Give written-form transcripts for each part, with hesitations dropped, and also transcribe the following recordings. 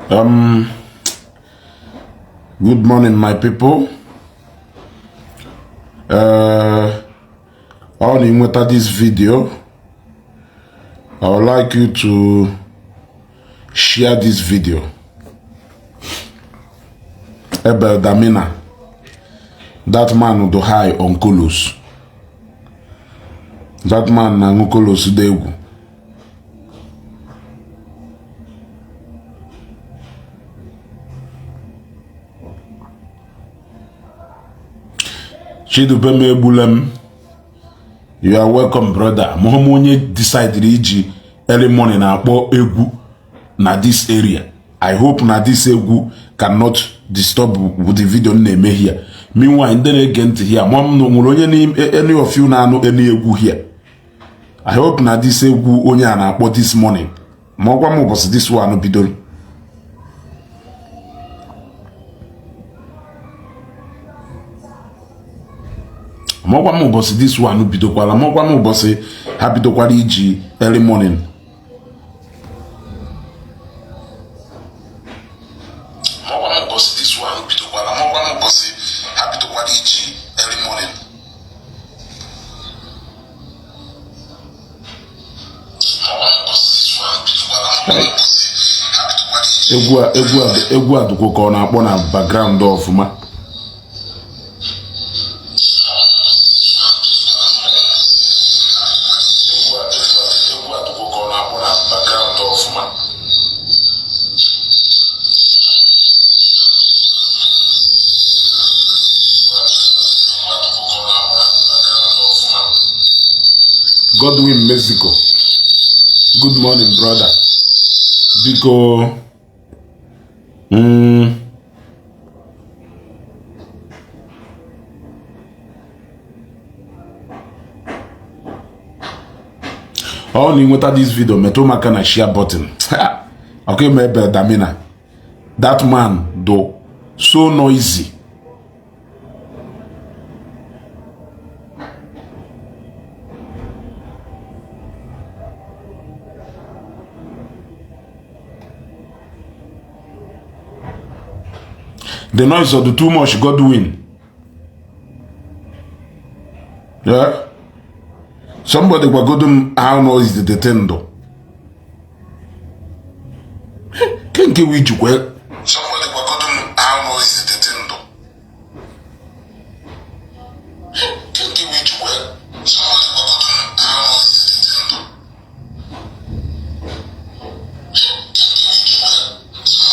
Good morning, my people. On nweta this video, I would like you to share this video. Abel Damina, that man do high on colos. That man na-aṅụ colos dị egwu. Chidubem egbula. You are welcome, brother. Mụ onye decided iji early morning na-akpọ egwu na this area. I hope na this egwu cannot disturb the video m na-eme here. Meanwhile, ndị na-ege ntị here, ma m nwere onye n'ime any of you na-anụ any egwu here. I hope na this egwu onye a na-akpọ this morning. Ma ọgwa m ụbọchị this one bidoro. Makwa m ụbọchị this one bidokwara, makwa m ụbọchị ha bidokwara iji early morning. Makwa m ụbọchị this one bidokwara, makwa m ụbọchị ha bidokwara iji early morning. Makwa m ụbọchị this one bidokwara, makwa m ụbọchị ha bidokwara iji. Egwu a, egwu a, egwu a dịkwa ka ọ na-akpọ na background ọfụma. Egwu a, egwu a, egwu a dịkwa ka ọ na-akpọ na background ọfụma. Egwu a dịkwa ka ọ na-akpọ na background ọfụma. Godwin Mexico. Good morning, brother. Biko, ọ na ịnweta this video, metụ maka na share button. Okay, ebe Damina. That man do so noisy. The noise of the too much, Godwin. Yeah? Somebody gwagodo m how noisy the thing do. Kenke wi jikwa. Somebody gwagodo m how noisy the thing do. Kenke wi jikwa. Somebody gwagodo m how noisy the thing do. Kenke wi jikwa. Somebody gwagodo m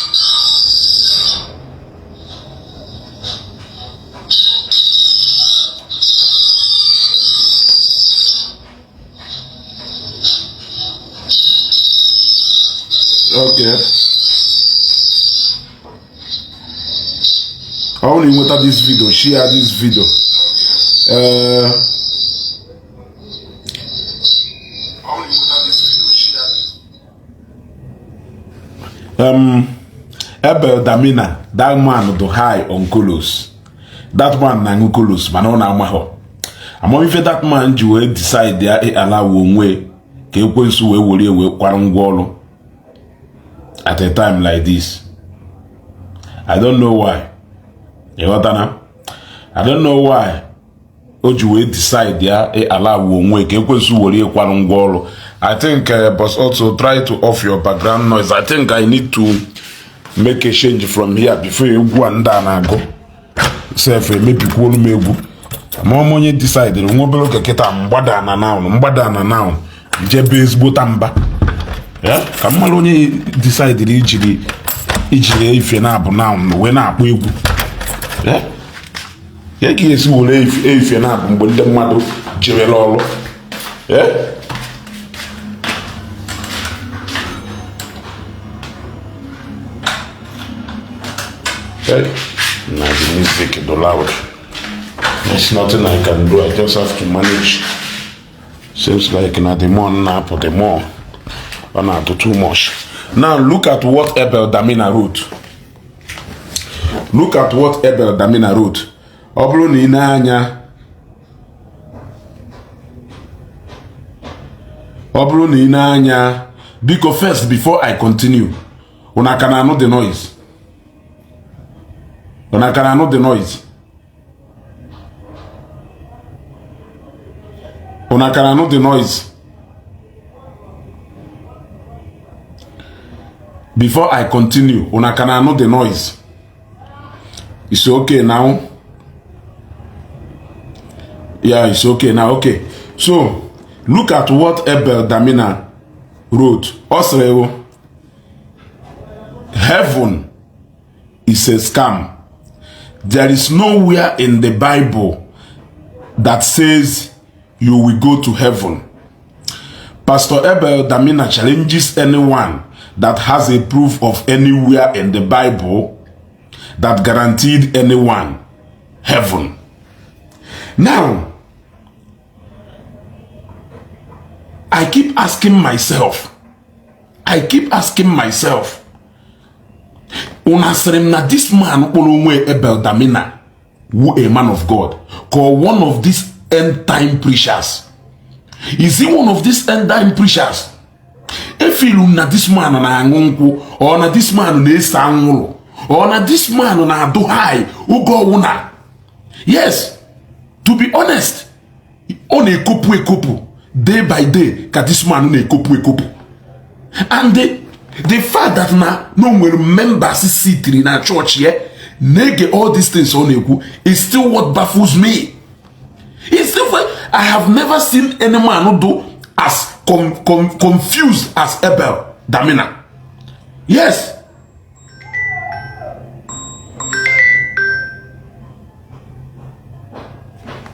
how noisy the thing do. Okay. I only nweta this video, share this video. I only nweta this video, share this. Abel Damina, that man do high on colos. That man na-aṅụ colos, mana ọ na-amahọ. Amamife that man ji wee decide ya ala onwe ka ekwensu wee were wee kwara ngwa ọrụ at a time like this. I don't know why. Ịghọtana? I don't know why o ji wee decide ya ala onwe ka ekwensu were kwara ngwa ọrụ. I think but also try to off your background noise. I think I need to make a change from here before egwu a ndị a na-agụ sef emebikwuolu m egwu. Ma ọma onye decide nwa obere oge kịta mgbada na noun, mgbada na noun jebe ezigbota mba. Ka m mara onye decide ijiri ijiri ife na-abụ noun wee na-akpọ egwu. Ya ka esi were ife na-abụ mgbe ndị mmadụ jerela ọrụ. Hey, now the music do loud. There's nothing I can do. I just have to manage. Seems like now the more nap, the more I do too much. Now look at what Abel Damina wrote. Look at what Abel Damina wrote. Ọ bụrụ na ị na-anya, ọ bụrụ na ị na-anya, biko, first, before I continue, Unu aka na-anụ the noise? Unu aka na-anụ the noise? Unu aka na-anụ the noise? Before I continue, unu aka na-anụ the noise? It's okay now. Yeah, it's okay now. Okay. So, look at what Abel Damina wrote. Ọ sịrị, heaven is a scam. There is nowhere in the Bible that says you will go to heaven. Pastor Abel Damina challenges anyone that has a proof of anywhere in the Bible that guaranteed anyone heaven. Now, I keep asking myself, I keep asking myself, unu asịrị m na this man kpọrọ onwe Abel Damina wu a man of God, ka one of these end time preachers? Is he one of these end time preachers? Efilu na this man na-aṅụ nkwụ, ọ na this man na-ese anwụrụ, ọ na this man na-adụ high oge ọwụna. Yes, to be honest, ọ na-ekopụ ekopụ day by day ka this man na-ekopụ ekopụ. And the fact that na no nwere members sitiri na church ya na-ege all these things ọ na-ekwu is still what baffles me. It's still, I have never seen any man do as confused as Abel Damina. Yes.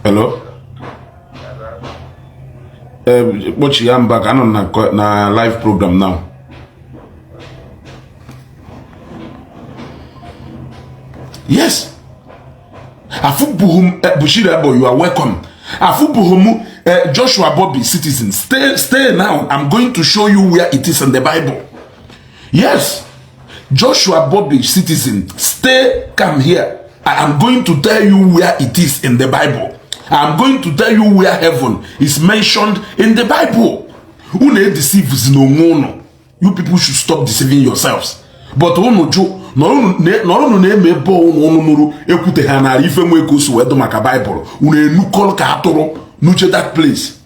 Hello? Kpọchi ya mba ka anọ na live program now. Yes. Afubuhum Bushiri Ebo, you are welcome. Afubuhum Joshua Bobby, citizen, stay now. I'm going to show you where it is in the Bible. Yes. Joshua Bobby, citizen, stay, come here. I am going to tell you where it is in the Bible. I am going to tell you where heaven is mentioned in the Bible. Unu deceive n'onwe unu. You people should stop deceiving yourselves. But unu jụ nọrọ unu na-eme ebe unu unu nụrụ ekwute ha nara ife nwe ka o si wee dụ maka Bible. Unu enukọrọ ka atụrụ n'uche that place.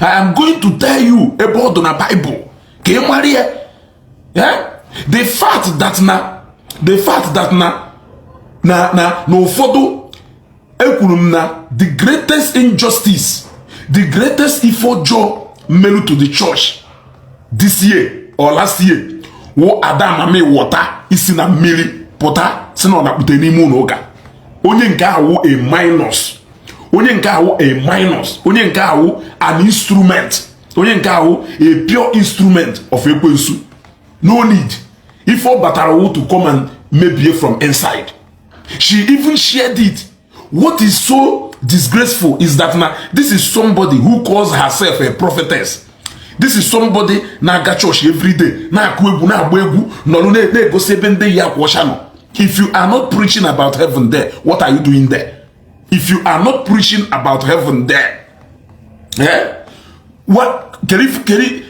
I am going to tell you ebe ọ dị na Bible ka ị mara ya. The fact that na the fact that na na na na ụfọdụ ekwuru m na the greatest injustice, the greatest ife ọjọọ melu to the church this year or last year wụ ada amami wọta isi na mmiri pụta si na ọ na-akpụte n'ime ụlọ ụka. Onye nke ahụ a minus, onye nke ahụ a minus, onye nke ahụ an instrument, onye nke ahụ a pure instrument of ekwensu. No need. Ife ọ batara wụ to come and mebie from inside. She even shared it. What is so disgraceful is that now this is somebody who calls herself a prophetess. This is somebody na-aga church every day, na-akụ egwu, na-agba egwu, nọrọ na-egosi ebe ndị ya akwa ọcha nọ. If you are not preaching about heaven there, what are you doing there? If you are not preaching about heaven there, what keri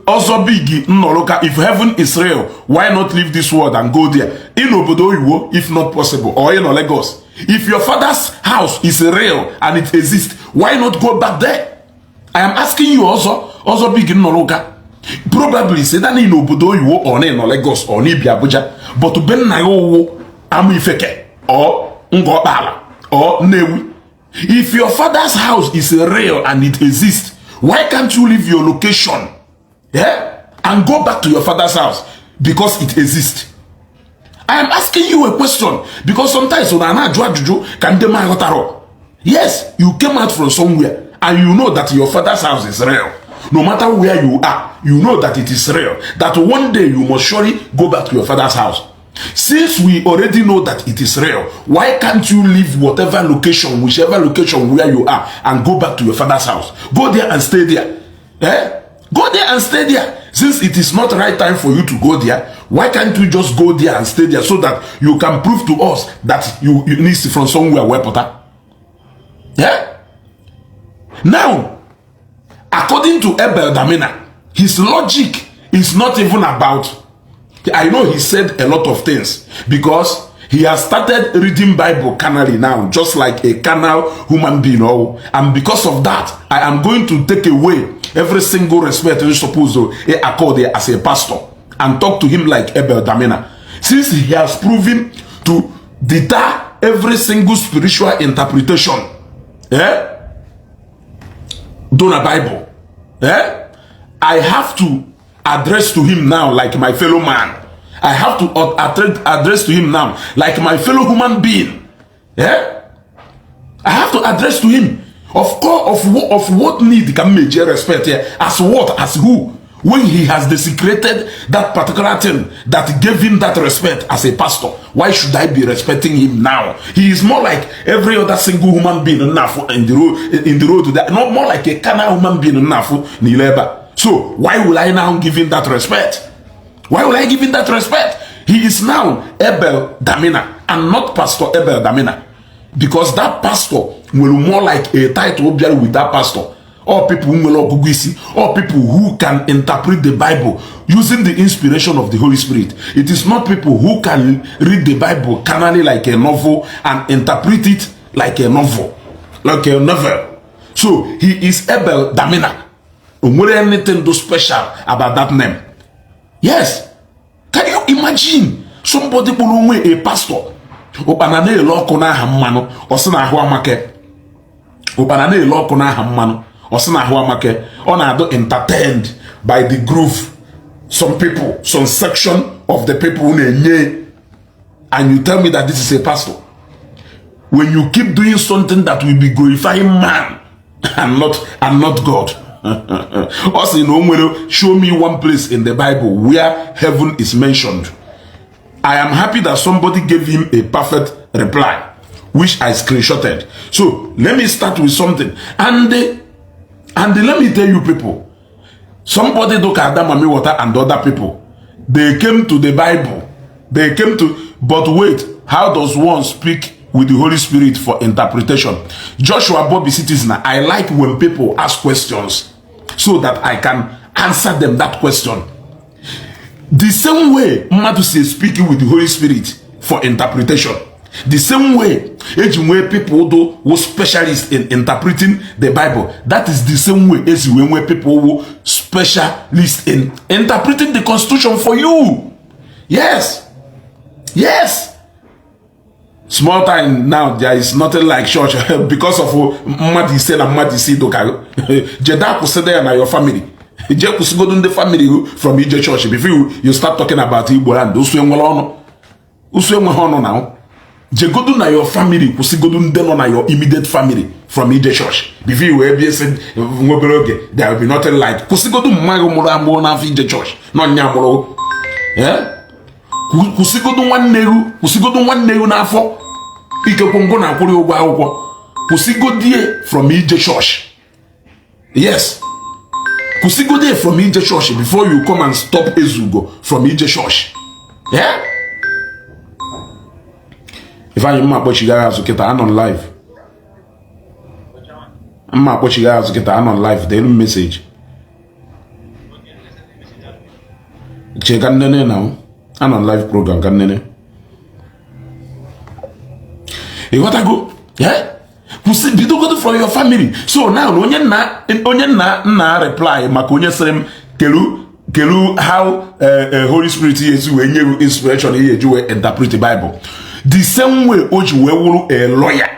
ọzọ big nnọrọ if heaven is real, why not leave this world and go there? In obodo oyibo, if not possible, or in Lagos. If your father's house is real and it exists, why not go back there? I am asking you also, also big nnọrọ. Probably say that in obodo oyibo or in Lagos or in Abuja, but be nna ya owo ama ifeke or Ngọkpala or Nnewi. If your father's house is real and it exists, why can't you leave your location, yeah, and go back to your father's house because it exists? I am asking you a question because sometimes when I ajụjụ ka ndị ma aghọtara. Yes, you came out from somewhere and you know that your father's house is real. No matter where you are, you know that it is real. That one day you must surely go back to your father's house. Since we already know that it is real, why can't you leave whatever location, whichever location where you are, and go back to your father's house? Go there and stay there. Eh? Go there and stay there. Since it is not the right time for you to go there, why can't you just go there and stay there so that you can prove to us that you need from somewhere where pụta? Yeah? Now, according to Abel Damina, his logic is not even about I know he said a lot of things because he has started reading Bible carnally now, just like a carnal human being. Oh, and because of that, I am going to take away every single respect you supposed to accord as a pastor and talk to him like Abel Damina. Since he has proven to deter every single spiritual interpretation, eh? Dona Bible, eh? I have to address to him now like my fellow man. I have to address to him now like my fellow human being. Yeah? I have to address to him. Of course, of what need can major respect here? As what? As who? When he has desecrated that particular thing that gave him that respect as a pastor, why should I be respecting him now? He is more like every other single human being enough in the road to that, not more like a carnal human being enough. So why will I now give him that respect? Why will I give him that respect? He is now Abel Damina and not Pastor Abel Damina. Because that pastor will more like a title with that pastor. All people who nwere isi, all people who can interpret the Bible using the inspiration of the Holy Spirit. It is not people who can read the Bible carnally like a novel and interpret it like a novel. Like a novel. So he is Abel Damina. Onwere anything do special about that name? Yes. Can you imagine somebody kpọrọ onwe a pastor? Ụkpana na-ele ọkụ n'aha mmanụ, ọ sị na ahụ amake. Ụkpana na-ele ọkụ n'aha mmanụ, ọ sị na ahụ amake. Ọ na-adụ entertained by the groove some people, some section of the people na-enye, and you tell me that this is a pastor. When you keep doing something that will be glorifying man and not God. Ọ sị na o nwere, show me one place in the Bible where heaven is mentioned. I am happy that somebody gave him a perfect reply, which I screenshotted. So let me start with something. And let me tell you people, somebody look at Mami Water and other people, they came to the Bible. They came to, but wait, how does one speak with the Holy Spirit for interpretation? Joshua Bobby Citizen, I like when people ask questions so that I can answer them that question. The same way mmadụ si speaking with the Holy Spirit for interpretation, the same way eji nwee people do who specialist in interpreting the Bible, that is the same way esi wee nwee people who specialist in interpreting the Constitution for you. Yes. Small time now, there is nothing like church because of mmadụ ise na mmadụ isii dụka jeda kwụsịda ya na your family. Jee kwụsịgodo ndị family from ije church before you start talking about Igbo land. Usu enwere ọnụ, usu enweghị ọnụ na jegodu na your family, kwụsịgodu ndị nọ na your immediate family from ije church before you wee bịa sị nwebere oge there will be nothing like. Kwụsịgodu mmadụ mụrụ amụrụ n'afọ ije church nọ nya mụrụ. Kwụsịgodu nwanne ewu, kwụsịgodu nwanne ewu n'afọ ikekwe ngụ na-akwụrụ ụgwọ akwụkwọ, kwụsịgodie from ije church. Yes, kwụsịgodie from ije church before you come and stop Ezugo from ije church. Yeah, Ifeanyị, mma akpọchighị azụ kịta, anọ live. Mma akpọchighị azụ kịta, anọ live. Delu message chee ka nnene na anọ live program ka nnene. Ịghọtago? Kwụsị, bidogodo from your family. So now onye nna reply maka onye sịrị m kelu kelu how Holy Spirit esi wee nye inspiration ihe eji wee interpret the Bible, the same way o ji wee wụrụ a lawyer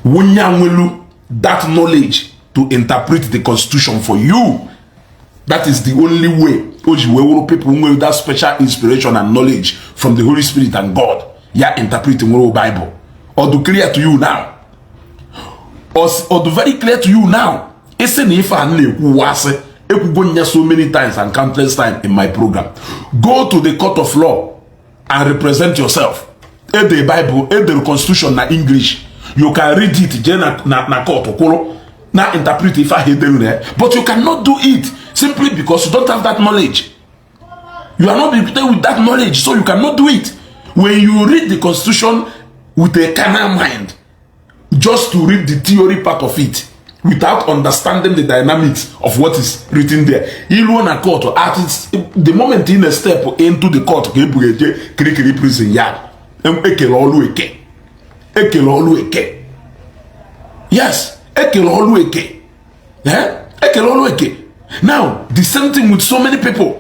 wunye nwelu that knowledge to interpret the Constitution for you, that is the only way o ji wee wụrụ people nwere that special inspiration and knowledge from the Holy Spirit and God ya interpret nwere Bible. Or do clear to you now, or do very clear to you now. Isi na ife a na-ekwu wasị ekwugo nya so many times and countless times in my program. Go to the court of law and represent yourself. Ede Bible, edere Constitution na English, you can read it. Jee na court kwụrụ na interpret ife ahụ edere na ya, but you cannot do it simply because you don't have that knowledge. You are not equipped with that knowledge, so you cannot do it. When you read the Constitution with a carnal mind, just to read the theory part of it, Without understanding the dynamics of what is written there. Iluo na court, at the moment ị na-step into the court, ka eburu eje Kirikiri prison ya. Ekele ọlụ eke, ekele ọlụ eke. Yes, ekele ọlụ eke, eh? Ekele ọlụ eke. Now, the same thing with so many people.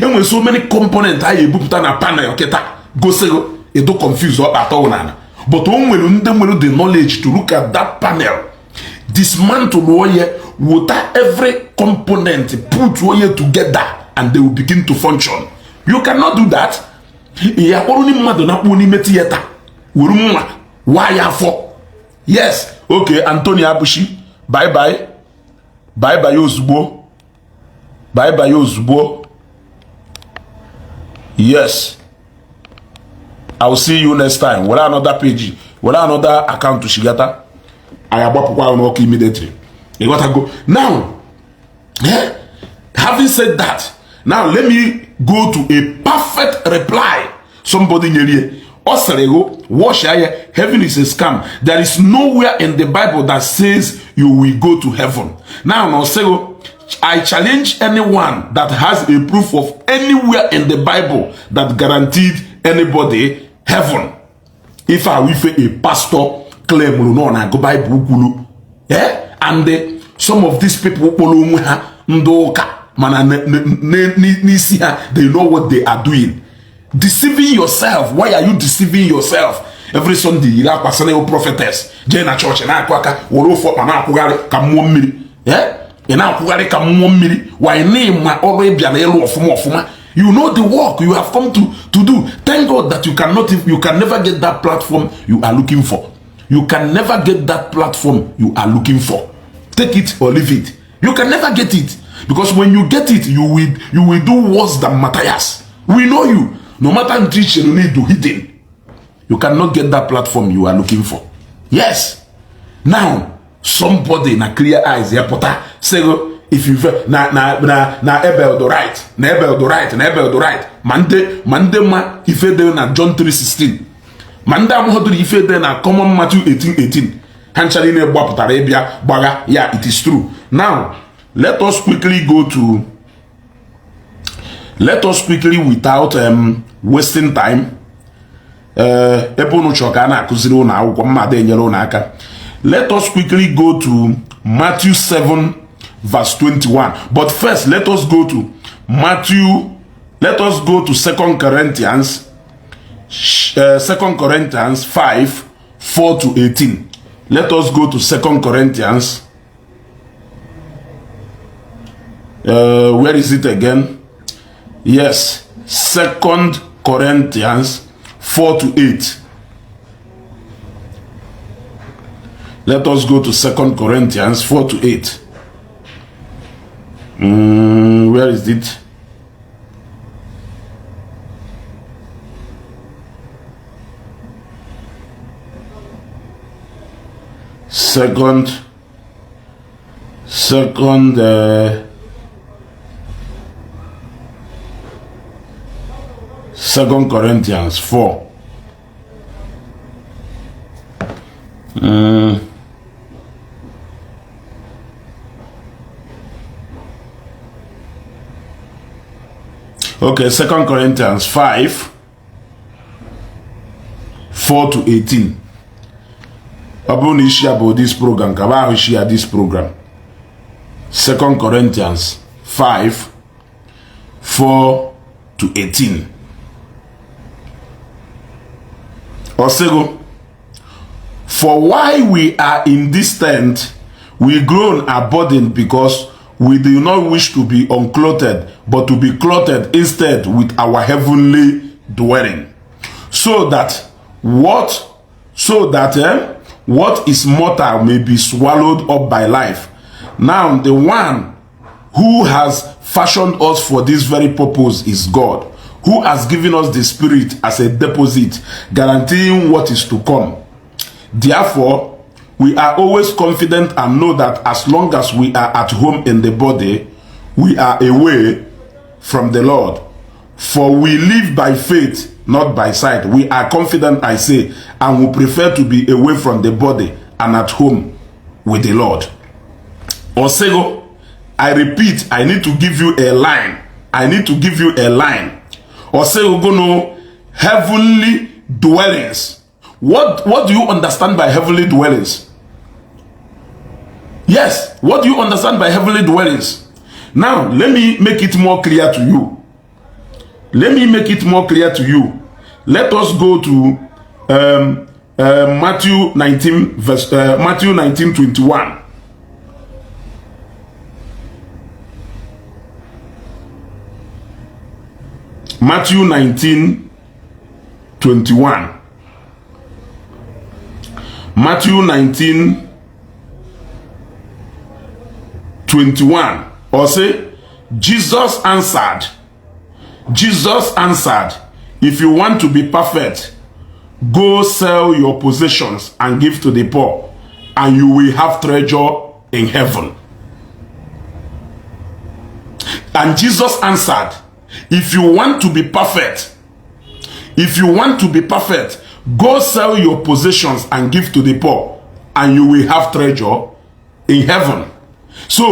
Enwere so many components a ebupụta na panel kịta gosigo edo confuse ọkpa atọ n'ala, but o nwere ndị nwere the knowledge to look at that panel, dismantle oye, wota every component, put oye together, and they will begin to function. You cannot do that. Ya kpọrọ ndị mmadụ na-akpụ n'ime theater were mma waa ya afọ. Yes, okay. Anthony Abushi, bye bye, bye bye ozugbo, bye bye ozugbo. Yes, I will see you next time. Were another page, were another account shigata, anyị agbapụkwa ahụ n'ọkụ immediately. Ịghọtago? Now, having said that, now let me go to a perfect reply somebody nyere. Ọ sịrị go wash ya, heaven is a scam. There is nowhere in the Bible that says you will go to heaven. Now na ọ sịghị, I challenge anyone that has a proof of anywhere in the Bible that guaranteed anybody heaven. Ife a ife a pastor claim na ọ na-agụ Bible kwuru, eh? And some of these people kpọrọ onwe ha ndị ụka, mana n'isi ha, they know what they are doing. Deceiving yourself. Why are you deceiving yourself? Every Sunday, yiri akwa sịrị prophetess, jee na chọọchị na-akụ aka, were ofu ọkpa na-akwụgharị ka mmụọ mmiri. Ị na-akwụgharị ka mmụọ mmiri. Why? Na ọrụ ị bịara ịlụ ọfụma ọfụma. You know the work you have come to do. Thank God that you cannot, you can never get that platform you are looking for. You can never get that platform you are looking for. Take it or leave it, you can never get it, because when you get it, you will do worse than Matthias. We know you. No matter ntị ichere need to hidden, you cannot get that platform you are looking for. Yes. Now, somebody na clear eyes ya pụta sị, if you na Abel the right, na Abel the right, na Abel the right. Ma ndị ma ife dị na John 3:16, ma ndị amụghọdụrụ ife dị na common Matthew 18:18, ha ncha niile gbapụtara ịbịa gbagha ya. It is true. Now, let us quickly, without wasting time, ebe unu chọrọ ka a na-akụziri ụnụ akwụkwọ mmadụ enyere ụnụ aka, let us quickly go to Matthew 7 verse 21. But first, let us go to Matthew, let us go to 2 Corinthians, 2 Corinthians 5 4 to 18. Let us go to 2 Corinthians. Where is it again? Yes, 2 Corinthians 4 to 8. Let us go to 2 Corinthians 4 to 8. Where is it? Second Corinthians 4. Okay, Second Corinthians 5 4 to 18. Ọ bụrụ na isi ya bụ this program, ka ahụ isi ya this program. Second Corinthians 5 4 to 18. Ọ sịgo, "For while we are in this tent, we groan and burdened, because we do not wish to be unclothed, but to be clothed instead with our heavenly dwelling, so that what is mortal may be swallowed up by life. Now the one who has fashioned us for this very purpose is God, who has given us the Spirit as a deposit, guaranteeing what is to come. Therefore, we are always confident and know that as long as we are at home in the body, we are away from the Lord. For we live by faith, not by sight. We are confident, I say, and we prefer to be away from the body and at home with the Lord." Ọ sịghị, I repeat, I need to give you a line. I need to give you a line. Ọ sịghị gụnụ heavenly dwellings. What do you understand by heavenly dwellings? Yes, what do you understand by heavenly dwellings? Now, let me make it more clear to you. Let me make it more clear to you. Let us go to Matthew 19 verse Matthew 19:21. Matthew 19:21. Matthew 19:21. Or say, Jesus answered. Jesus answered, if you want to be perfect, go sell your possessions and give to the poor, and you will have treasure in heaven. And Jesus answered, if you want to be perfect, if you want to be perfect, go sell your possessions and give to the poor, and you will have treasure in heaven. So,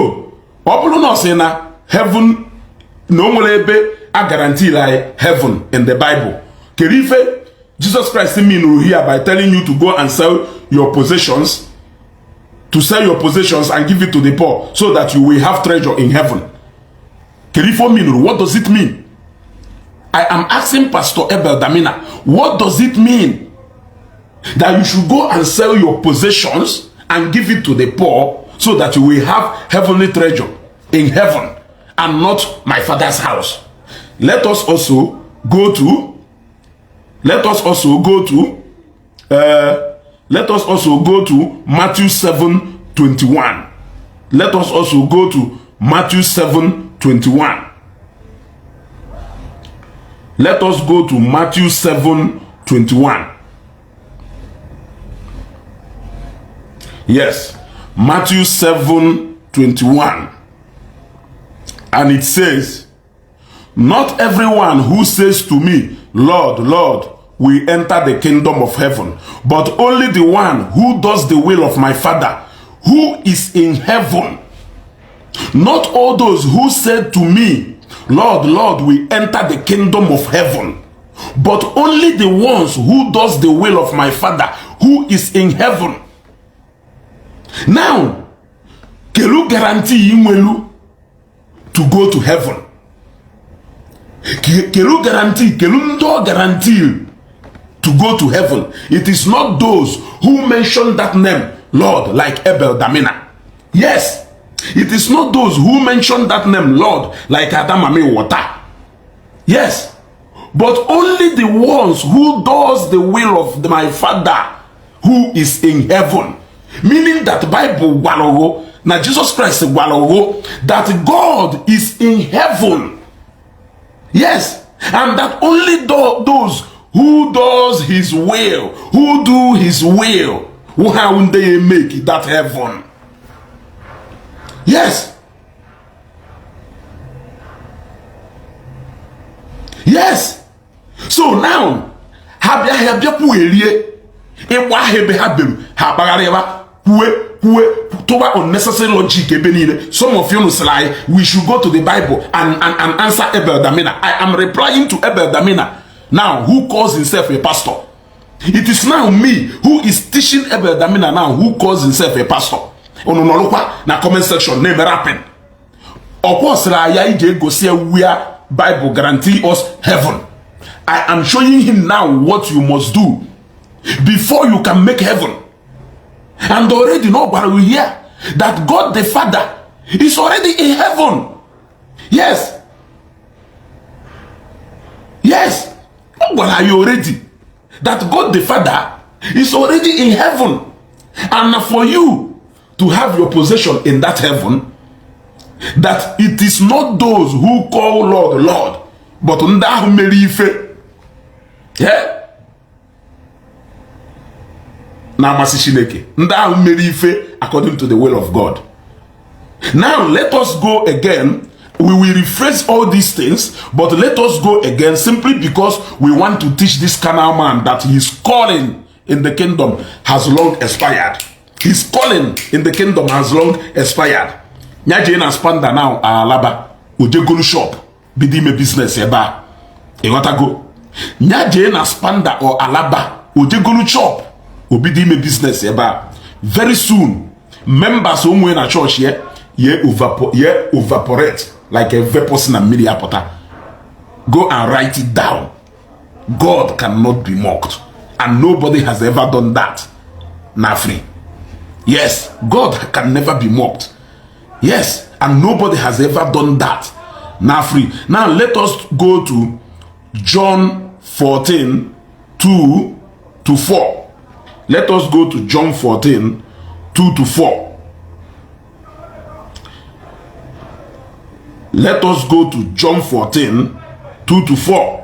ọ bụrụ na ọ sị na heaven na o nwere ebe a guarantee anyị heaven in the Bible, kedu ife Jesus Christ mean here by telling you to go and sell your possessions, to sell your possessions and give it to the poor so that you will have treasure in heaven? Kedu ife o mean? What does it mean? I am asking Pastor Abel Damina, what does it mean that you should go and sell your possessions and give it to the poor so that you will have heavenly treasure in heaven and not my father's house? Let us also go to let us also go to let us also go to Matthew 7:21. Let us also go to Matthew 7:21. Let us go to Matthew 7:21. Yes, Matthew 7:21. And it says, not everyone who says to me, Lord, Lord, will enter the kingdom of heaven, but only the one who does the will of my Father who is in heaven. Not all those who said to me, Lord, Lord, will enter the kingdom of heaven, but only the ones who does the will of my Father who is in heaven. Now, kelu guarantee inwelu to go to heaven? Kelu guarantee, kelu ndo guarantee to go to heaven? It is not those who mention that name, Lord, like Abel Damina. Yes, it is not those who mention that name, Lord, like Adamami Water. Yes, but only the ones who does the will of my Father who is in heaven. Meaning that Bible gwalogo, na Jesus Christ gwalogo, that God is in heaven. Yes, and that only those who does his will, who do his will, how they make that heaven. Yes. Yes. So now, ha bịa ha bịa kwuerie ịgba ahụ ebe ha beru ha akpagharịba kwue kwue tụba unnecessary logic ebe niile. Some of you sịrị anyị we should go to the Bible and answer Abel Damina. I am replying to Abel Damina now, who calls himself a pastor. It is now me who is teaching Abel Damina now, who calls himself a pastor. Unu nọrọkwa na comment section na-eme rapping. Ọkwa sịrị anyị anyị ga-egosi where Bible guarantee us heaven. I am showing him now what you must do before you can make heaven. And already no gwara you here that God the Father is already in heaven. Yes. Yes. Ọ gwara you already that God the Father is already in heaven. And for you to have your possession in that heaven, that it is not those who call Lord, Lord, but ndị ahụ mere ife na-amasị Chineke, ndị ahụ mere ife according to the will of God. Now let us go again. We will rephrase all these things, but let us go again simply because we want to teach this carnal man that his calling in the kingdom has long expired. His calling in the kingdom has long expired. Ya jee na Aspamda na Alaba, ojegolu shop, bido ime business ebe a. Ịghọtago? Ya jee na Aspamda or Alaba, ojegolu shop, obido ime business ebe a. Very soon, members onwe na chọọchị ya ye evaporate like a vapor si na mmiri apụta. Go and write it down. God cannot be mocked, and nobody has ever done that na free. Yes, God can never be mocked. Yes, and nobody has ever done that na free. Now let us go to John 14 2 to 4. Let us go to John 14 2 to 4. Let us go to John 14 2 to 4.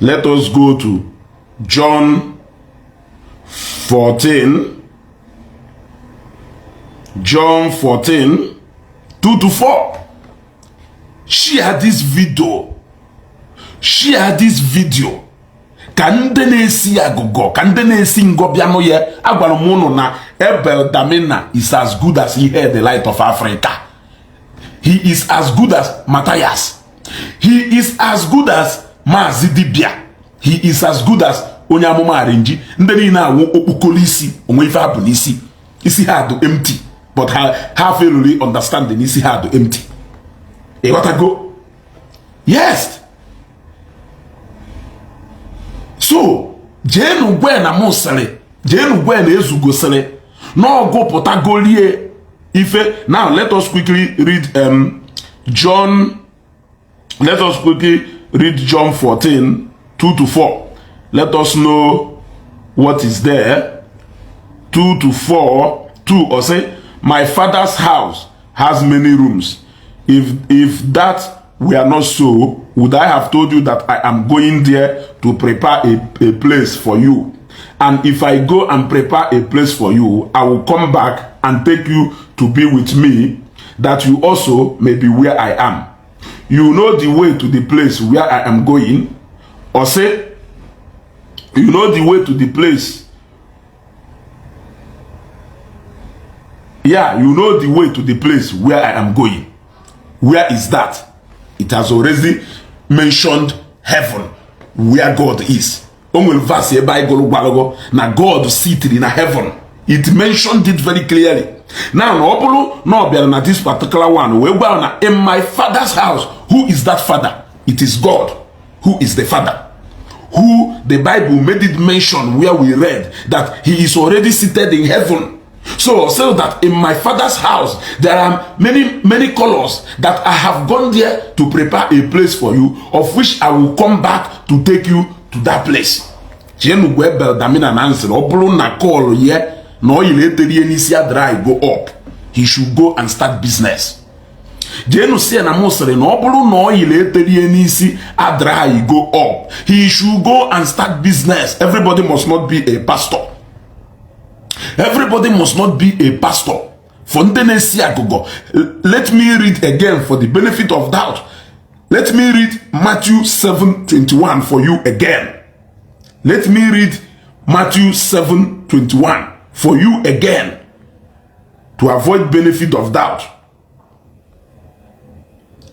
Let us go to John 14. John 14 2 to 4. Share this video. Share this video. Ka ndị na-esi agụgọ, ka ndị na-esi ngọ bịanụ ya. Agwara m ụnụ na Abel Damina is as good as he had the light of Africa. He is as good as Matthias. He is as good as Maazị Dibia. He is as good as onye amụma arinji. Ndị niile awụ okpokolo isi onwe ife abụ n'isi isi ha dị empty, but ha failure understanding isi ha dị empty. Ịghọtago? Yes. So jeenu gwe na mụ sịrị, jeenu gwe na ezugosịrị na ọgụpụtagolie ife. Now let us quickly read John. Let us quickly read John 14 2 to 4. Let us know what is there. 2 to 4. 2 or say, my father's house has many rooms. If that were not so, would I have told you that I am going there to prepare a place for you? And if I go and prepare a place for you, I will come back and take you to be with me, that you also may be where I am. You know the way to the place where I am going. Or say, you know the way to the place. Yeah, you know the way to the place where I am going. Where is that? It has already mentioned heaven, where God is. O nwere verse ebe anyị gụrụ gwalụgo na God seated in heaven. It mentioned it very clearly. Now na ọ bụrụ na ọ bịara na this particular one wee gwa na in my father's house, who is that father? It is God who is the father, who the Bible made it mention where we read that he is already seated in heaven. So that in my father's house there are many, many colors, that I have gone there to prepare a place for you, of which I will come back to take you to that place. Jeenu gwa Abel Damina na nsịrị, ọ bụrụ na call ye na oil eterie n'isi adịrị go up, he should go and start business. Jeenu si na mụ sịrị na ọ bụrụ na oil eterie n'isi adịrị go up, he should go and start business. Everybody must not be a pastor. Everybody must not be a pastor. For ndị na-esi agụgọ, let me read again for the benefit of doubt. Let me read Matthew 7:21 for you again. Let me read Matthew 7:21 for you again to avoid benefit of doubt.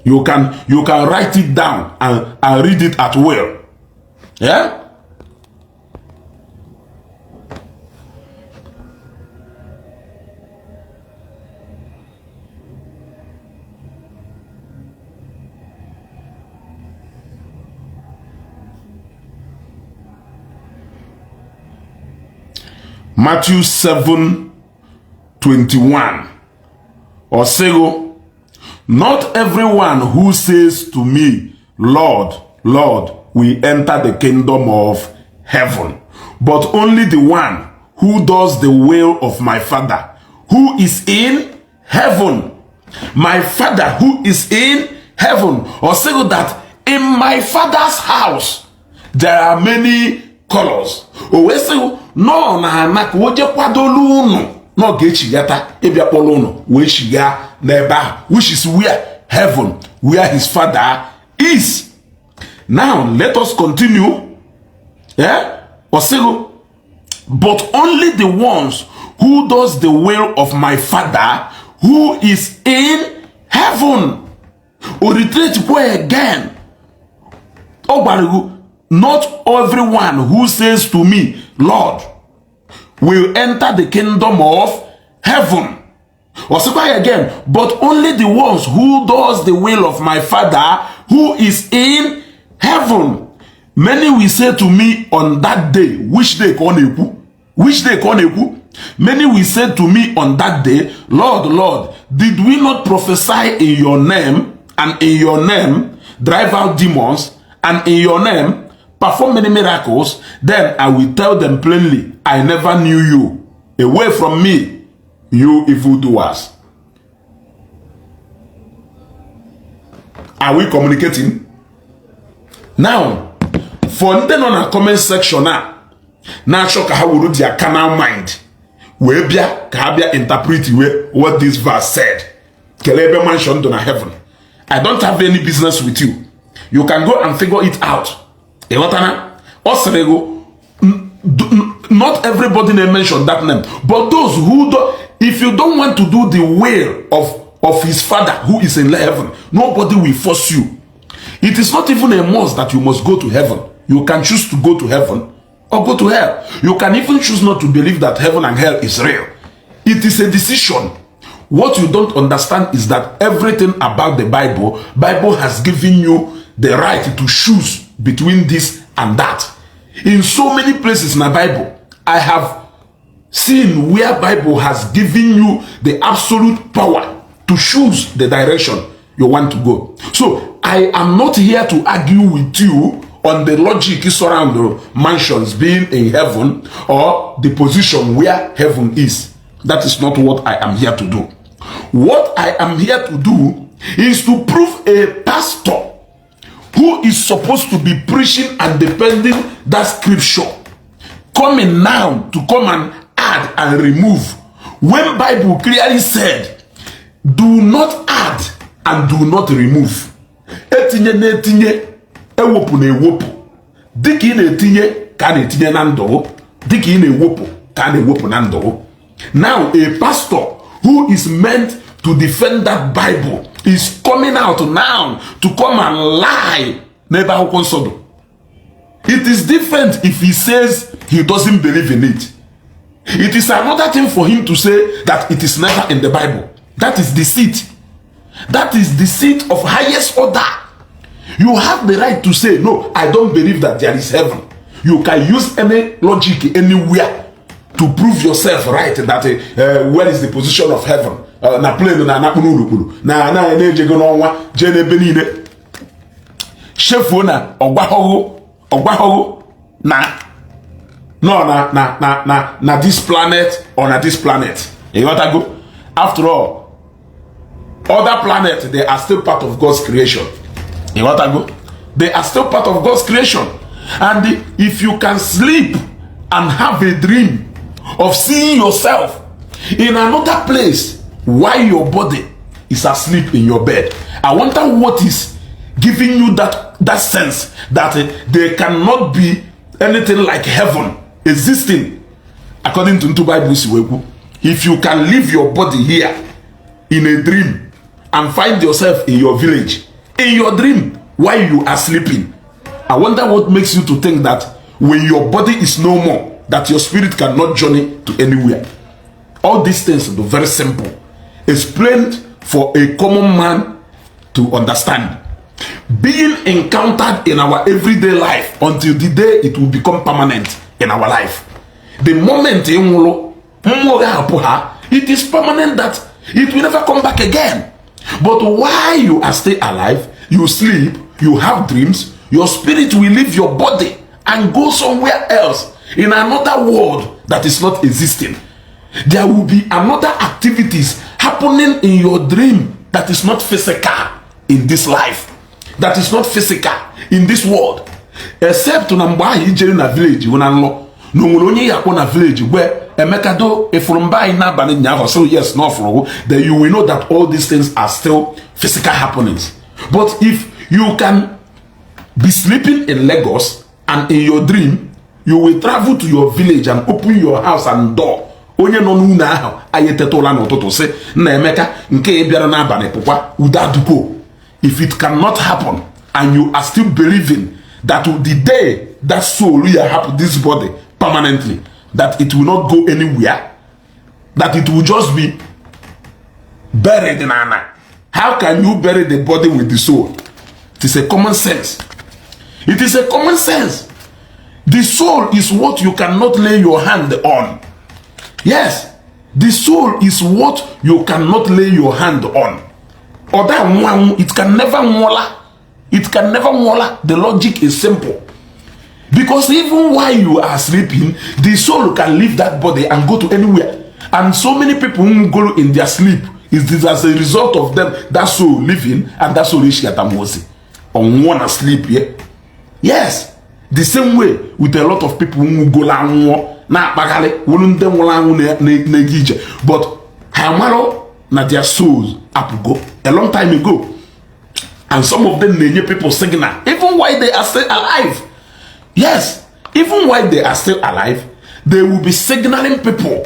You can write it down and read it at will. Yeah? Matthew 7:21. Ọ sịghị, not everyone who says to me, Lord, Lord, will enter the kingdom of heaven, but only the one who does the will of my Father who is in heaven. My Father who is in heaven. Ọ sịghị that in my Father's house there are many colors. O wee sị nọ na ana ka o je kwadolu unu na ọ ga-echighata ịbịa kpọrọ unu wee chigha n'ebe ahụ, which is where heaven, where his father is. Now let us continue. Eh, ọ sịghị, "But only the ones who does the will of my Father who is in heaven." O reiterate kwa again, ọ gwara gị, "Not everyone who says to me, 'Lord,' will enter the kingdom of heaven." Ọ sịkwa ya again, "But only the ones who does the will of my Father who is in heaven. Many will say to me on that day." Which day ka ọ na-ekwu? Which day ka ọ na-ekwu? "Many will say to me on that day, 'Lord, Lord, did we not prophesy in your name, and in your name drive out demons, and in your name perform many miracles?' Then I will tell them plainly, 'I never knew you. Away from me, you evildoers.'" Are we communicating now? For ndị nọ na comment section a na-achọ ka ha wuru their carnal mind wee bịa ka ha bịa interpret wee what this verse said, kelee ebe mansion dị na heaven, I don't have any business with you. You can go and figure it out. Ịghọtana? Ọ sịrị gị, not everybody na mention that name, but those who do. If you don't want to do the will of his Father who is in heaven, nobody will force you. It is not even a must that you must go to heaven. You can choose to go to heaven or go to hell. You can even choose not to believe that heaven and hell is real. It is a decision. What you don't understand is that everything about the Bible, Bible has given you the right to choose between this and that. In so many places in the Bible, I have seen where Bible has given you the absolute power to choose the direction you want to go. So I am not here to argue with you on the logic surround the mansions being in heaven or the position where heaven is. That is not what I am here to do. What I am here to do is to prove a pastor who is supposed to be preaching and defending that scripture coming now to come and add and remove when Bible clearly said, "Do not add and do not remove." Etinye na-etinye, ewepụ na ewepụ. Dịka ị na-etinye ka a na-etinye na ndụ, dịka ị na-ewepụ ka a na-ewepụ na ndụ. Now a pastor who is meant to defend that Bible is coming out now to come and lie n'ebe akwụkwọ nsọ dị. It is different if he says he doesn't believe in it. It is another thing for him to say that it is never in the Bible. That is deceit. That is deceit of highest order. You have the right to say, "No, I don't believe that there is heaven." You can use any logic anywhere to prove yourself right that where is the position of heaven, na plane na anakpụ n'urukpuru na na na-ejego n'ọnwa jee n'ebe niile, chefuo na ọgwaghọghụ ọgwaghọghụ na no na na na na na this planet or na this planet. Ịghọtago? After all, other planet, they are still part of God's creation. Ịghọtago? They are still part of God's creation. And if you can sleep and have a dream of seeing yourself in another place while your body is asleep in your bed, I wonder what is giving you that sense that there cannot be anything like heaven existing according to ntu Bible si wee kwu. If you can leave your body here in a dream and find yourself in your village in your dream while you are sleeping, I wonder what makes you to think that when your body is no more, that your spirit cannot journey to anywhere. All these things are very simple explained for a common man to understand, being encountered in our everyday life until the day it will become permanent in our life. The moment ị nwụrụ, mmụọ ga-ahapụ ha. It is permanent that it will never come back again. But while you are still alive, you sleep, you have dreams, your spirit will leave your body and go somewhere else in another world that is not existing. There will be another activities happening in your dream that is not physical in this life, that is not physical in this world, except na mgbe ahụ ijere na village hụ na nlọ na onwere onye ya akpọ na village gwe, "Emeka do ifuru mba anyị n'abalị ụnyaahụ?" So yes, na ọfụrụ, then you will know that all these things are still physical happenings. But if you can be sleeping in Lagos and in your dream You will travel to your village and open your house and door. Onye nọ n'ụlọ ahụ anyị eteta ụla n'ụtụtụ, sị, "Nna Emeka, nke ị bịara n'abalị, pụkwa, udo adụko." If it cannot happen and you are still believing that the day that soul ya hapụ this body permanently, that it will not go anywhere, that it will just be buried in ana, how can you bury the body with the soul? It is a common sense. It is a common sense. The soul is what you cannot lay your hand on. Yes, the soul is what you cannot lay your hand on. Ọda nwanwu, it can never nwụla. It can never nwụla. The logic is simple, because even while you are sleeping, the soul can leave that body and go to anywhere. And so many people who go in their sleep is this as a result of them, that soul living and that soul ishiatamosi ọnwụọ na sleep. Yeah? Yes, the same way with a lot of people who go anwụọ na-akpagharị, wuru ndị nwụrụ anwụ na-ega ije, but ha marụ na their souls apụgo a long time ago. And some of them na-enye people signal even while they are still alive. Yes, even while they are still alive, they will be signaling people,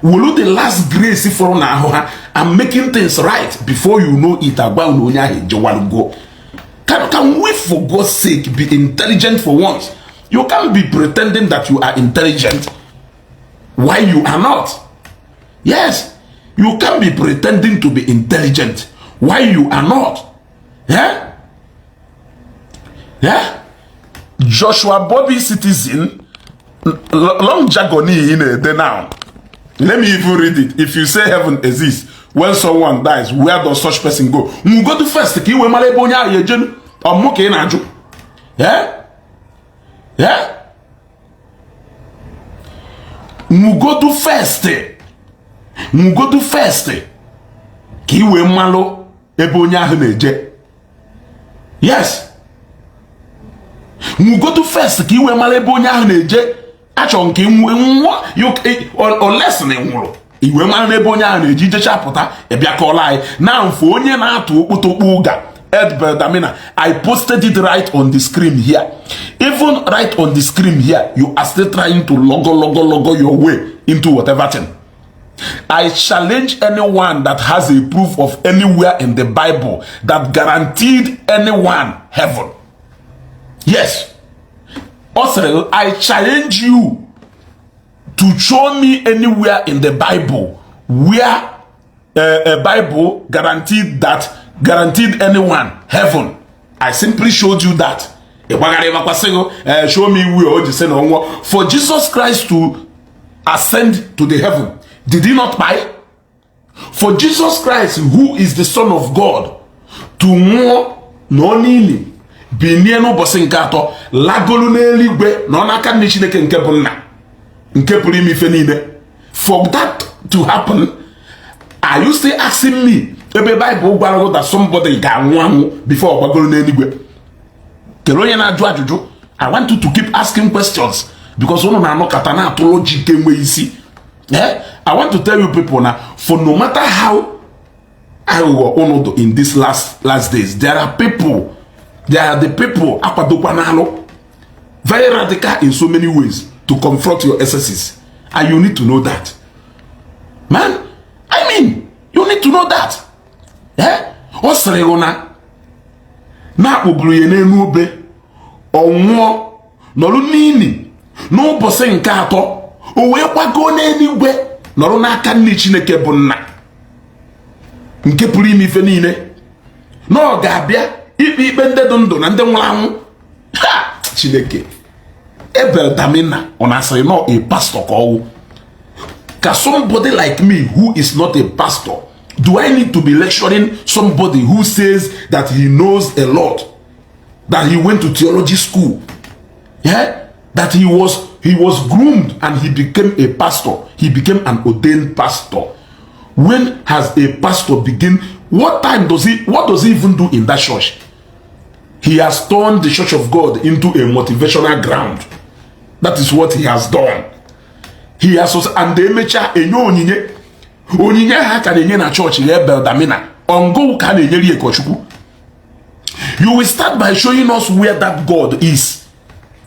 wolu the last grace fọrọ n'ahụ ha and making things right. Before you know it, agwa na onye ahụ ejewalugo. Can we, for God's sake, be intelligent for once? You can't be pretending that you are intelligent while you are not. Yes, you can't be pretending to be intelligent while you are not. Yeah. Joshua Bobby Citizen, long jargon in na-ede now. Let me even read it. If you say heaven exists, when someone dies, where does such person go? Nwugodu first ka iwe mara ebe onye ahụ ejenu. Ọmụ ka ị na-ajụ. Yeah? Yeah? Nwugodu first. Nwugodu first ka iwe mmalụ ebe onye ahụ na-eje. Yes. Nwugodu first ka iwe mara ebe onye ahụ na-eje. Achọrọ nke nwụọ unless na ị nwụrụ, iwe mara n'ebe onye ahụ na-eji ijecha pụta ịbịa kọọla anyị na mfe onye na-atụ okpotokpo ụga. Ed Beldamina, I posted it right on the screen here. Even right on the screen here, you are still trying to logo logo logo your way into whatever thing. I challenge anyone that has a proof of anywhere in the Bible that guaranteed anyone heaven. Yes. Also, I challenge you to show me anywhere in the Bible where a Bible guaranteed anyone heaven. I simply showed you that. Show me where o ji sị na ọnwụọ. For Jesus Christ to ascend to the heaven, did he not die? For Jesus Christ, who is the Son of God, to nwụọ nọ n'ili, binie n'ụbọchị nke atọ, lagolu n'eluigwe na ọ n'aka nne Chineke nke bụ nna nke pụrụ ime ife niile, for that to happen, are you still asking me ebe Bible gwara gị that somebody ga-anwụ anwụ before ọ gbagoro n'eluigwe? Kere onye na-ajụ ajụjụ. I want you to keep asking questions because unu na-anọkọta na-atụ logic enweghị isi. Eh? I want to tell you people na for no matter how aghụghọ unu dị in these last last days, there are people, there are the people akwadokwa n'alụ, very radical in so many ways to confront your excesses, and you need to know that, man. I mean, you need to know that. Eh? Ọ sịrị gị na na-akpọburu ya n'elu obe, ọ nwụọ, nọrọ n'ili, n'ụbọchị nke atọ o wee gbagoo n'eluigwe, nọrọ n'aka nne Chineke bụ nna nke pụrụ ime ife niile, na ọ ga-abịa ikpe ikpe ndị dị ndụ na ndị nwụrụ anwụ. Ha, Chineke! Ebel Damina, ọ na-asịrị nọ a pastor ka ọwụ ka somebody like me who is not a pastor, do I need to be lecturing somebody who says that he knows a lot, that he went to theology school, yeah, that he was groomed and he became a pastor, he became an ordained pastor? When has a pastor begin? What time does he, what does he even do in that church? He has turned the church of God into a motivational ground. That is what he has done. He has, and emecha enye onyinye, onyinye ha ka na-enye na chọọchị ya. Beldamina, ongo ka a na-enyere ya Chukwu. You will start by showing us where that God is.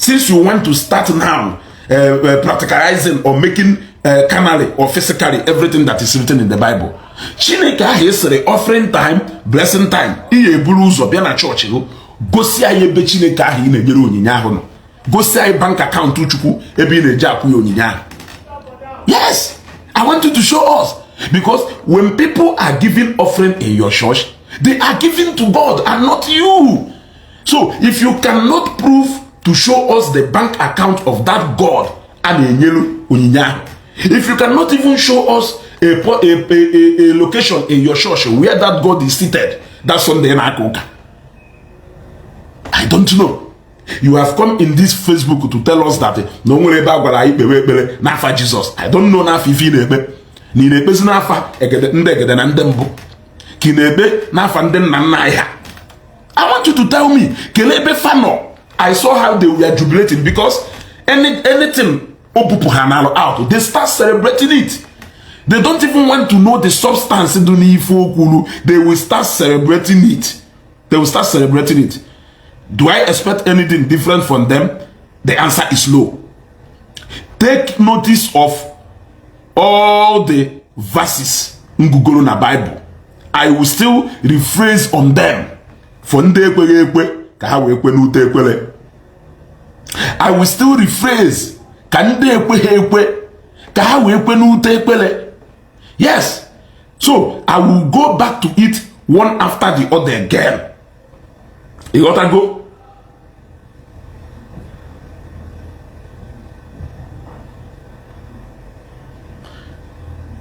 Since you want to start now practicalizing or making carnally or physically everything that is written in the Bible, Chineke ahụ esere offering time, blessing time, ihe eburu ụzọ bịa na chọọchị gị gosi anyị ebe Chineke ahụ ị na-enyere onyinye ahụ nọ, gosi anyị bank account Chukwu ebe ị na-eji akwụ ya onyinye ahụ. Yes, I want you to show us, because when people are giving offering in your church, they are giving to God and not you. So if you cannot prove to show us the bank account of that God a na-enyelu onyinye ahụ, if you cannot even show us a location in your church where that God is seated that Sunday na-aka ụka, I don't know. You have come in this Facebook to tell us that na o nwere ebe a gwara anyị kpewe ekpere n'afa Jizọs. I don't know n'afọ ife ị na-ekpe, na ị na-ekpezi n'afa ndị egede na ndị mbụ, ka ị na-ekpe n'afa ndị nna nna anyị ha. I want you to tell me, kelee ebe fa nọ. I saw how they were jubilating because anything opupụ ha n'alụ out, they start celebrating it. They don't even want to know the substance dị n'ife okwuru. They will start celebrating it. They will start celebrating it. Do I expect anything different from them? The answer is no. Take notice of all the verses ngugoro na Bible. I will still rephrase on them for ndị ekweghị ekwe ka ha wee kwe n'ute ekwere. I will still rephrase ka ndị ekweghị ekwe ka ha wee kwe n'ute ekpere. Yes. So I will go back to it one after the other again. You gotta go.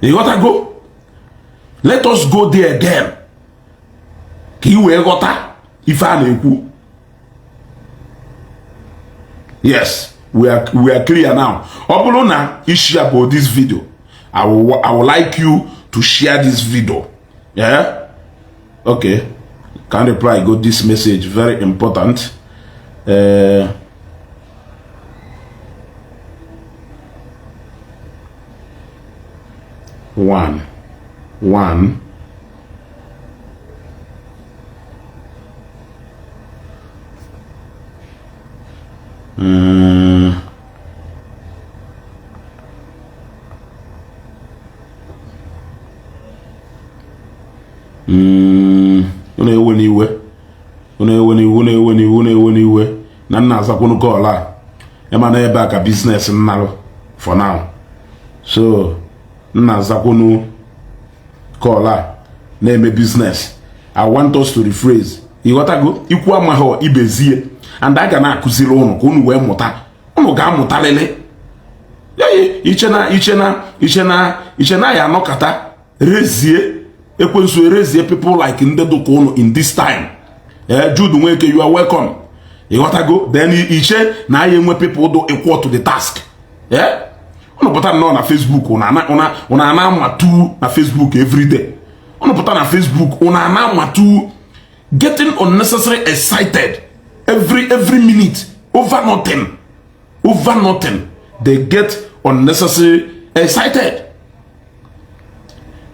You gotta go. Let us go there again. Ka i wee ghọta ife a na-ekwu. Yes, we are clear now. Ọ bụrụ na ị share bụ this video, I will like you to share this video. Yeah? Okay. Can reply go this message, very important. One, one, unu ewe n'iwe, unu ewe n'iwe, unu ewe n'iwe, unu ewe n'iwe na nna azakwunu call a ema na ebe a ka business nnalụ for now. So nna azakwunu call a na-eme business. I want us to rephrase. Ịghọtago? Ikwu amaghị ibezie, and a ga na-akụziri ụnụ ka unu wee mụta. Ụnụ ga-amụtalịlị. Iche na ya anọkata rezie ekwensu, erezie people like ndị dụka ụnụ in this time. Jude Nweke, you are welcome. Ịghọtago? Then iche na ya enwe people do equal to the task. Ụnụ pụta nnọọ na Facebook, ụnụ ana amatu na Facebook everyday. Ụnụ pụta na Facebook, ụnụ ana amatu, getting unnecessary excited every minute over nothing, over nothing. They get unnecessary excited.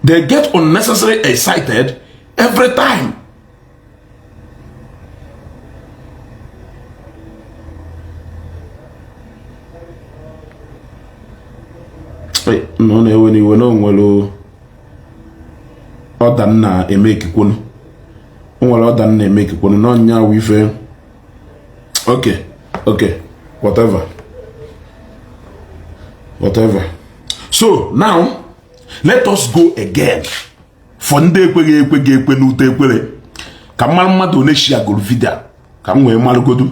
They get unnecessary excited every time. No na-ewe n'iwe na onwere ọda nna eme ekikwunu. O nwere ọda nna eme ekikwunu n'ọnya wụ ife. Okay, okay, whatever. Whatever. So now let us go again for ndị ekweghị ekwe ga-ekwe n'ute ekwere. Ka mmadụ mmadụ one shiagoro video ka m wee marụgodu.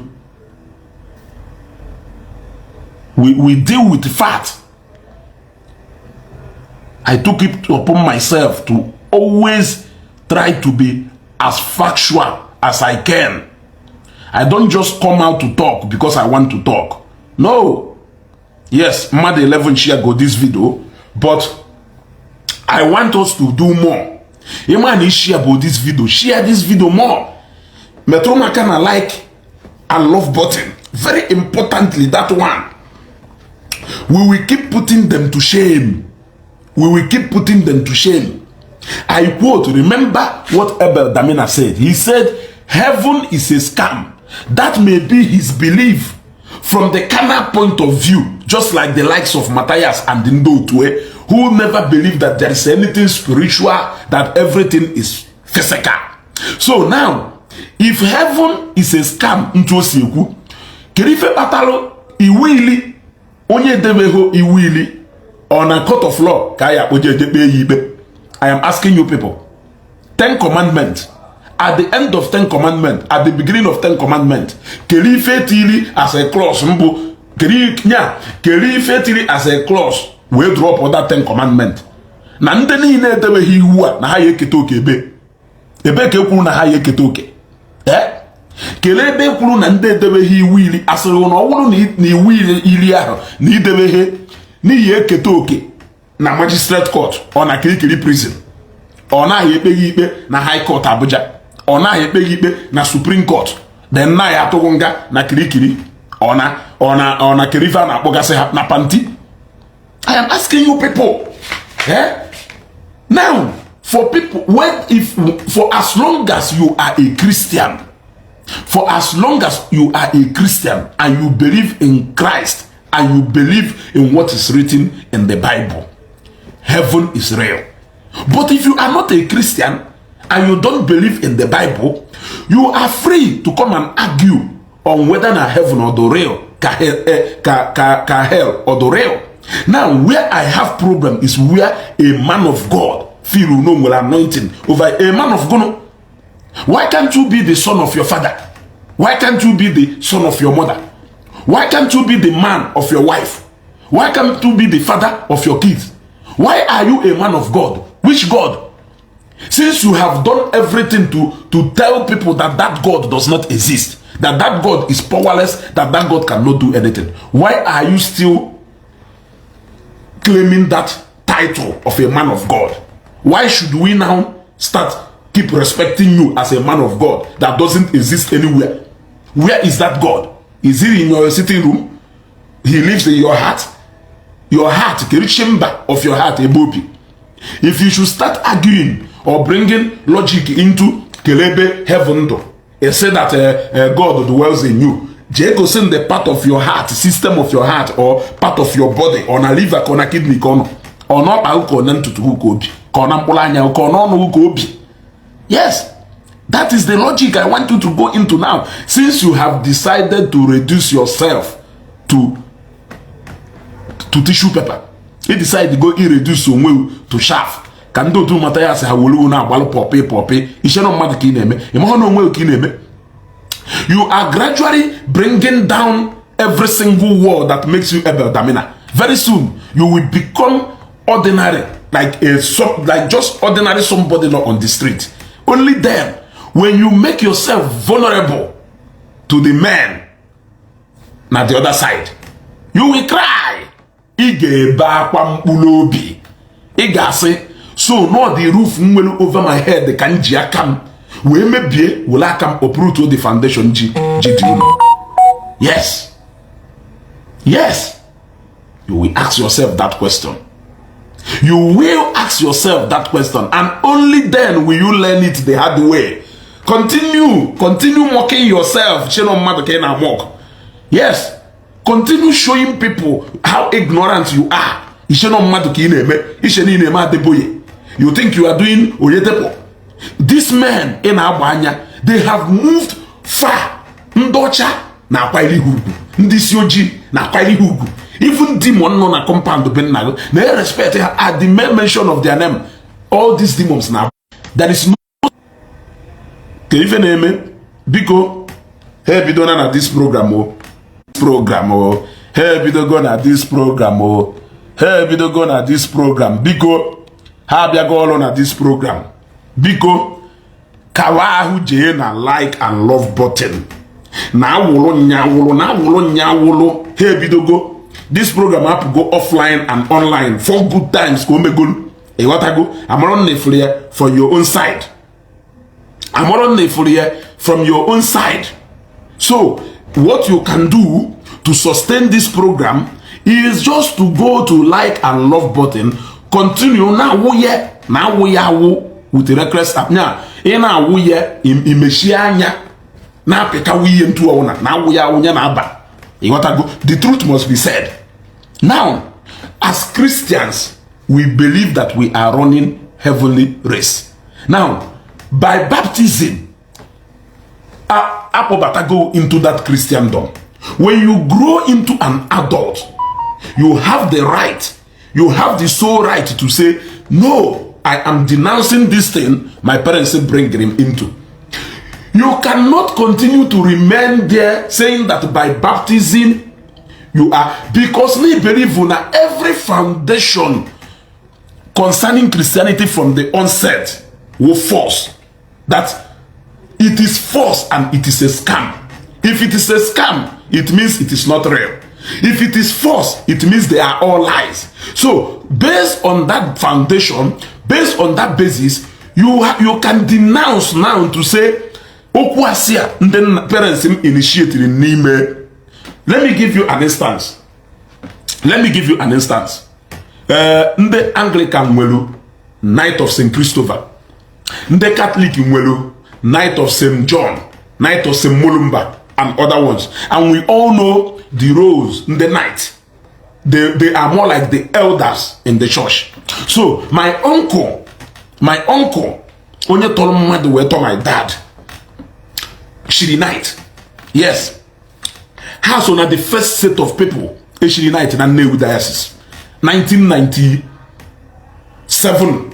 We deal with fact. I took it upon myself to always try to be as factual as I can. I don't just come out to talk because I want to talk. No. Yes, mmadụ 11 share go this video, but I want us to do more. Ịma na share bụ this video, share this video more. Metụrụ m aka na like and love button. Very importantly, that one. We will keep putting them to shame. We will keep putting them to shame. I quote, remember what Abel Damina said. He said, heaven is a scam. That may be his belief. From the carnal point of view, just like the likes of Matthias and ndị otu who never believe that there is anything spiritual, that everything is physical. So now, if heaven is a scam, ntu o si ekwu, kedu ife kpatalụ iwu ili onye edebeghị iwu ili ọ na court of law ka a ya akpoje eje kpee ya ikpe? I am asking you people. Ten Commandment, at the end of Ten Commandment, at the beginning of Ten Commandment, kedu ife tiri as a clause mbụ? Kedu nya, kedu ife tiri as a clause wee drop that Ten Commandment na ndị niile edebeghị iwu a na ha ya eketa oke? Ebe ka e kwuru na ha ya eketa oke? Ee, kelee ebe e kwuru na ndị edebeghị iwu iri asịrị na ọ bụrụ na iwu iri ahụ na idebeghe n'ihi eketa oke na magistrate court, ọ na Kirikiri prison, ọ naghị ekpeghị ikpe na High Court Abuja, ọ naghị ekpeghị ikpe na Supreme Court, then na ya atụghị nga na Kirikiri, ọ na kerife a na-akpọgasị ha na panti. I am asking you people, eh? Now, for people, when if for as long as you are a Christian, for as long as you are a Christian and you believe in Christ and you believe in what is written in the Bible, heaven is real. But if you are not a Christian and you don't believe in the Bible, you are free to come and argue on whether na heaven or the real ka hell, ka hell or the real. Now, where I have problem is where a man of God feel no nwere anointing over a man of God. Why can't you be the son of your father? Why can't you be the son of your mother? Why can't you be the man of your wife? Why can't you be the father of your kids? Why are you a man of God? Which God? Since you have done everything to tell people that that God does not exist, that that God is powerless, that that God cannot do anything, why are you still claiming that title of a man of God? Why should we now start keep respecting you as a man of God that doesn't exist anywhere? Where is that God? Is he in your sitting room? He lives in your heart. Your heart, the chamber of your heart, ebobi. If you should start arguing or bringing logic into kelebe heaven do, and say that God dwells in you, jee gosi the part of your heart, system of your heart, or part of your body, or na liver, ka ọ na kidney, ka ọ nọ, ọ n'ọkpa, ka ọ na ntutu, ka obi, ka ọ na mkpụrụ anya, ka ọ n'ọnụ, ka obi. Yes, that is the logic I want you to go into now. Since you have decided to reduce yourself to tissue paper, you decide to go reduce onwe to chaff, ka ndị otu mata ya sị ha were na-agbalụ pọpị pọpị iche na mmadụ ka ị na-eme, ịmahụ na onwe ka ị na-eme. You are gradually bringing down every single word that makes you Abel Damina. Very soon you will become ordinary, like just ordinary somebody not on the street. Only then, when you make yourself vulnerable to the men na the other side, you will cry. Ị ga-ebe akwa mkpụrụ obi. Ị ga-asị so no, the roof nwere over my head ka m ji aka m wee mebie, were aka m uproot the foundation ji ji dị unu. Yes, you will ask yourself that question. You will ask yourself that question, and only then will you learn it the hard way. Continue, continue mocking yourself. Cheno mmadụ ka ị na-mock. Yes, continue showing people how ignorant you are. Icheno mmadụ ka ị na-eme, iche na ị na-eme Adeboye. You think you are doing Oyedepo. This men ị na-agba anya, they have moved far. Ndị ọcha na-akwanyere ha ugwu, ndị isi ojii na-akwanyere ha ugwu. Even demon nọ na compound be nna gị na respect ha at the mere mention of their name. All these demons na there is no ka ife na-eme. Biko, ha ebidona na this program o, program o, ha ebidogo na this program o, ha ebidogo na this program. Biko, ha abịago ọrụ na this program. Biko, kawa ahụ jee na like and love button na awụrụ nyawụrụ na awụrụ nyawụrụ. Ha ebidogo. This program apụgo offline and online four good times ka o megolu. Ịghọtago? Amarọ na ifuru ya for your own side. Amarọ na ifuru ya from your own side. So what you can do to sustain this program is just to go to like and love button, continue na-awụ ya, na-awụ ya awụ with reckless nya. Ị na-awụ ya, imechie anya, na-apịkawa ihe ntu ọwụna na-awụ ya awụ ya na-aba. Ịghọtago? The truth must be said. Now, as Christians, we believe that we are running heavenly race. Now, by baptism, akpọbatago into that Christendom. When you grow into an adult, you have the right, you have the sole right to say, "No, I am denouncing this thing my parents bring him into." You cannot continue to remain there saying that by baptism you are, because me believe na every foundation concerning Christianity from the onset will false, that it is false and it is a scam. If it is a scam, it means it is not real. If it is false, it means they are all lies. So based on that foundation, based on that basis, you can denounce now to say, "Okwu asị a ndị parents m initiated n'ime." Let me give you an instance. Let me give you an instance. Ndị Anglican nwere Knight of St. Christopher, ndị Catholic nwere Knight of St. John, Knight of St. Mulumba and other ones, and we all know the roles in the knight. They are more like the elders in the church. So my uncle, my uncle onye tọrọ mmadụ wee tọọ my dad, shiri knight. Yes, ha so na the first set of people eshiri knight na Nnewi Diocese, 1997.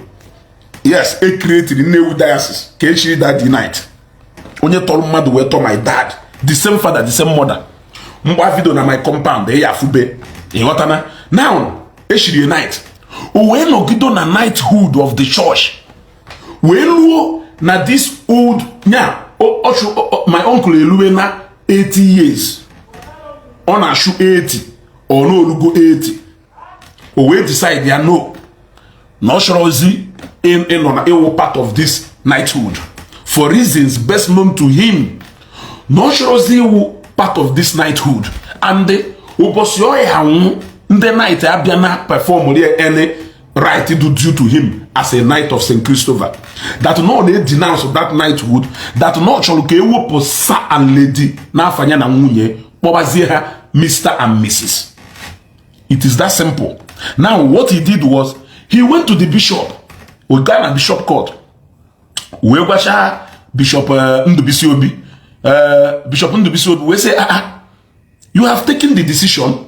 Yes, e created Nnewi Diocese ka echiri that knight. Onye tọrọ mmadụ wee tọọ my dad, the same father, the same mother. Mgba video na my compound ya afube. Ịghọtana? Now, eshiri knight, o wee nọgido na knighthood of the church wee luo na this old nya ọchụ. My uncle eluwe na 80 years, ọ na-achụ 80, ọ na-olugo 80. O wee decide ya no, na ọ chọrọzi ịnọ na ịwụ part of this knighthood for reasons best known to him, na ọ chọrọzi ịwụ part of this knighthood. And ụbọchị ọ ya anwụ, ndị knight abịa na perform rie any right do due to him as a Knight of St. Christopher, that no na denounce that knighthood, that no chọrọ ka ewepụ Sir and Lady n'afọ ya na nwunye, kpọbazie ha Mr. and Mrs. It is that simple. Now, what he did was he went to the bishop. We gaa na bishop court wee gwacha Bishop Ndubisi Obi. Bishop Ndubisi Obi wee say, "Ah ah, you have taken the decision.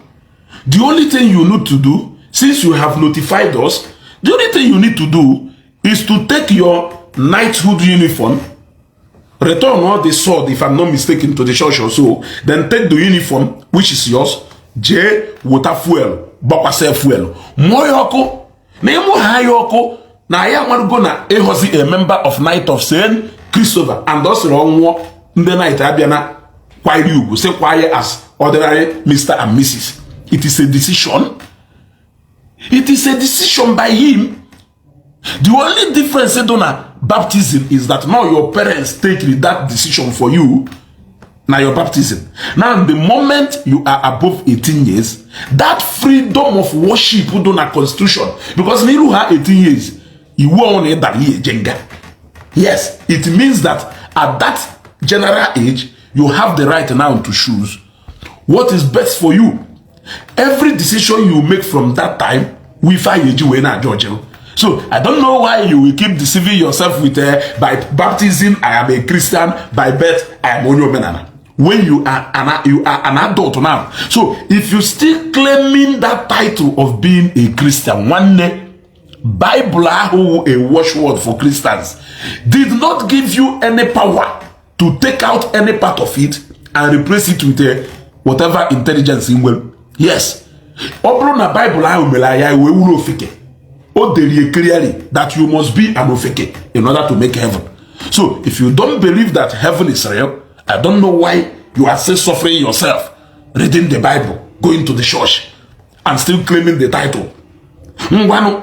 The only thing you need to do, since you have notified us, the only thing you need to do is to take your knighthood uniform, return all the sword, if I'm not mistaken, to the church or so, then take the uniform which is yours, jee wota fuel, gbakwasị fuel, mụọ ya ọkụ." Na ịmụ ha ya ọkụ na ya amarugo na ịghọzi a member of Knight of St. Christopher. And ọ sịrị ọnwụọ, ndị knight abịa na kwanyere ugwu, sị kwaye as ordinary Mr. and Mrs. It is a decision. It is a decision by him. The only difference dị na baptism is that now your parents take that decision for you na your baptism. Now, the moment you are above 18 years, that freedom of worship dị na constitution, because n'iru ha 18 years, iwu ọnwụ na ịdara ihe eje nga. Yes, it means that at that general age, you have the right now to choose what is best for you. Every decision you make from that time, we find eji wee na judge you. So I don't know why you will keep deceiving yourself with "By baptism I am a Christian, by birth I am onye omenala," when you are an adult now. So if you still claiming that title of being a Christian, nwanne, Bible ahụ, a watchword for Christians, did not give you any power to take out any part of it and replace it with a whatever intelligence ị nwere. Yes, ọ bụrụ na Bible ahụ mere anya wee wuru ofeke, o dere clearly that you must be an ofeke in order to make heaven. So if you don't believe that heaven is real, I don't know why you are still suffering yourself reading the Bible, going to the church and still claiming the title. Ngwanụ,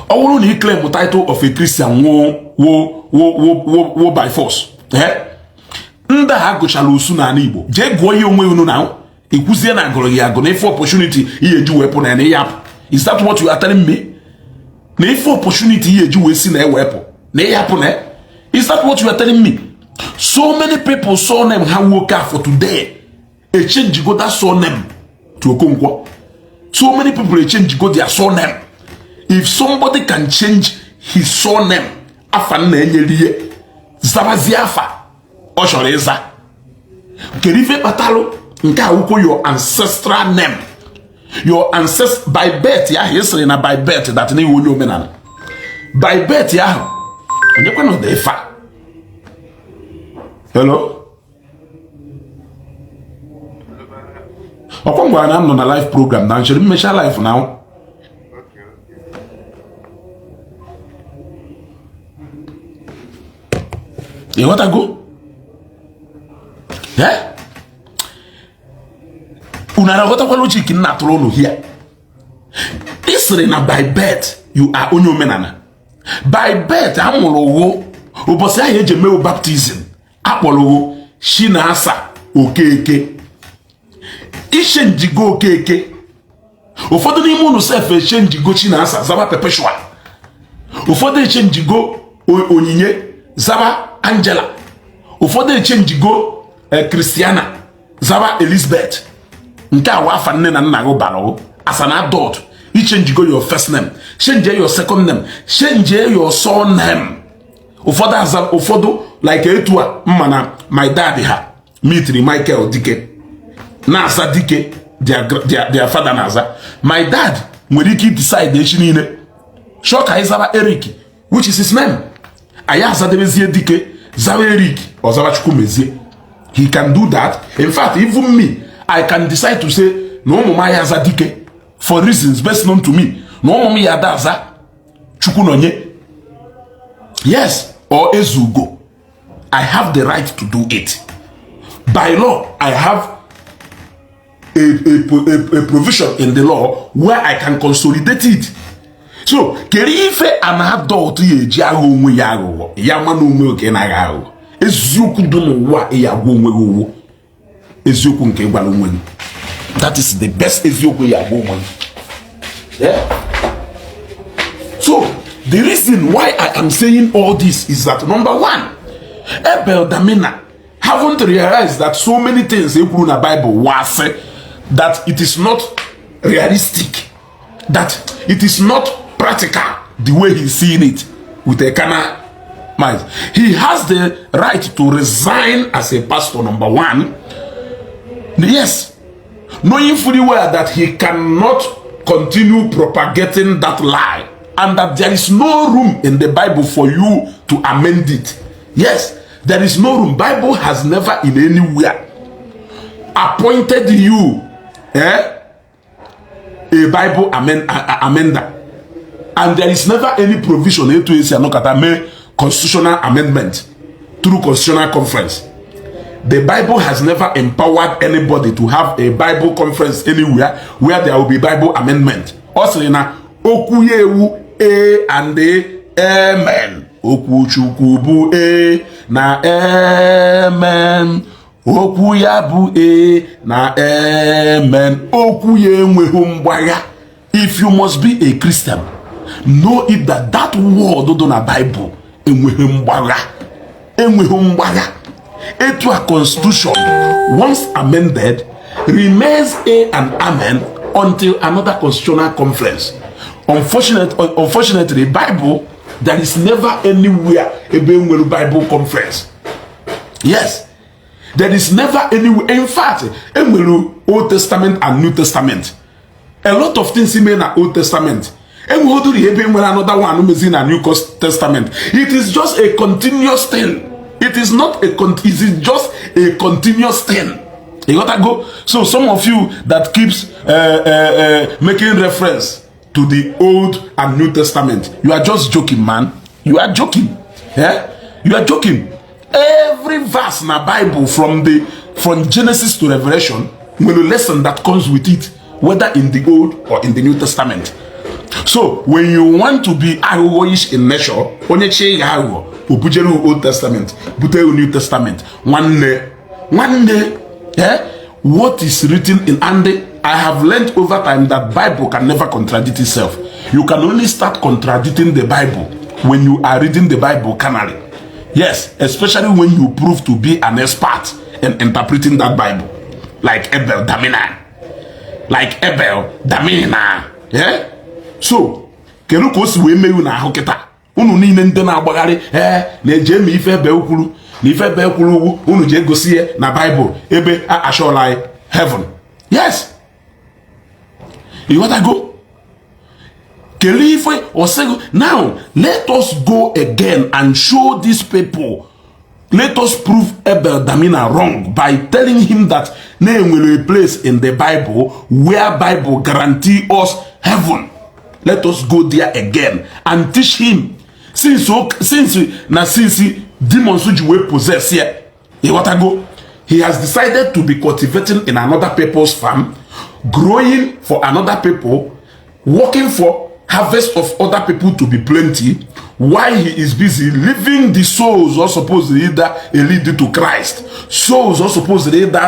ọ bụrụ na ị claim title of a Christian wo wo wo wo wo wo by force, eh? Ndị a gụchara osu n'ala Igbo, jee gụọ ihe onwe unu na ekwuzie na agụrụ gị agụ na ife opportunity ihe eji wepụ na ya na ịyapụ. Is that what you are telling me? Na ife opportunity ihe eji wee si na ewepụ na ịyapụ na, is that what you are telling me? So many people saw them ha nwoke afọ today. Echenjigo that surname to Okonkwo. So many people echenjigo their surname. If somebody can change his surname, afa nna enyere ihe, zabazie afa ọ chọrọ ịza, kedu ife kpatalụ nke a wụkwo your ancestral name, your ancestor by birth ya ahụ? Ị sịrị na by birth that na iwe onye omenala by birth ya ahụ. Onye kwanụ dị ife a? Hello, ọkwa m gwara na m nọ na live program na nchere mmecha live na ịghọtago. Unu aghọtakwa logic m na-atụrụ unu here? Ị sịrị na by birth you are onye omenala. By birth, a mụrụ wụ ụbọchị ahụ eji emewu baptism, akpọrọ wụ Chinasa Okeke. Ichenjigo Okeke. Ụfọdụ n'ime unu sef echenjigo Chinasa zaba Perpetual. Ụfọdụ echenjigo Onyinye zaba Angela. Ụfọdụ echenjigo Christiana zaba Elizabeth. Nke a afa nne na nna gị bara. As an adult, ichenjigo your first name, change your second name, change your surname. Ụfọdụ aza ụfọdụ like etu a mma na my dad ha mitri Michael Dike na-aza Dike, their father na-aza. My dad nwere ike decide echi niile chọọ ka anyị zaba Eric, which is his name. Anyị azadebezie Dike, zaba Eric, ọ zaba Chukwumezie. He can do that. In fact, even me, I can decide to say na ụmụ m aya aza Dike for reasons best known to me, na ụmụ m ya ada aza Chukwunonye, yes, or Ezugo. I have the right to do it by law. I have a provision in the law where I can consolidate it. So kedu ife an adult ya eji aghọ onwe ya aghụghọ ya ma na onwe oke na-aghọ aghụghọ? Eziokwu dị n'ụwa ya agwa onwe gị owu eziokwu nke gwara onwe gị. That is the best eziokwu ya agwa onwe gị. Yeah. So the reason why I am saying all this is that, number one, Abel Damina haven't realized that so many things ekwuru na Bible was that it is not realistic, that it is not practical the way he's seeing it with a carnal mind. He has the right to resign as a pastor, number one. Yes, knowing fully well that he cannot continue propagating that lie and that there is no room in the Bible for you to amend it. Yes, there is no room. Bible has never in anywhere appointed you a Bible amender. And there is never any provision etu esi anọkọta mee constitutional amendment through constitutional conference. The Bible has never empowered anybody to have a Bible conference anywhere where there will be Bible amendment. Ọ sịrị na okwu ya ewu e and amen. Okwu Chukwu bụ e na amen. Okwu ya bụ e na amen. Okwu ya enweghị mgbagha. If you must be a Christian, know it that that word dị na Bible enweghị mgbagha, enweghị mgbagha. Etu a constitution once amended remains a and amen until another constitutional conference. Unfortunately, Bible, there is never anywhere ebe nwere Bible conference. Yes, there is never anywhere. In fact, enwere Old Testament and New Testament. A lot of things ime na Old Testament enweghị ebe nwere another one mezi na New Testament. It is just a continuous thing. It is not a it is just a continuous thing. You gotta go. So some of you that keeps making reference to the Old and New Testament, you are just joking, man. You are joking. Yeah, you are joking. Every verse in the Bible from Genesis to Revelation nwere lesson that comes with it, whether in the Old or in the New Testament. So when you want to be aghụghọ in nature, onye chi ya aghụghọ o bujere Old Testament, bute New Testament. Nwanne, nwanne, eh? What is written in, and I have learned over time that Bible can never contradict itself. You can only start contradicting the Bible when you are reading the Bible carnally. Yes, especially when you prove to be an expert in interpreting that Bible. Like Abel Damina, like Abel Damina, yeah? So kedu ka o si wee mee unu ahụ kịta, unu niile ndị na-agbagharị ee na-eje eme ife ebe kwuru na ife ebe kwuru ugwu unu ji egosi ya na Baịbụl ebe a ashọla anyị heaven? Yes, ịghọtago? Kedu ife ọsịgụ? Now let us go again and show these people. Let us prove Abel Damina wrong by telling him that na enwere a place in the Bible where Bible guarantee us heaven. Let us go there again and teach him, since na since demons ji wee possess ya, ịghọtago, he has decided to be cultivating in another people's farm, growing for another people, working for harvest of other people to be plenty, while he is busy leaving the souls or supposed either a lead to Christ, souls or supposed either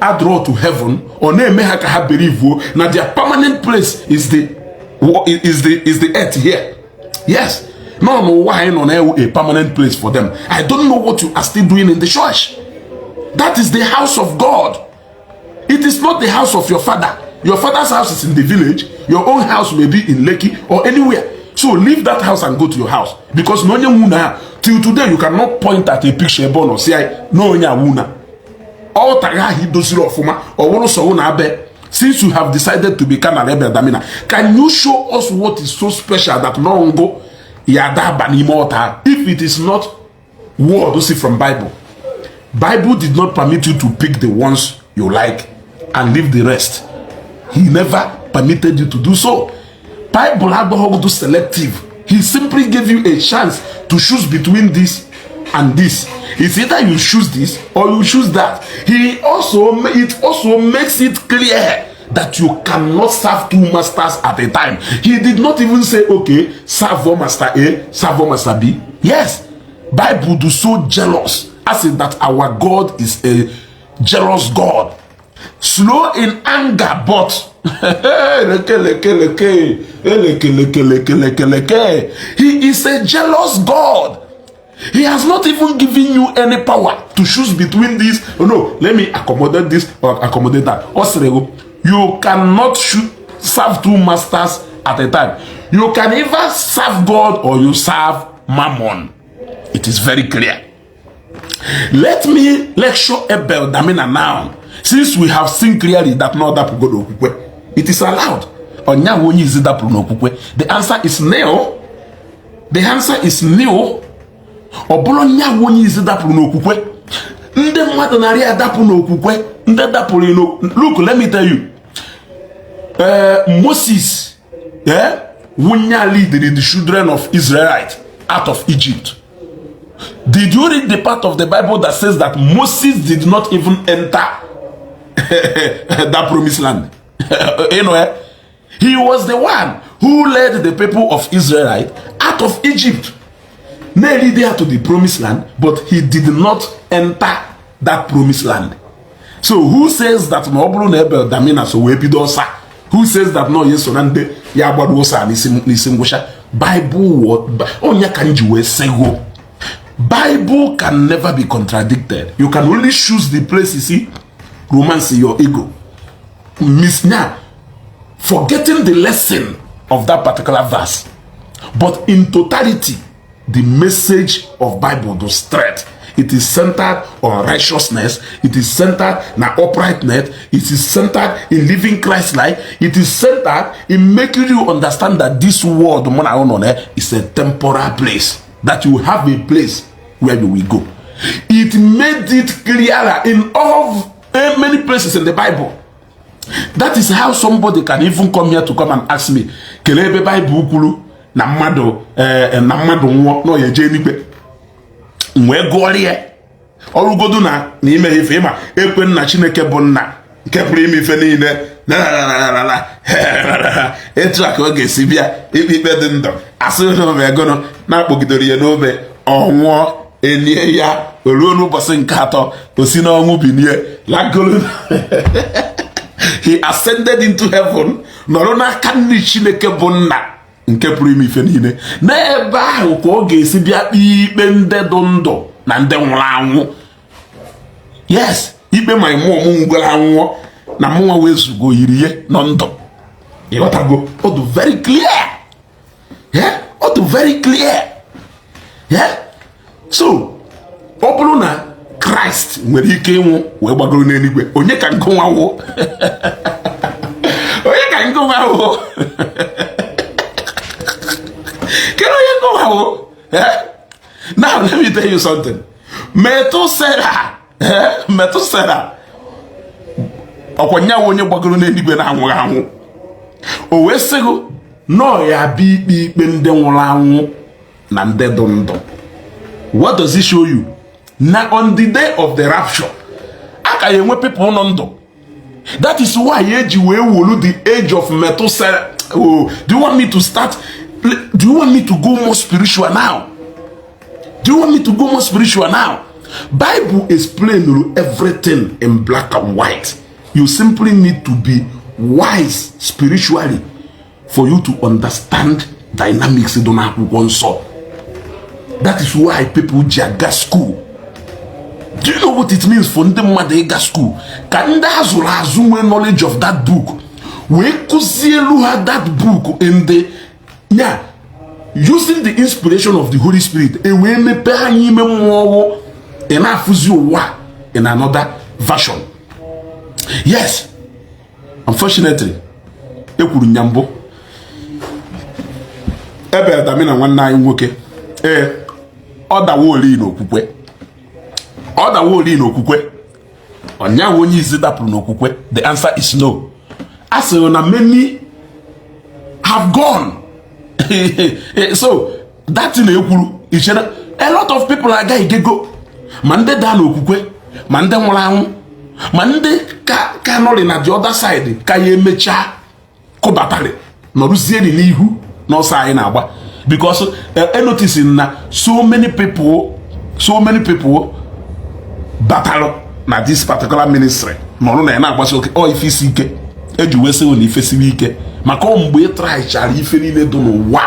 a draw to heaven. Ọ na-eme ha ka ha believe na their permanent place is the earth here. Yes, no, n'ụwa anyị nọ na a permanent place for them. I don't know what you are still doing in the church. That is the house of God. It is not the house of your father. Your father's house is in the village. Your own house may be in Lekki or anywhere. So leave that house and go to your house, because na onye nwuna till today, you cannot point at a picture ebe ọ nọ si anyị na onye awuna altar ahụ idoziri ọfụma ọ wụrụ sọ na abe. Since you have decided to be carnal, Abel Damina, can you show us what is so special that no ngo ya daba n'ime altar, if it is not word see from Bible? Bible did not permit you to pick the ones you like and leave the rest. He never permitted you to do so. Bible agbọghọ selective. He simply gave you a chance to choose between this and this. It's either you choose this or you choose that. He also it also makes it clear that you cannot serve two masters at a time. He did not even say, "Okay, serve one master A, serve one master B." Yes, Bible do so jealous, as in that our God is a jealous God, slow in anger, but leke leke leke leke leke leke leke leke. He is a jealous God. He has not even given you any power to choose between this. Oh no, let me accommodate this or accommodate that. Ọ sịrị gị, you cannot serve two masters at a time. You can either serve God or you serve Mammon. It is very clear. Let me lecture Abel Damina now, since we have seen clearly that no dapụgo n'okwukwe. It is allowed. Ọnya bụ onye izi dapụrụ n'okwukwe? The answer is no. The answer is no. Ọ bụrụ nya bụ onye izi dapụrụ n'okwukwe, ndị mmadụ narị adapụ n'okwukwe, ndị dapụrụ. Look, let me tell you, Moses, wunye lead the children of Israelite out of Egypt. Did you read the part of the Bible that says that Moses did not even enter that promised land? He was the one who led the people of Israelite out of Egypt, nearly there to the promised land, but he did not enter that promised land. So who says that na ọ bụrụ na Abel Damina so wee bido ọsa, who says that na onye so na ndị ya gbado ọsa n'isi ngwụcha? Bible, onye ka m ji wee sego, Bible can never be contradicted. You can only choose the place you see romance your ego misnya, forgetting the lesson of that particular verse. But in totality, the message of Bible goes straight. It is centered on righteousness. It is centered na uprightness. It is centered in living Christ life. It is centered in making you understand that this world mụ na nọ na is a temporal place, that you have a place where you will go. It made it clearer in all many places in the Bible. That is how somebody can even come here to come and ask me, kelee ebe Bible kwuru na mmadụ na mmadụ nwụọ na ọ ya eje eluigwe? M wee gụọrọ ya ọrụgodu na n'ime ife ịma ekwe nna Chineke bụ nna nke pụrụ ime ife niile na etu a ka ọ ga-esi bịa ikpe ikpe dị ndụ asị egoro na-akpọgidere ya n'obe, ọ nwụọ, elie ya, o ruo n'ụbọchị nke atọ o si n'ọnwụ binie lagoro. He ascended into heaven, nọrọ n'aka nri Chineke bụ nna nke pụrụ ime ife niile. N'ebe ahụ ka ọ ga-esi bịa kpee ikpe ndị dị ndụ na ndị nwụrụ anwụ. Yes, ikpe my mom nwụgoro anwụọ na mụnwa wee zugo yiri ihe nọ ndụ. Ịghọtago? Ọ dị very clear. Yeah, ọ dị very clear. Yeah, so ọ bụrụ na Kraịst nwere ike ịnwụ wee gbagoro n'eluigwe, onye ka ngụnwa wụ? Onye ka ngụnwa wụ? Kedu onye ngụnwa wụ? Now let me tell you something. Methuselah, Methuselah, ọkwa nyawa onye gbagoro n'eluigwe na-anwụghị anwụ, o wee sịgụ nọọ ya bịa ikpe ikpe ndị nwụrụ anwụ na ndị dị ndụ. What does it show you? Na on the day of the rapture, a ka ya enwe people nọ ndụ. That is why eji wee wolu the age of Methuselah. Oh, do you want me to start? Do you want me to go more spiritual now? Do you want me to go more spiritual now? Bible explain everything in black and white. You simply need to be wise spiritually for you to understand dynamics dị n'akwụkwọ nsọ. That is why people ji aga school. Do you know what it means for ndị mmadụ ịga school? Ka ndị azụrụ azụ nwee knowledge of that book wee kụzielu ha that book in the yeah, using the inspiration of the Holy Spirit, e wee mepee anya ime mmụọ, ị na-afụzi ụwa in another version. Yes, unfortunately, ekwuru nya mbụ ebe Damina nwanne anyị nwoke, ee, ọ dawa oli n'okwukwe, ọ dawa oli n'okwukwe. Ọnyaahụ onye izi dapụrụ n'okwukwe? The answer is no. A sịrị na many have gone. So that thing ekwuru ichere, a lot of people agaghị gego, ma ndị daa n'okwukwe, ma ndị nwụrụ anwụ, ma ndị ka nọrị na the other side, ka ya emechaa kụbatarị nọrụzieri n'ihu n'ọsọ anyị na-agba, because e notice na so many people, so many people batalụ na this particular ministry nọrọ na ya na-agbasi oke ọ ife isi ike eji wee sị na ife siri ike, maka ọ mgbe ị trychara ife niile dị n'ụwa,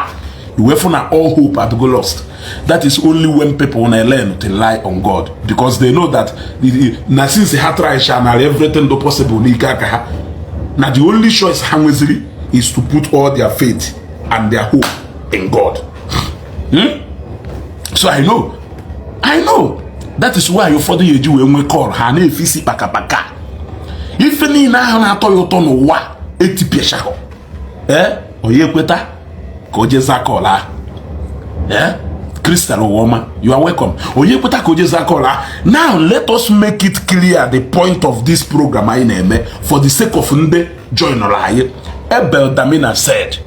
iwefu na all hope had go lost. That is only when people na learn to rely on God, because they know that na since ha trycha na everything do possible n'ike aka ha, na the only choice ha nweziri is to put all their faith and their hope in God. So I know that is why ụfọdụ ya eji wee nwee call ha na-efe isi kpakapaka. Ife niile ahụ na-atọ ya ụtọ n'ụwa etipịachahụ, ee, onye ekweta ka o jee zaa call ahụ. Ee, Crystal Ụwaọma, you are welcome. Onye ekweta ka o jee zaa call ahụ. Now let us make it clear, the point of this program anyị na-eme for the sake of ndị joinụrụ anyị. Abel Damina said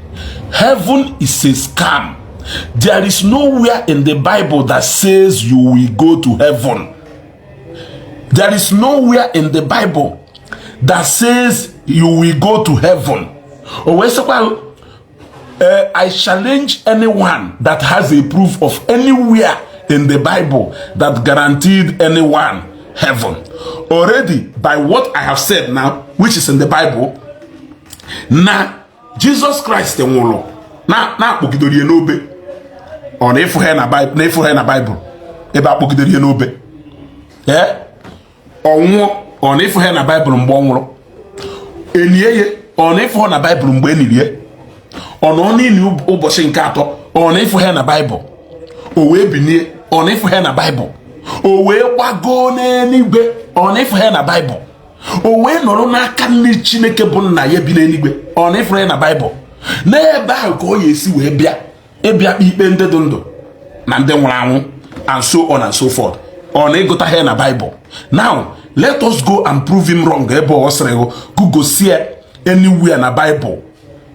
heaven is a scam. There is nowhere in the Bible that says you will go to heaven. There is nowhere in the Bible that says you will go to heaven. O wee sịkwa, I challenge anyone that has a proof of anywhere in the Bible that guaranteed anyone heaven. Already, by what I have said now, which is in the Bible, na Jesus Christ nwụrụ na na-akpọgidere ya n'obe, ọ na ịfụ na Bible, na ịfụ na Bible ebe akpọgidere ya n'obe, ee, ọ nwụọ, ọ na ịfụ na Bible mgbe ọ nwụrụ, enie ya, ọ na ịfụ na Bible mgbe eniri ya, ọ nọ n'ili ụbọchị nke atọ, ọ na ịfụ na Bible, o wee binie, ọ na ịfụ na Bible, o wee gbagoo n'eluigwe, ọ na ịfụ na Bible, o wee nọrọ n'aka nne Chineke bụ nna ya bi n'eluigwe, ọ na ịfụ na Bible. N'ebe ahụ ka ọ ya esi wee bịa ịbịa kpe ikpe ndị dị ndụ na ndị nwụrụ anwụ, and so on and so forth. Ọ na ịgụta ha na Bible. Now let us go and prove him wrong. Ebe ọ sịrị gụgosie anywhere na Bible,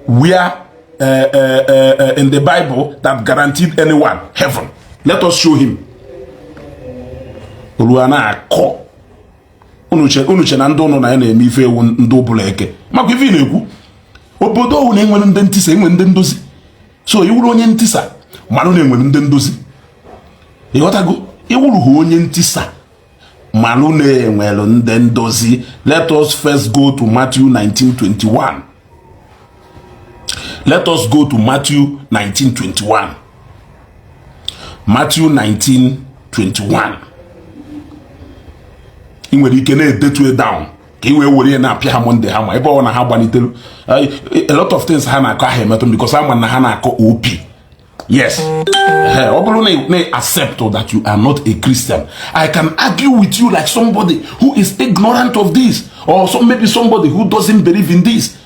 where in the Bible that guaranteed anyone heaven. Let us show him. Olu a na-akọ unu che na ndị ụnụ na ya na-eme ife ewu ndị ụbụla eke maka ife ị na-ekwu. Obodo owu na-enwere ndị ntisa, enwe ndị ndozi. So iwuru onye ntisa, manụ na-enwere ndị ndozi. Ịghọtago? Iwuru ha onye ntisa, manụ na-enwere ndị ndozi. Let us first go to Matthew 19:21. Let us go to Matthew 19:21. Matthew 19:21. Ị nwere ike na-edetu down ka ị wee were ya na-apịa ha Monday ha ma ebe ọ na ha gbalitelu. A lot of things ha na-akọ ahụ emetụ m because ama na ha na-akọ op. Yes, ọ bụrụ na accept that you are not a Christian, I can argue with you like somebody who is ignorant of this or maybe somebody who doesn't believe in this.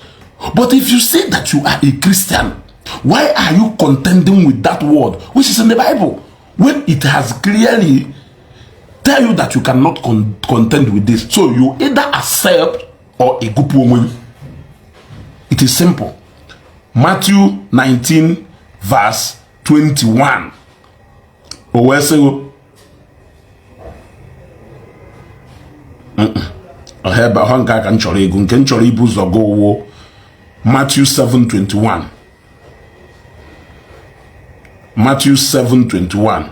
But if you say that you are a Christian, why are you contending with that word which is in the Bible when it has clearly tell you that you cannot contend with this? So you either accept or ịgụpụ onwe gị. It is simple. Matthew 19 verse 21, o wee sị, ọha ebe ọha nke a ka m chọrọ ịgụ, nke m chọrọ ibu ụzọ gụwo Matthew 7:21. Matthew 7:21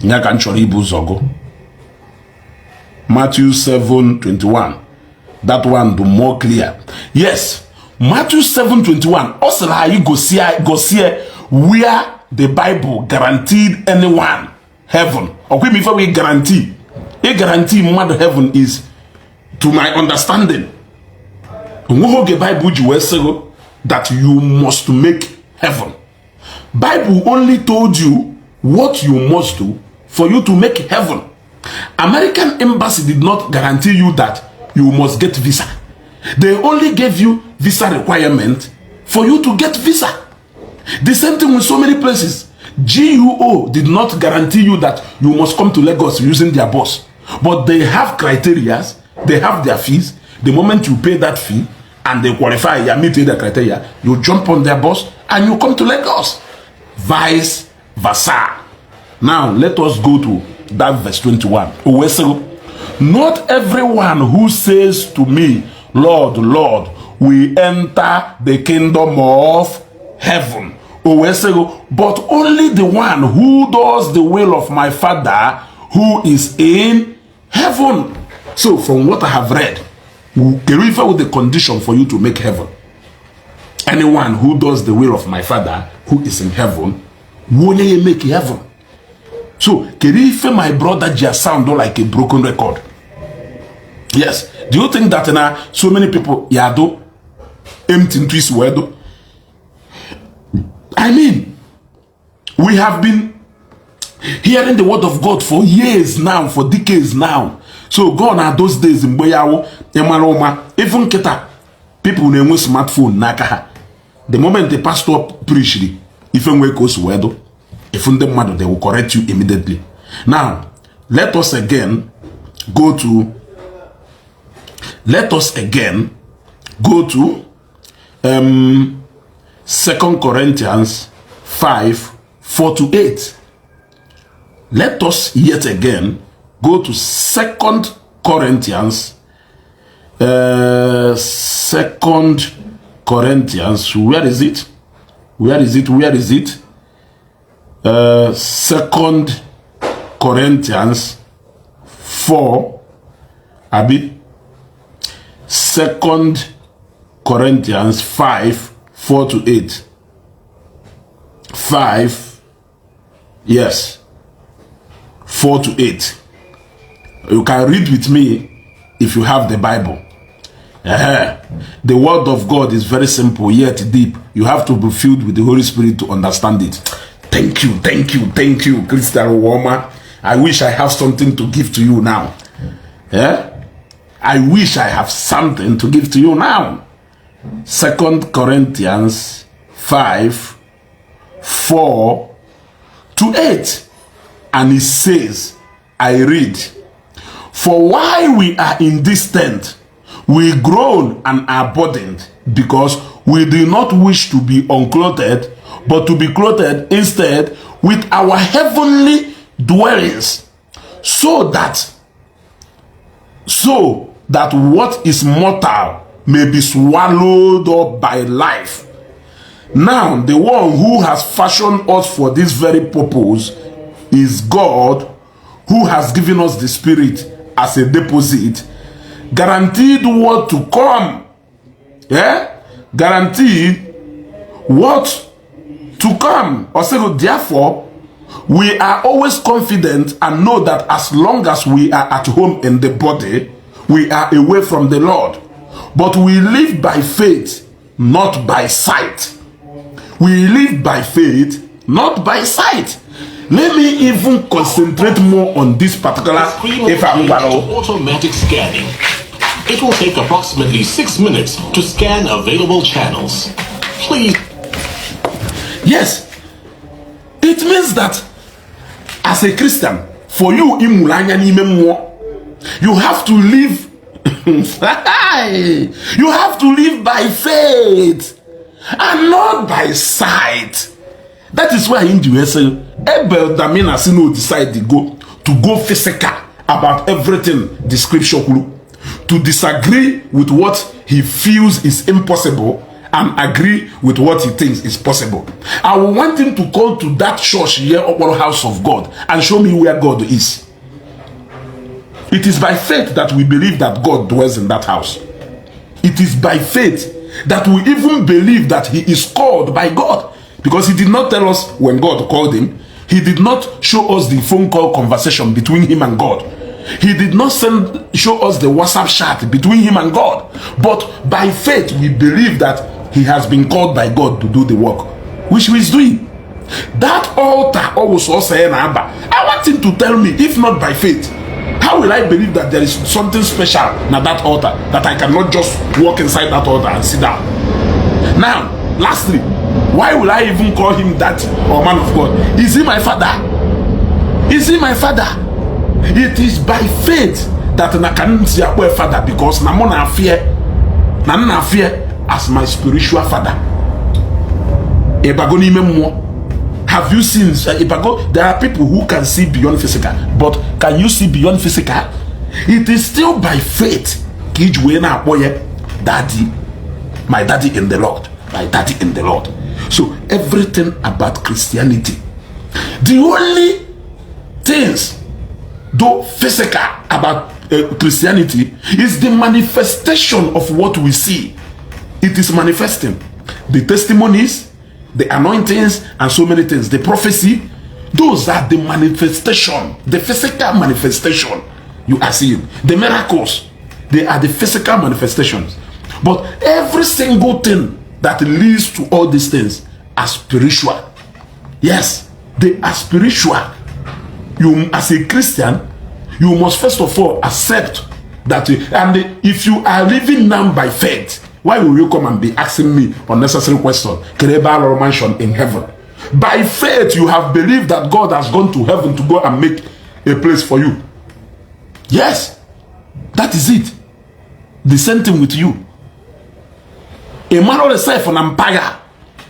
ya ka m chọrọ ibu ụzọ gụ. Matthew 7:21, that one do more clear. Yes, Matthew 7:21, ọ sịrị anyị gosie gosie where the Bible guaranteed anyone heaven. Ọkwa ime ife we guarantee, ị guarantee mmadụ heaven is, to my understanding, onweghị oge Bible ji wee sịgụ that you must make heaven. Bible only told you what you must do for you to make heaven. American embassy did not guarantee you that you must get visa. They only gave you visa requirement for you to get visa. The same thing with so many places. GUO did not guarantee you that you must come to Lagos using their bus, but they have criteria, they have their fees. The moment you pay that fee and they qualify, you meet the criteria, you jump on their bus and you come to Lagos. Vice versa. Now let us go to that verse 21. O wee sị, "Not everyone who says to me, 'Lord, Lord,' will enter the kingdom of heaven." O wee sị, "But only the one who does the will of my Father who is in heaven." So from what I have read, kedu ife with the condition for you to make heaven? Anyone who does the will of my Father who is in heaven, onye ya make heaven. So kedu ife my brother ji sound like a broken record? Yes, do you think that na so many people ya do empty into isi wee do? I mean, we have been hearing the word of God for years now, for decades now. So gone are those days mgbe ya wụ ịmara ụma. Even nkịta, people na-enwe smartphone n'aka ha. The moment the pastor preachiri ife nwee ka o si wee do, if ndị mmadụ, they will correct you immediately. Now let us again go to 2 Corinthians 5 4 to 8. Let us yet again go to 2 Corinthians, 2 Corinthians, where is it? Where is it? Where is it? 2 Corinthians 4, abi 2 Corinthians 5 4 to 8. 5, yes, 4 to 8. You can read with me if you have the Bible. The word of God is very simple yet deep. You have to be filled with the Holy Spirit to understand it. Thank you, thank you, thank you, Christian Woma. I wish I have something to give to you now. Yeah? I wish I have something to give to you now. 2 Corinthians 5 4 to 8. And it says, I read, "For while we are in this tent, we groan and are burdened, because we do not wish to be unclothed, but to be clothed instead with our heavenly dwellings, so that what is mortal may be swallowed up by life. Now, the one who has fashioned us for this very purpose is God, who has given us the Spirit as a deposit, guaranteed what to come." Yeah? Guaranteed what to come. Or say, therefore, We are always confident and know that as long as we are at home in the body, we are away from the Lord. But we live by faith, not by sight. We live by faith, not by sight. Let me even concentrate more on this particular Screen if I'm will change to automatic scanning. It will take approximately 6 minutes to scan available channels. Please Yes, it means that as a Christian, for you ịmụrụ anya n'ime mmụọ, you have to live you have to live by faith and not by sight. That is why in the wee Abel Damina si no decide to go physical about everything the scripture kwuru, to disagree with what he feels is impossible and agree with what he thinks is possible. I will want him to call to that church here, Okporo House of God, and show me where God is. It is by faith that we believe that God dwells in that house. It is by faith that we even believe that he is called by God. Because he did not tell us when God called him. He did not show us the phone call conversation between him and God. He did not show us the WhatsApp chat between him and God. But by faith, we believe that he has been called by God to do the work, which he is doing. That altar also saying, Abba, I want him to tell me, if not by faith, how will I believe that there is something special na that altar that I cannot just walk inside that altar and sit down? Now, lastly, why will I even call him that or man of God? Is he my father? Is he my father? It is by faith that na ka m si akpọ father, because na mụ na fear na nna fear as my spiritual father. Ịbago n'ime mmụọ? Have you seen ịbago? There are people who can see beyond physical, but can you see beyond physical? It is still by faith ka iji wee na-akpọ ya daddy, my daddy in the Lord, my daddy in the Lord. So everything about Christianity, the only things though physical about Christianity is the manifestation of what we see. It is manifesting the testimonies, the anointings, and so many things, the prophecy. Those are the manifestation, the physical manifestation you are seeing. The miracles, they are the physical manifestations. But every single thing that leads to all these things are spiritual. Yes, they are spiritual. You, as a Christian, you must first of all accept that. And if you are living now by faith, why will you come and be asking me unnecessary question? Kereba mansion in heaven. By faith, you have believed that God has gone to heaven to go and make a place for you. Yes, that is it. The same thing with you. Emmanuel sef na mpaghara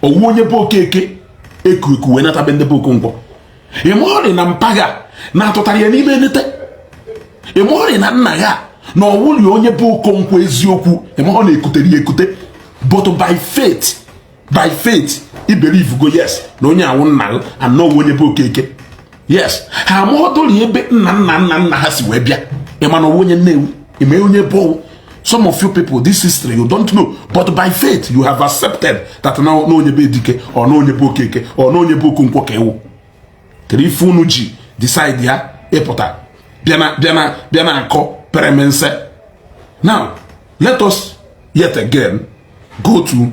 owu onye bụ Okeke eku eku wee natabe ndị bụ Okonkwo. Ịmụọrị na mpaghara na-atụtara ya n'ime enete. Ịmụọrị na nna ya na ọwụli onye bụ Okonkwo eziokwu. Ịmụọ na ekutere ya ekute. But by faith, by faith, I believe go, yes, na onye awụ nna gị and na onye bụ Okeke. Yes, ha amaọdụrụ ebe nna nna nna nna ha si wee bịa. Ịma na ọwụ onye Nnewi, ịma onye bụ. Some of you people, this history you don't know, but by faith you have accepted that na onye bụ Edike or na onye bụ Okeke or na onye bụ Okonkwo ka ewu. Kedu ife unu ji decide ya ịpụta bịa na bịa na bịa na akọ peremense? Now let us yet again go to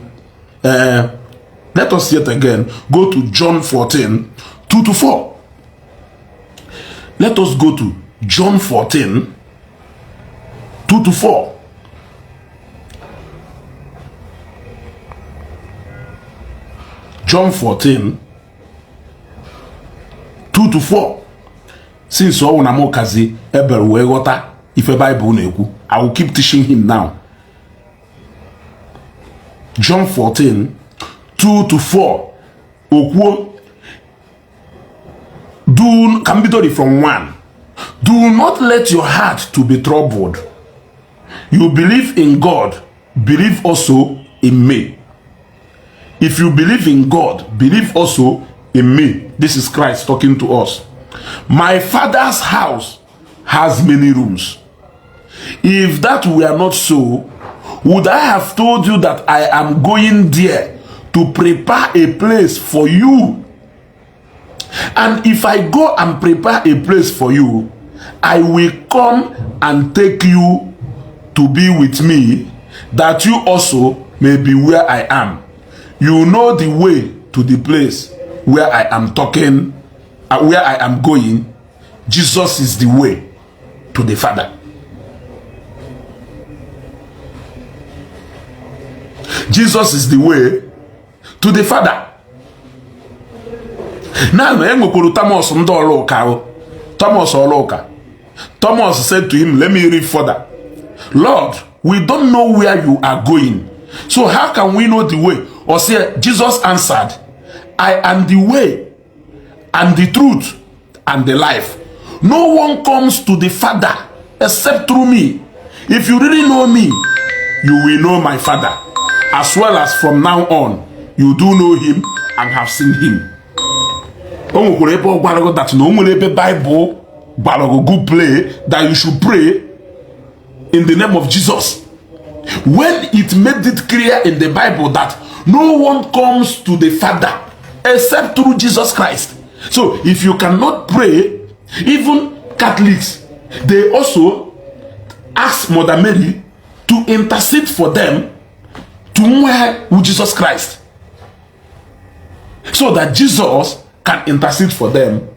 let us yet again go to John 14 2 to 4. Let us go to John 14 2 to 4. John 14 2 to 4. Since ọ wụ na m kazi ebere wee ghọta ife Bible na-ekwu, I will keep teaching him now. John 14 2 to 4. Okwuo do ka m bidoro from 1. Do not let your heart to be troubled. You believe in God, believe also in me. If you believe in God, believe also in me. This is Christ talking to us. My Father's house has many rooms. If that were not so, would I have told you that I am going there to prepare a place for you? And if I go and prepare a place for you, I will come and take you to be with me, that you also may be where I am. You know the way to the place where I am talking, where I am going. Jesus is the way to the Father. Jesus is the way to the Father. Now, enwekwuru Thomas ndị ọrụ ụka, Thomas ọrụ ụka. Thomas said to him, let me read further. Lord, we don't know where you are going, so how can we know the way? Or say, Jesus answered, I am the way and the truth and the life. No one comes to the Father except through me. If you really know me, you will know my Father, as well as from now on, you do know him and have seen him. O nwekwara ebe ọ gwara gị that na o nwere ebe Bible gwara gị go pray that you should pray in the name of Jesus, when it made it clear in the Bible that no one comes to the Father except through Jesus Christ. So if you cannot pray, even Catholics, they also ask Mother Mary to intercede for them to nwee with Jesus Christ, so that Jesus can intercede for them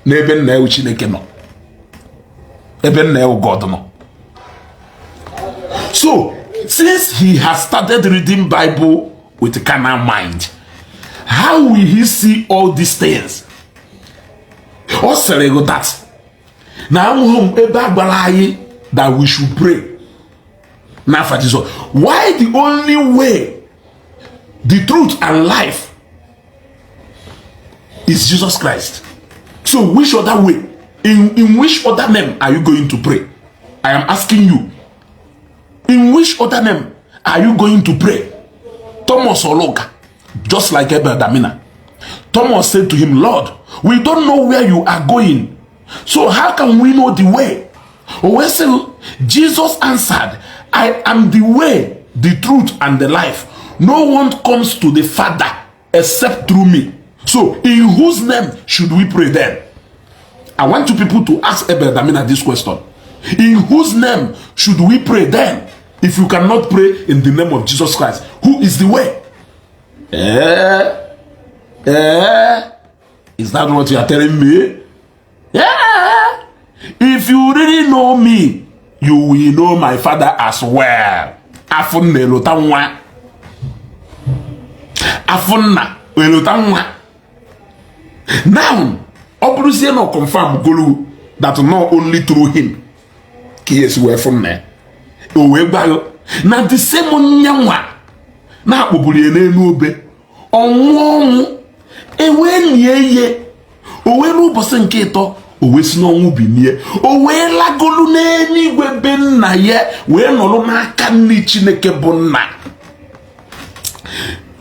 n'ebe nna ewu Chineke nọ, ebe nna ewu God nọ. So since he has started reading Bible with carnal mind, how will he see all these things? Ọ sịrị gị that na ahụhụ m ebe a gwara anyị that we should pray n'afa Jesus. Why the only way, the truth and life is Jesus Christ? So which other way, in which other name are you going to pray? I am asking you, in which other name are you going to pray? Thomas Oloka, just like Abel Damina, Thomas said to him, Lord, we don't know where you are going, so how can we know the way? O Jesus answered, I am the way, the truth, and the life. No one comes to the Father except through me. So in whose name should we pray then? I want you people to ask Abel Damina this question. In whose name should we pray then? If you cannot pray in the name of Jesus Christ, who is the way? Is that what you are telling me? Yeah. If you really know me, you will know my Father as well. Afọ nna elota nwa. Afọ nna elota nwa. Now, ọ bụrụzie na confirm golu that not only through him ka ihe esi wee fụ nna ya, o wee gwa na the same nyanwa na-akpọburu ya n'elu obe, ọnwụ ọnwụ ewee nie ihe, o wee n'ụbọchị nke ịtọ o wee si n'ọnwụ binie, o wee lagolu n'eluigwe be nna ya, wee nọrọ n'aka nri Chineke bụ nna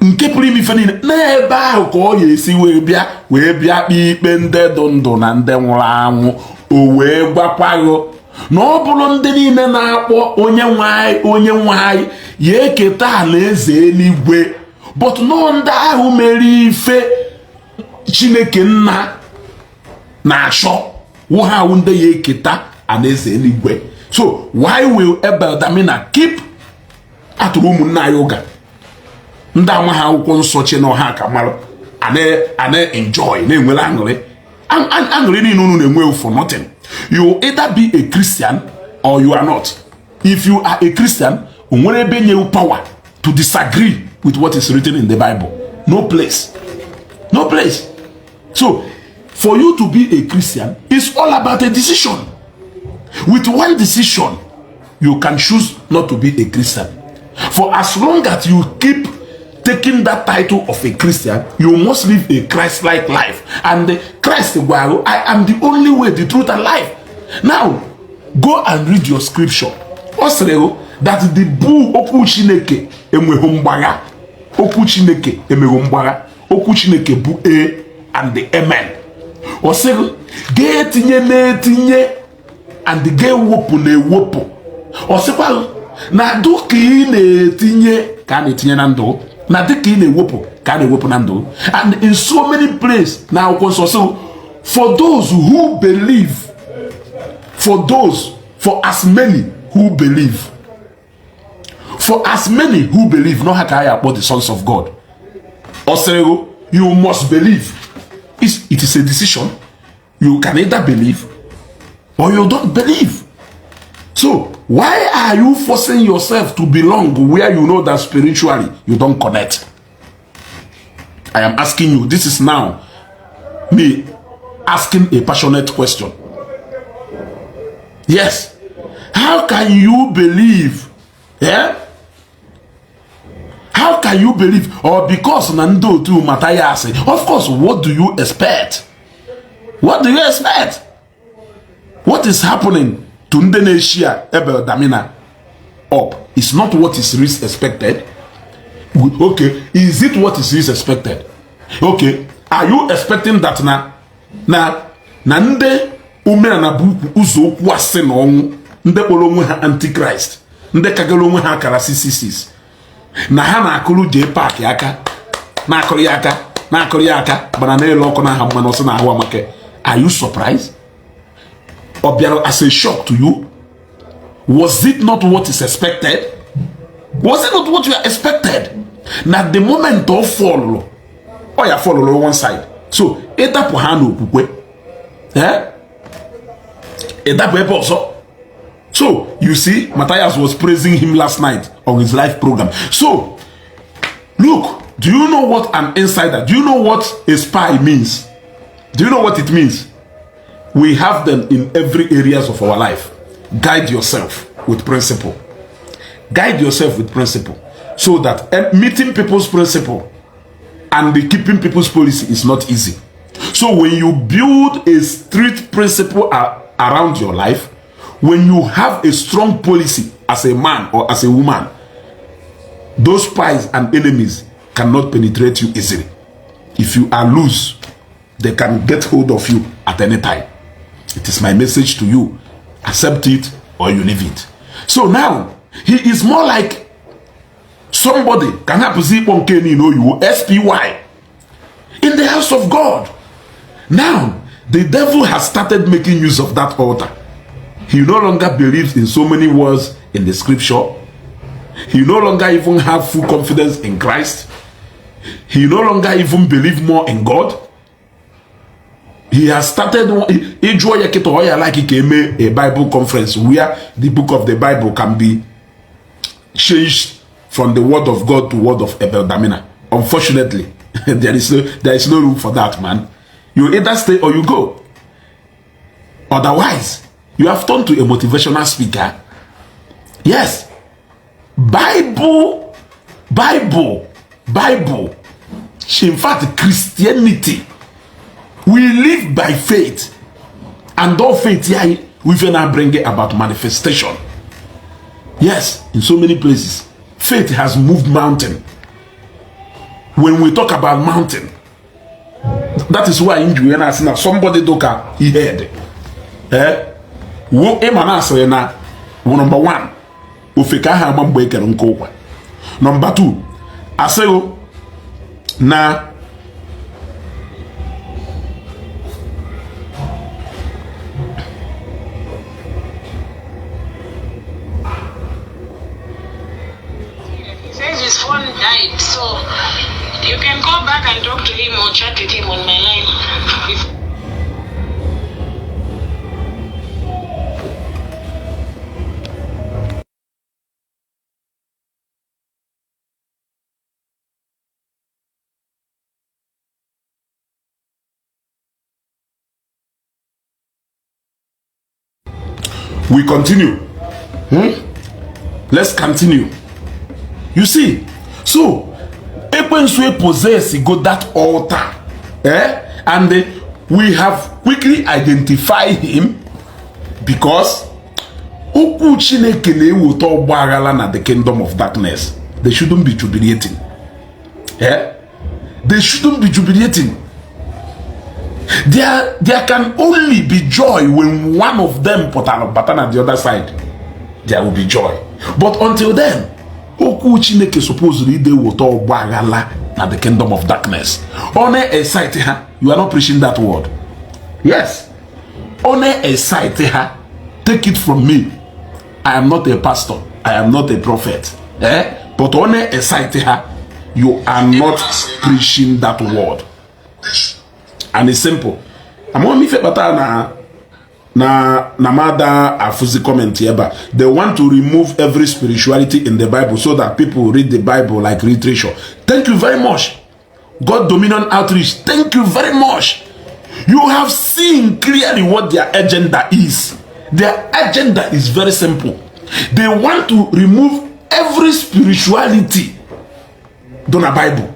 nke pụrụ ime ife niile. N'ebe ahụ ka ọ ga-esi wee bịa, wee bịa kpee ikpe ndị dụ ndụ na ndị nwụrụ anwụ. O wee gwakwaghụ na ọ bụrụ ndị niile na-akpọ onye nwe anyị, onye nwe anyị, ya eketa alaeze eluigwe, but nọ ndị ahụ mere ife Chineke nna na-achọ wụ ha awụ ndị ya eketa alaeze eluigwe. So why will Abel Damina keep atụrụ ụmụnne anyị ụga ndị anwa ha akwụkwọ nsọ chi na ọha ka mara ana enjoy na-enwere aṅụrị aṅụrị niile unu na-enwe for nothing? You either be a Christian or you are not. If you are a Christian, o nwere ebe nye power to disagree with what is written in the Bible? No place, no place. So for you to be a Christian is all about a decision. With one decision, you can choose not to be a Christian. For as long as you keep taking that title of a Christian, you must live a Christ-like life. And the Christ gwara, I am the only way, the truth, and life. Now, go and read your scripture. Ọ sịrị that the bull okwu Chineke enweghị mgbagha. Okwu Chineke emeghị mgbagha. Okwu Chineke bụ A and the Amen. Ọ sịrị ga-etinye na-etinye and ga-ewepụ na-ewepụ. Ọ sịkwa na dịka ị na-etinye ka a na-etinye na ndụ, na dịka ị na-ewepụ ka a na-ewepụ. ka a na-ewepụ na ndụ. And in so many places na Akwụkwọ Nsọ, so for those who believe, for those, for as many who believe, for as many who believe, no ha ka a akpọ the sons of God. Ọ sịrị you must believe. It is a decision. You can either believe or you don't believe. So why are you forcing yourself to belong where you know that spiritually you don't connect? I am asking you. This is now me asking a passionate question. Yes, how can you believe? Yeah, how can you believe? Or because na ndị otu Mathias? Of course, what do you expect? What do you expect? What is happening to ndị na-eshia Abel Damina up is not what is least expected. Okay, is it what is least expected? Okay, are you expecting that na ndị omenala bụ ukwu ụzọ okwu asị na ọnwụ, ndị kpọrọ onwe ha antichrist, ndị kagara onwe ha akara 666, na ha na-akụrụ jee paakị aka, na-akụrụ ya aka, na-akụrụ ya aka gbara n'elu ọkụ n'aha mmanụ ọsọ na ahụ amake? Are you surprised? Ọ bịara as a shock to you? Was it not what is expected? Was it not what you expected? Na the moment ọ fọlụrụ, ọ ya fọlụrụ one side, so ịdapụ ha n'okwukwe, eh, ịdapụ ebe ọzọ. So you see, Matthias was praising him last night on his live program. So look, do you know what an insider, do you know what a spy means? Do you know what it means? We have them in every areas of our life. Guide yourself with principle. Guide yourself with principle, so that meeting people's principle and the keeping people's policy is not easy. So when you build a strict principle around your life, when you have a strong policy as a man or as a woman, those spies and enemies cannot penetrate you easily. If you are loose, they can get hold of you at any time. It is my message to you. Accept it or you leave it. So now he is more like somebody can hapụzi ịkpọ nke niile oyiwo SPY in the house of God. Now the devil has started making use of that altar. He no longer believes in so many words in the scripture. He no longer even have full confidence in Christ. He no longer even believe more in God. He has started ịjụọ ya kịta, ọ ya like ka eme a Bible conference where the book of the Bible can be changed from the word of God to word of Abel Damina. Unfortunately, there is no room for that, man. You either stay or you go. Otherwise, you have turned to a motivational speaker. Yes, Bible, Bible, Bible. In fact, Christianity, we live by faith, and all faith here we now bring it about manifestation. Yes, in so many places, faith has moved mountain. When we talk about mountain, that is why in Juliana na somebody doka he head. Eh? Wo ịma na asịrị na number one, ofe ka aha ama mgbe ekere nke ụkwa. Number two, asịghị na He says his phone died, so you can go back and talk to him or chat with him on my line. If We continue. Let's continue. You see, so ekwensu possess go that altar, eh? And we have quickly identified him because okwu Chineke na-eweta ọgba aghara na the kingdom of darkness. They shouldn't be jubilating. Eh? They shouldn't be jubilating. There can only be joy when one of them pụtara bata na the other side. There will be joy. But until then, okwu Chineke supposed ide weta ọgba aghara na na the kingdom of darkness. Ọ na-excite ha, you are not preaching that word. Yes, ọ na-excite ha. Take it from me, I am not a pastor, I am not a prophet, eh? But ọ na-excite ha, you are not preaching that word. And it's simple. Amaghị m ife kpatara na mada afụzi comment ebe a. They want to remove every spirituality in the Bible so that people read the Bible like literature. Thank you very much, God Dominion Outreach. Thank you very much. You have seen clearly what their agenda is. Their agenda is very simple. They want to remove every spirituality dị na Bible,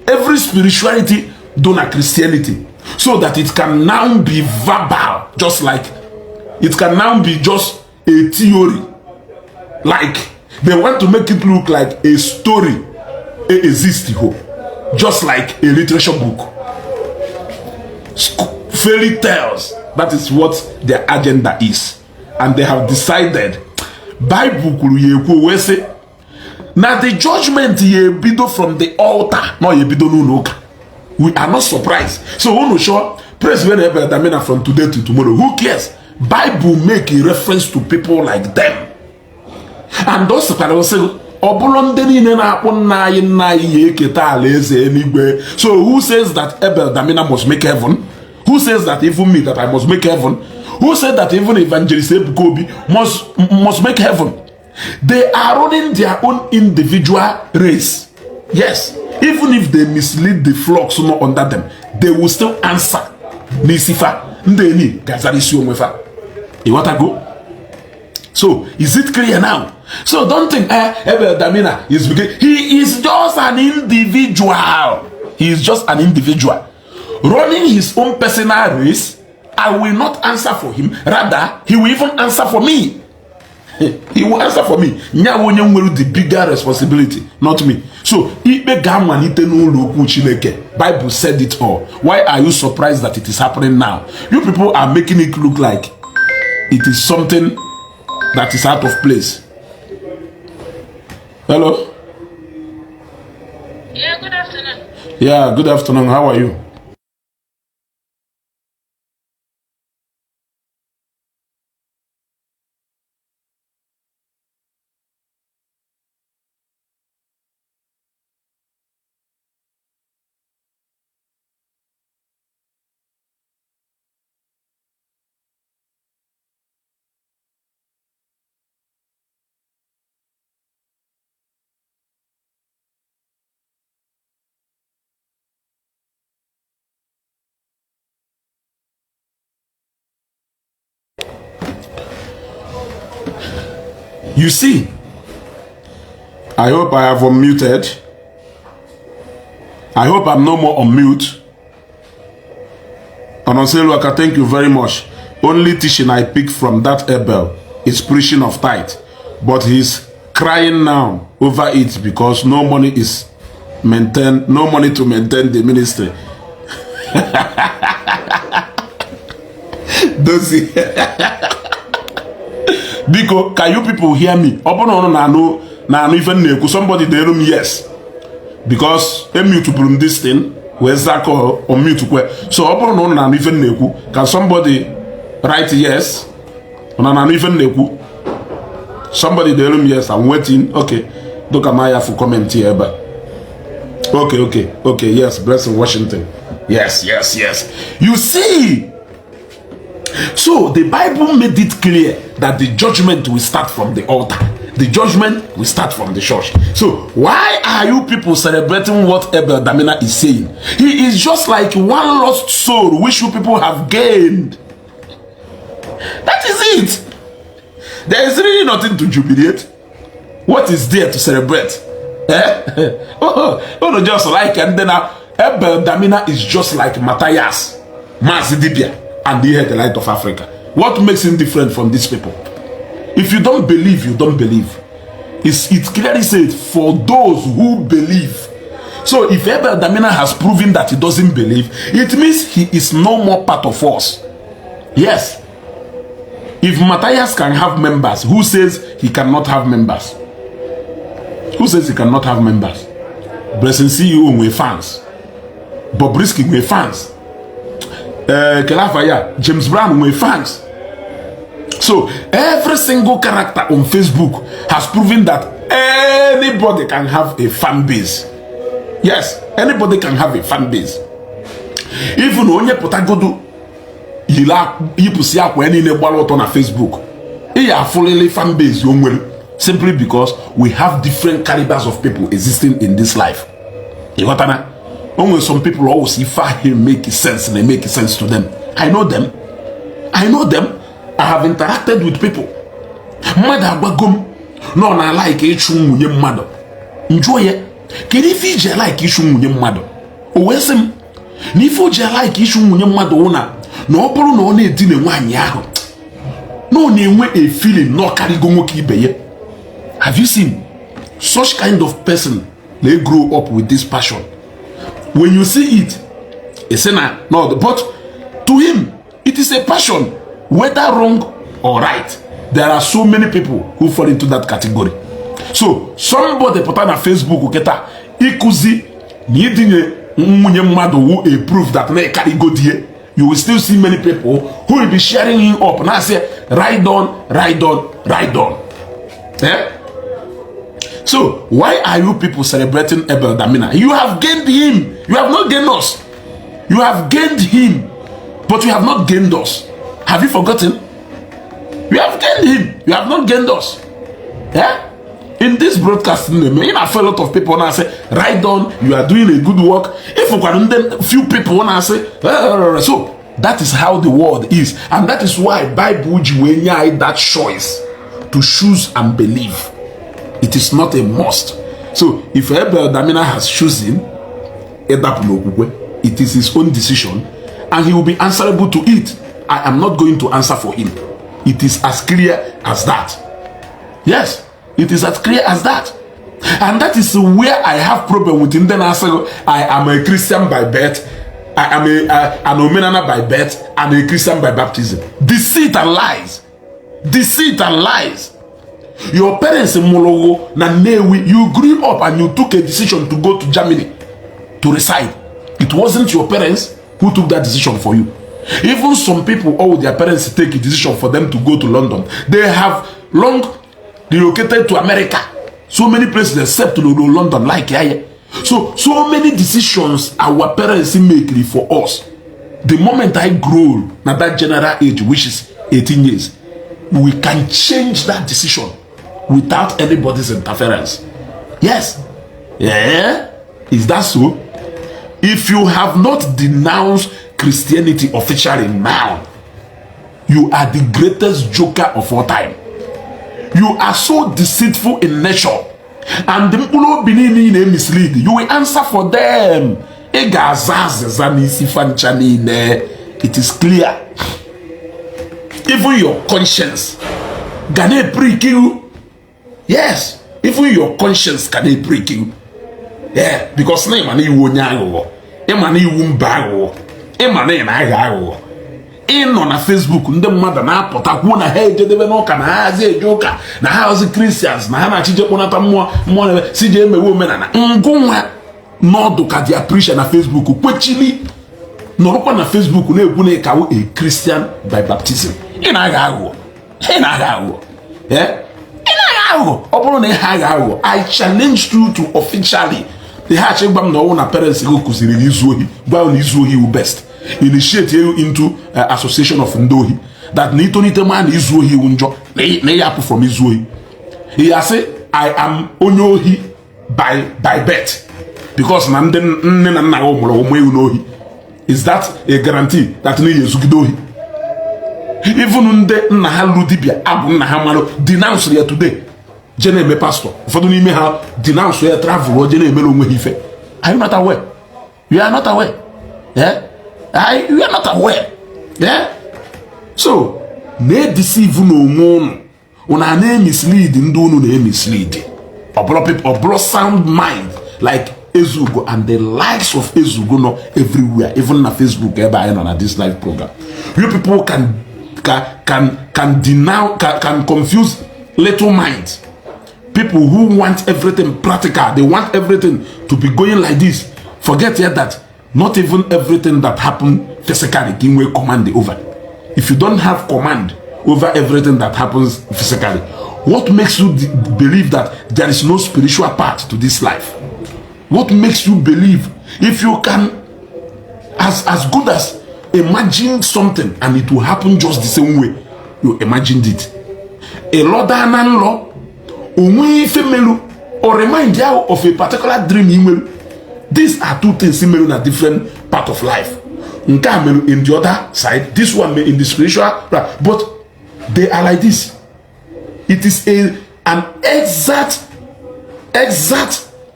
every spirituality dị na Christianity, so that it can now be verbal, just like it can now be just a theory. Like they want to make it look like a story exists, just like a literature book, fairy tales. That is what their agenda is, and they have decided. Bible kwuru ya ekwu wee sị na the judgment ya ebido from the altar, na ya ebido n'ụlọ ụka. We are not surprised. So unu sure praise when Abel Damina from today to tomorrow, who cares? Bible make a reference to people like them, and ọ sịkwara sị ọ bụrụ ndị niile na-akpụ nna anyị nna anyị ya eketa ala eze eluigwe. So who says that Abel Damina must make heaven? Who says that even me, that I must make heaven? Who said that even Evangelist Ebuka Obi must make heaven? They are running their own individual race. Yes, even if they mislead the flocks not under them, they will still answer n'isi fa. Ndị eni ga-azara isi onwe fa. Ịghọtago? So is it clear now? So don't think Abel Damina is because he is just an individual. He is just an individual running his own personal race. I will not answer for him. Rather, he will even answer for me. He will answer for me. Nya onye nwere the bigger responsibility, not me. So ikpe ga-amalite n'ụlọ okwu Chineke. Bible said it all. Why are you surprised that it is happening now? You people are making it look like it is something that is out of place. Hello? Yeah, good afternoon. Yeah, good afternoon. How are you? You see, I hope I have unmuted. I hope I'm no more on mute. Onoseluaka, thank you very much. Only teaching I pick from that Abel is preaching of tithe, but he's crying now over it because no money is maintained, no money to maintain the ministry. Dozie. Biko, can you people hear me? Ọ bụrụ na ụnụ na-anụ ife m na-ekwu, somebody dere m yes. Because emute bụrụ m this thing wee zakọ unmute kwe. So ọ bụrụ na ụnụ na-anụ ife m na-ekwu, can somebody write yes? Ụnụ na-anụ ife m na-ekwu? Somebody dere m yes, I'm waiting. Okay. Dụka ma ya fụ comment ebe a. Okay, yes, Blessing Washington. Yes. You see, so the Bible made it clear that the judgment will start from the altar. The judgment will start from the church. So why are you people celebrating what Abel Damina is saying? He is just like one lost soul which you people have gained. That is it. There is really nothing to jubilate. What is there to celebrate? Eh? Oh, just like, and then Abel Damina is just like Matthias, Mazi Dibia, and the Light of Africa. What makes him different from these people? If you don't believe, you don't believe. It clearly said, for those who believe. So if Abel Damina has proven that he doesn't believe, it means he is no more part of us. Yes. If Matthias can have members, who says he cannot have members? Who says he cannot have members? Blessing CEO nwee fans, Bobrisky nwee fans, ee, kelafa ya James Brown nwee fans. So every single character on Facebook has proven that anybody can have a fan base. Yes, anybody can have a fan base. Even onye pụtagodo yiri yipụsị akwa ya niile gbara ụtọ na Facebook, ị ya afụlili fan base o nwere, simply because we have different calibers of people existing in this life. Ịghọtana? O nwere some people always ife ahụ make sense na make sense to them. I know them, I know them. I have interacted with people. Mmadụ agwago m na ọ na-alike ịchụ nwunye mmadụ. Njụọ ya, kedu ife iji alike ịchụ nwunye mmadụ? O wee sị m na ife o ji alike ịchụ nwunye mmadụ wụ na ọ bụrụ na ọ na-edina nwaanyị ahụ, na ọ na-enwe a feeling na ọ karịgo nwoke ibe ya. Have you seen such kind of person? They grow up with this passion. When you see it, ị sị na no, but to him it is a passion, whether wrong or right. There are so many people who fall into that category. So somebody pụta na Facebook kịta ịkụzi na idinye nwunye mmadụ wu a proof that na ịkarịgo die, you will still see many people who will be sharing him up na say, "Ride on, ride on, ride on." Eh? So why are you people celebrating Abel Damina? You have gained him, you have not gained us. You have gained him, but you have not gained us. Have you forgotten? You have gained him, you have not gained us. Yeah? In this broadcast, you know, a lot of people now say, "Right on, you are doing a good work." If you can, then few people now say, so that is how the world is, and that is why Bible ji wee nye anyị that choice to choose and believe. It is not a must. So if Abel Damina has chosen ịdapụ n'okwukwe, it is his own decision and he will be answerable to it. I am not going to answer for him. It is as clear as that. Yes, it is as clear as that. And that is where I have problem with ndị na-asị, "I am a Christian by birth, I am an omenana by birth and a Christian by baptism." Deceit and lies, deceit and lies. Your parents mụrụ na Nnewi. You grew up and you took a decision to go to Germany to reside. It wasn't your parents who took that decision for you. Even some people, all their parents take a decision for them to go to London. They have long relocated to America, so many places except to London, like yeah. So many decisions our parents make for us. The moment I grow na that general age, which is 18 years, we can change that decision without anybody's interference. Yes. Yeah, is that so? If you have not denounced Christianity officially now, you are the greatest joker of all time. You are so deceitful in nature, and mkpụrụ obi niile ị na-emislead, you will answer for them. Ị ga-aza azịza n'isi fancha niile. It is clear. Even your conscience ga na-eprick you. Yes, even your conscience ga na-eprick you. Yeah, because na ịma na iwu onye aghụghọ, ịma na iwu mba aghụghọ, ịma na ị na-aghọ aghụghọ. Ịnọ na Facebook, ndị mmadụ na-apụta kwuo na ha ejedebe n'ụka, na ha hazi eje ụka, na ha hazi Christians, na ha na-achị kpọnata mmụọ mmụọ na si jee emewe omenala ngụnwa n'ọdụ ka dia preacher na Facebook kwechili nọrọkwa na Facebook na-ekwu na ịkawo a Christian by baptism. Ị na-aghọ aghụghọ, ị na-aghọ aghụghọ. Ị na-aghọ aghụghọ. Ọ bụrụ na ị ha aghọ aghụghọ, I challenge you to officially ihe achọ ịgwa m na ọnwụ na parents gị kụziri gị izu ohi, gwa na izu ohi wu best, initiate you into association of ndị ohi, that na itonite ma na izu ohi iwu njọ, na ị apụ from izu ohi. Ya asị, "I am onye ohi by birth," because na ndị nne na nna gị mụrụ ụmụ ewu n'ohi. Is that a guarantee that na iyi ezugide ohi? Even ndị nna ha lụ dibịa abụ nna ha marụ denounce ya today, je na-eme pastor. Ụfọdụ n'ime ha denounce ya, travel, je na-emere onwe ha ife. Are you not aware? You are not aware? Yeah? You are not aware? Yeah? So na-edeceive n'onwe unu. Unu a na-emislead ndị unu na-emislead. Ọbụrụ sound mind like Ezugo and the likes of Ezugo nọ everywhere, even na Facebook ebe anyị nọ na this live program. You people can denounce, can confuse little minds. People who want everything practical, they want everything to be going like this, forget yet that not even everything that happen physically ka nwee command over. If you don't have command over everything that happens physically, what makes you believe that there is no spiritual part to this life? What makes you believe if you can as good as imagine something and it will happen just the same way you imagined it? Ịlọda na nlọ, onwe ife melu or remind ya of a particular dream ị nwere. These are two things meru na different part of life. Nke a meru in the other side, this one may in the spiritual, but they are like this. It is a an exact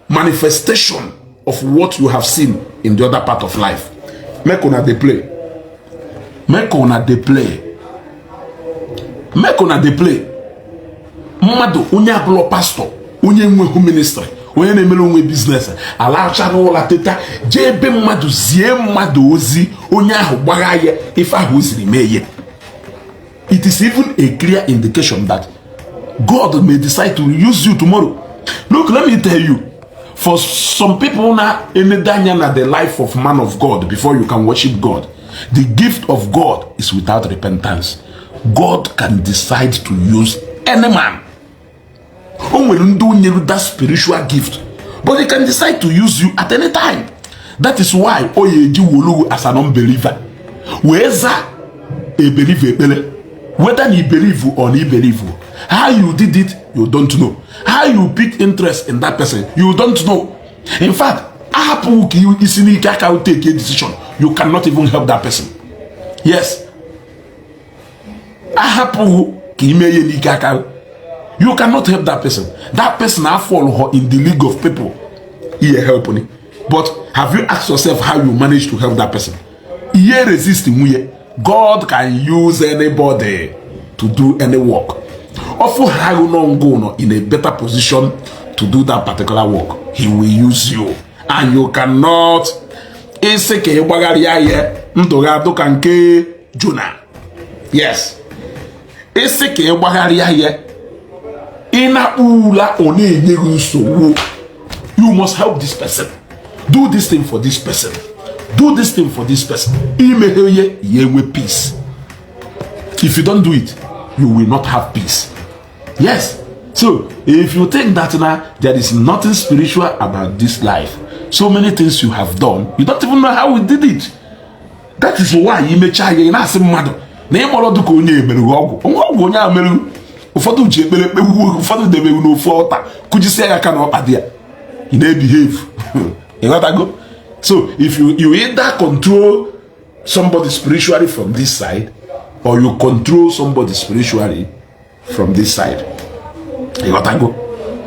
manifestation of what you have seen in the other part of life. Make una dey play, make una dey play, make una dey play. Mmadụ onye abụlọ pastọ, onye enweghị ministry, onye na-emere onwe business, alachara ụla, teta, jee ebe mmadụ, zie mmadụ ozi, onye ahụ gbagha ya ife ahụ o ziri mee ya. It is even a clear indication that God may decide to use you tomorrow. Look, let me tell you, for some people na enede anya na the life of man of God before you can worship God. The gift of God is without repentance. God can decide to use any man. O nwere ndị o nyere that spiritual gift, but he can decide to use you at any time. That is why o ya eji wolugu as an unbeliever wee za a believer ekpere. Whether you believe or not believe, how you did it, you don't know. How you pick interest in that person, you don't know. In fact, ahapụ ka isi n'ike aka take a decision, you cannot even help that person. Yes, ahapụghị ka ime ihe n'ike aka, you cannot help that person. That person fall her in the league of people ihe help ni. But have you asked yourself how you manage to help that person? Ihe resist nwunye. God can use anybody to do any work. Ọfụ ha nọ ngụ nọ in a better position to do that particular work, he will use you, and you cannot isi ka ị gbagharịa ya ndụ gị adụ ka nke Jona. Yes, isi ka ị gbagharịa ya, ị na-akpụ ula, ọ na-enye gị nsogbu. You must help this person, do this thing for this person, do this thing for this person. Imeghe ihe ya, enwe peace. If you don't do it, you will not have peace. Yes. So if you think that now there is nothing spiritual about this life, so many things you have done, you don't even know how we did it. That is why imechaa ya, ị na-asị mmadụ na ịmọrọ dịka onye emerụghị ọgwụ onwe ọgwụ onye a merụghị. Ụfọdụ ji ekpere kpegbuo, ụfọdụ debeghị n'ofu ọta kụjisia ya aka na ọkpa dị ya. Ị na-ebehave, ịghọtago? So if you either control somebody spiritually from this side or you control somebody spiritually from this side, ịghọtago?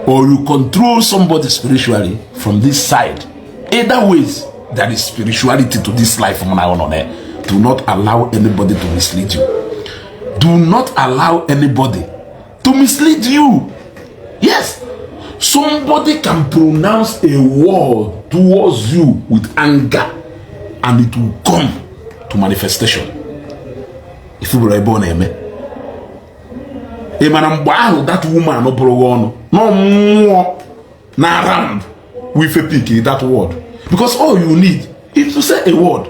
Or you control somebody spiritually from this side. Either ways, there is spirituality to this life. Mụ na nọ na. Do not allow anybody to mislead you. Do not allow anybody to mislead you. Yes, somebody can pronounce a word towards you with anger and it will come to manifestation. Ifubere ebe ọ na-eme, ị mana mgbe ahụ that woman bụrụ gị ọnụ nọ mmụọ na around with a pick that word, because all you need is to say a word.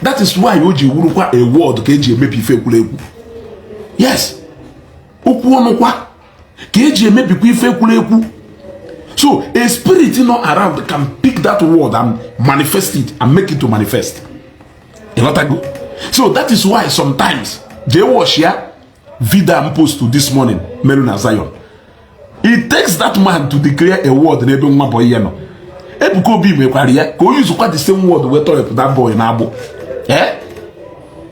That is why o ji wurukwa a word ka eji emebi ife ekwurekwu. Yes, okwu ọnụ kwa ka eji emebikwa ife ekwurekwu. So a spirit not around can pick that word and manifest it and make it to manifest. Ịghọtago? So that is why sometimes, jee watch ya video m post to this morning meru na Zion. It takes that man to declare a word n'ebe nwa boy ya nọ. Ebuka Obi mekwara ya ka o yuzukwa the same word wee tọrọpụ that boy na-agbụ. Eh,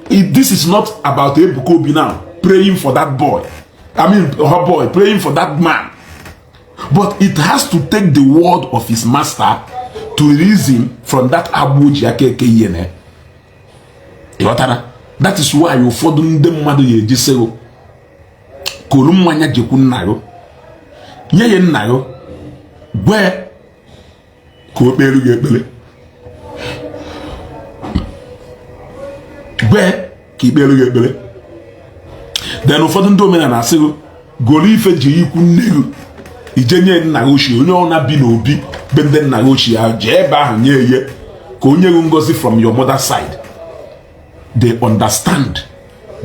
this is not about Ebuka Obi now praying for that boy, I mean her boy, praying for that man, but it has to take the word of his master to release him from that agbụ ji aka eke ihe na. Ịghọtara? That is why ụfọdụ ndị mmadụ ya eji sịgụ kolu mmanya jekwu nna gị, nye ya nna gị, gwe ka o kpere gị ekpere, gwe ka ikpere gị ekpere. Then ụfọdụ ndị omenala asịgụ goro ife ji ikwu nne gị. Ije nye nna gị ochie, onye ọ na-bi n'obi be ndị nna gị ochie ahụ, jee ebe ahụ nye ye ka onye gị ngozi from your mother side. They understand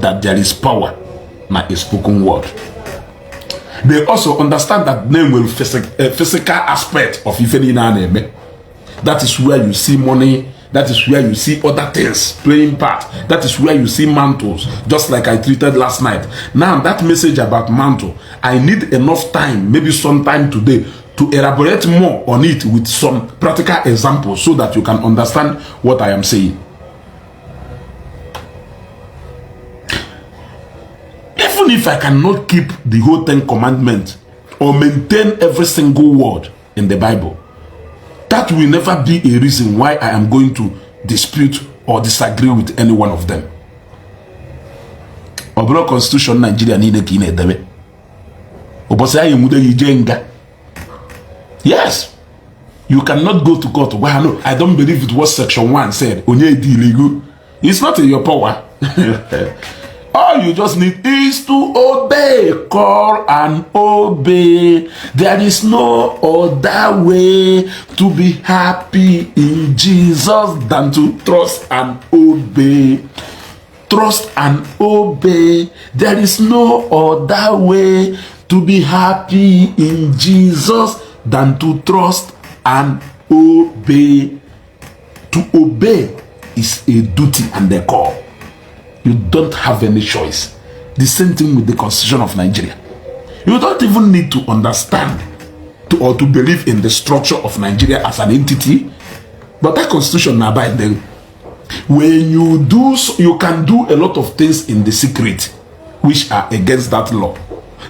that there is power na a spoken word. They also understand that na-enwere physical aspect of ife niile a na-eme. That is where you see money. That is where you see other things playing part. That is where you see mantles, just like I treated last night. Now, that message about mantle, I need enough time, maybe sometime today, to elaborate more on it with some practical examples so that you can understand what I am saying. Even if I cannot keep the whole 10 commandments or maintain every single word in the Bible, that will never be a reason why I am going to dispute or disagree with any one of them. Ọ bụrụ constitution Nigeria niile ka ị na-edebe, ụbọchị anyị enwude gị jee nga. Yes, you cannot go to court gwa ha, "No, I don't believe it, what section 1 said." Onye ediligo? It's not in your power. All you just need is to obey. Call and obey. There is no other way to be happy in Jesus than to trust and obey. Trust and obey. There is no other way to be happy in Jesus than to trust and obey. To obey is a duty and a call. You don't have any choice. The same thing with the Constitution of Nigeria. You don't even need to understand or to believe in the structure of Nigeria as an entity. But that constitution now by then, when you do so, you can do a lot of things in the secret which are against that law.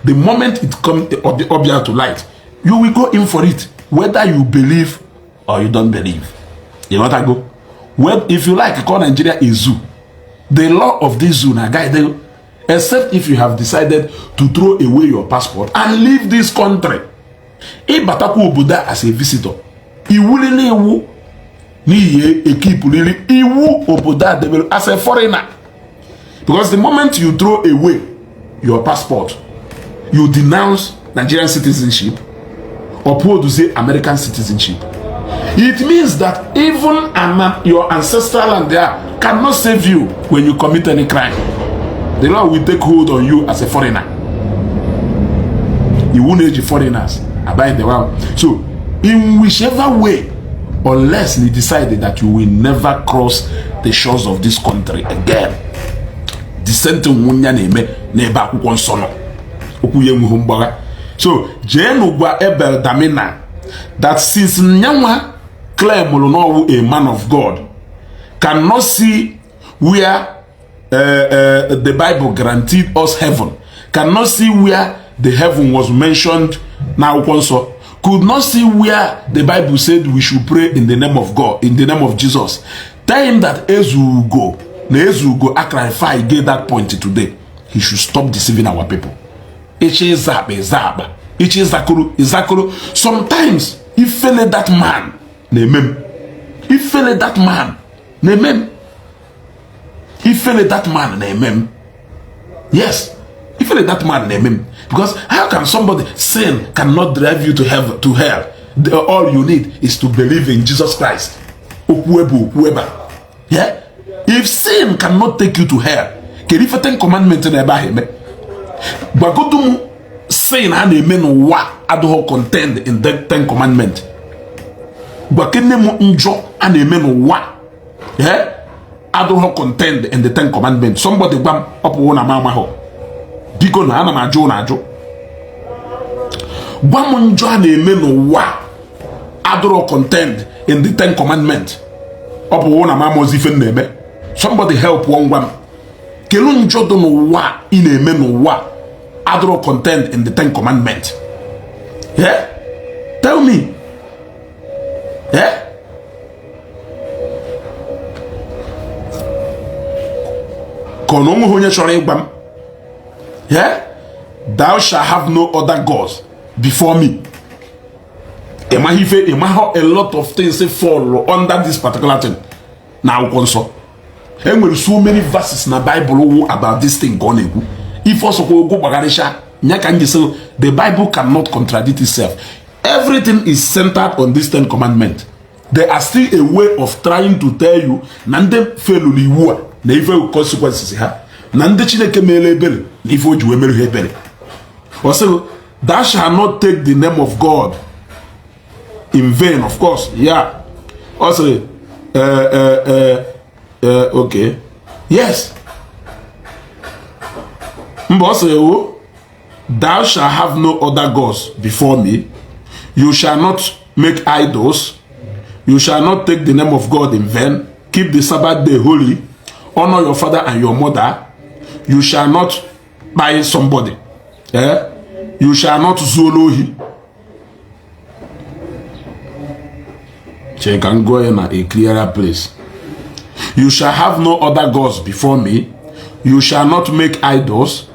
The moment it comes up to light, you will go in for it, whether you believe or you don't believe. You know what I go? Well, if you like, call Nigeria a zoo. The law of this zoo na guide you, except if you have decided to throw away your passport and leave this country. Ịbatakwa obodo a as a visitor, iwulili iwu n'ihi ekipulili iwu obodo a debere as a foreigner. Because the moment you throw away your passport, you denounce Nigerian citizenship, uphold say American citizenship. It means that even your ancestral land there cannot save you when you commit any crime. The law will take hold on you as a foreigner. Iwu na-eji foreigners abide the world. So, in whichever way, unless you decide that you will never cross the shores of this country again. The same thing nwunye na-eme n'ebe akwụkwọ nsọ nọ. Okwu ya enweghị mgbagha. So, jeenu gwa Abel Damina that since nyanwa claim n'ọwụ a man of God cannot see where the Bible guaranteed us heaven, cannot see where the heaven was mentioned na akwụkwọ nsọ, could not see where the Bible said we should pray in the name of God, in the name of Jesus. Tell him that Ezugo, na Ezugo clarify get that point today. He should stop deceiving our people. Ichi ịza akpa, ịza akpa. Ichi ịzakoro, ịzakoro. Sometimes, ifele that man na-eme m. Ifele that man na-eme m. Ifele that man na-eme m. Yes, ifele that man na-eme m. Because how can somebody, sin cannot drive you to heaven, to hell? All you need is to believe in Jesus Christ. Okwu ebe, okwu ebe. Yeah? If sin cannot take you to hell, kedu ife Ten Commandment na ebe ahụ eme? Gwagodu m sin a na-eme n'ụwa adịghị contained in the Ten Commandment. Gwakene m njọ a na-eme n'ụwa, yeah? Adịghị contained in the Ten Commandment. Somebody gwa m, ọ pụwo na m amaghọ. Biko na ana m ajụ na ajụ. Gwa m njọ a na-eme n'ụwa adịrọ contained in the Ten Commandment. Ọ pụwo na m amaozi ife m na-eme. Somebody help one, gwa m. Kelu njọ dị n'ụwa ị na-eme n'ụwa adịrọ contained in the Ten Commandment? Yeah? Tell me. Yeah? Ka ọ na onweghị onye chọrọ ịgwa m. Yeah? Thou shalt have no other gods before me. Ịmaghị ife, ịmaghị a lot of things fall under this particular thing na akwụkwọ nsọ. E nwere so many verses na Bible wụ about this thing ka ọ na-ekwu. Ife ọsọkwa ogo gbagharịcha. Nya ka m ji sị the Bible cannot contradict itself. Everything is centered on this Ten Commandment. They are still a way of trying to tell you na ndị feluru iwu a na ife consequences ha, na ndị Chineke meere ebere na ife o ji wee mere ha ebere. Ọ sịghị thou shall not take the name of God in vain. Of course, yeah. Ọ sịrị okay, yes, mba, ọ sịrị o thou shall have no other gods before me, you shall not make idols, you shall not take the name of God in vain, keep the Sabbath day holy, honor your father and your mother, you shall not buy somebody, eh? You shall not zuo ohi. Chee ka m gụọ ya na a clearer place. You shall have no other gods before me, you shall not make idols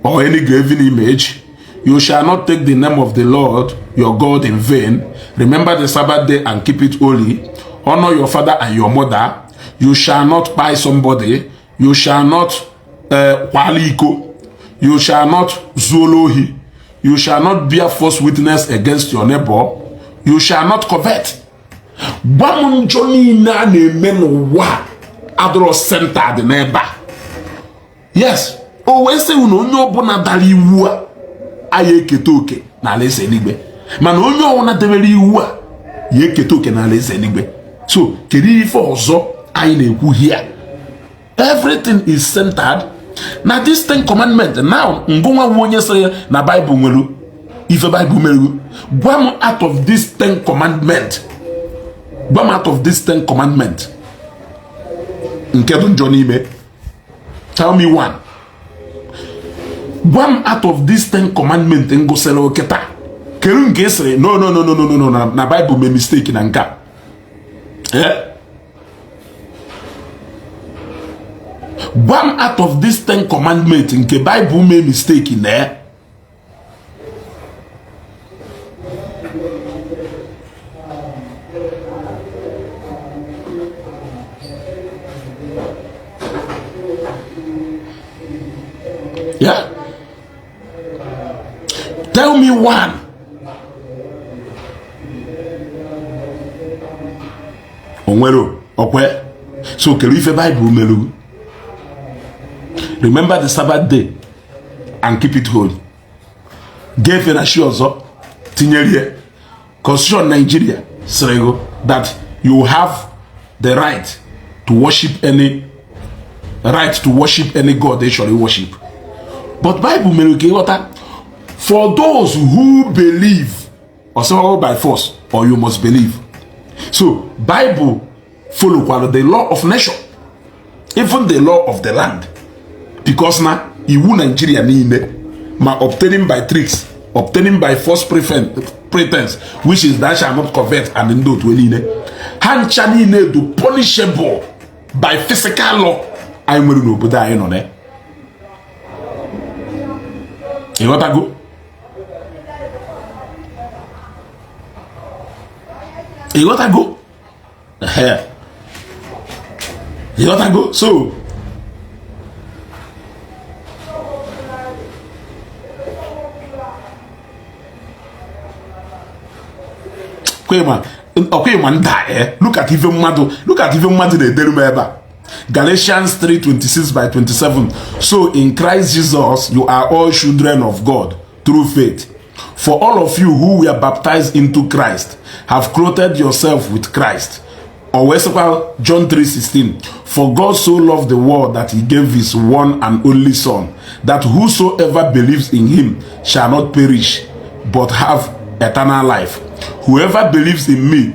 or any graven image, you shall not take the name of the Lord your God in vain, remember the Sabbath day and keep it holy, honor your father and your mother, you shall not buy somebody, you shall not kwala iko, you shall not zuo ohi, you shall not bear false witness against your neighbor, you shall not covet. Gwa m njọ niile a na-eme n'ụwa adọrọ centered n'ebe a. Yes, o wee sị na onye ọbụla dara iwu a anyị eketa oke n'ala eze eluigwe, mana onye ọbụla debere iwu a ya eketa oke n'ala eze eluigwe. So kedu ife ọzọ anyị na-ekwu here? Everything is centered na this Ten Commandment. Now ngụnwa nwe onye sịrị na Bible nwere ife Bible mere, gwa m out of this Ten Commandment, gwa m out of this Ten Commandment nke dị njọ n'ime. Tell me one. Gwa m out of this Ten Commandment ngụsịrị kịta, kedu nke ị sịrị no no no no no no na Bible mee mistake na nke a? Gwa m out of this Ten Commandment nke Bible mee mistake na ya. Yeah. Tell me one. Onwero, okwe. So kedu ife Bible meru? Remember the Sabbath day and keep it holy. Gefe na shi ọzọ tinyere Constitution Nigeria sịrị that you have the right to worship any god they shall worship. But Bible mere ka ịghọta, for those who believe, or so by force, or you must believe. So Bible follow the law of nature, even the law of the land, because na iwu Nigeria niile ma obtaining by tricks, obtaining by false pretense, which is that shall not covet and ndị otu niile ha ncha niile do punishable by physical law anyị nwere n'obodo anyị nọ na. Ịghọtago? Ịghọtago? Ịghọtago? So ọkwa nda look at ife mmadụ, look at ife mmadụ na-ederu m ebe a. Galatians 3:26 by 27. So in Christ Jesus you are all children of God through faith. For all of you who were baptized into Christ have clothed yourself with Christ. Or John 3:16. For God so loved the world that he gave his one and only Son, that whosoever believes in him shall not perish, but have eternal life. Whoever believes in me,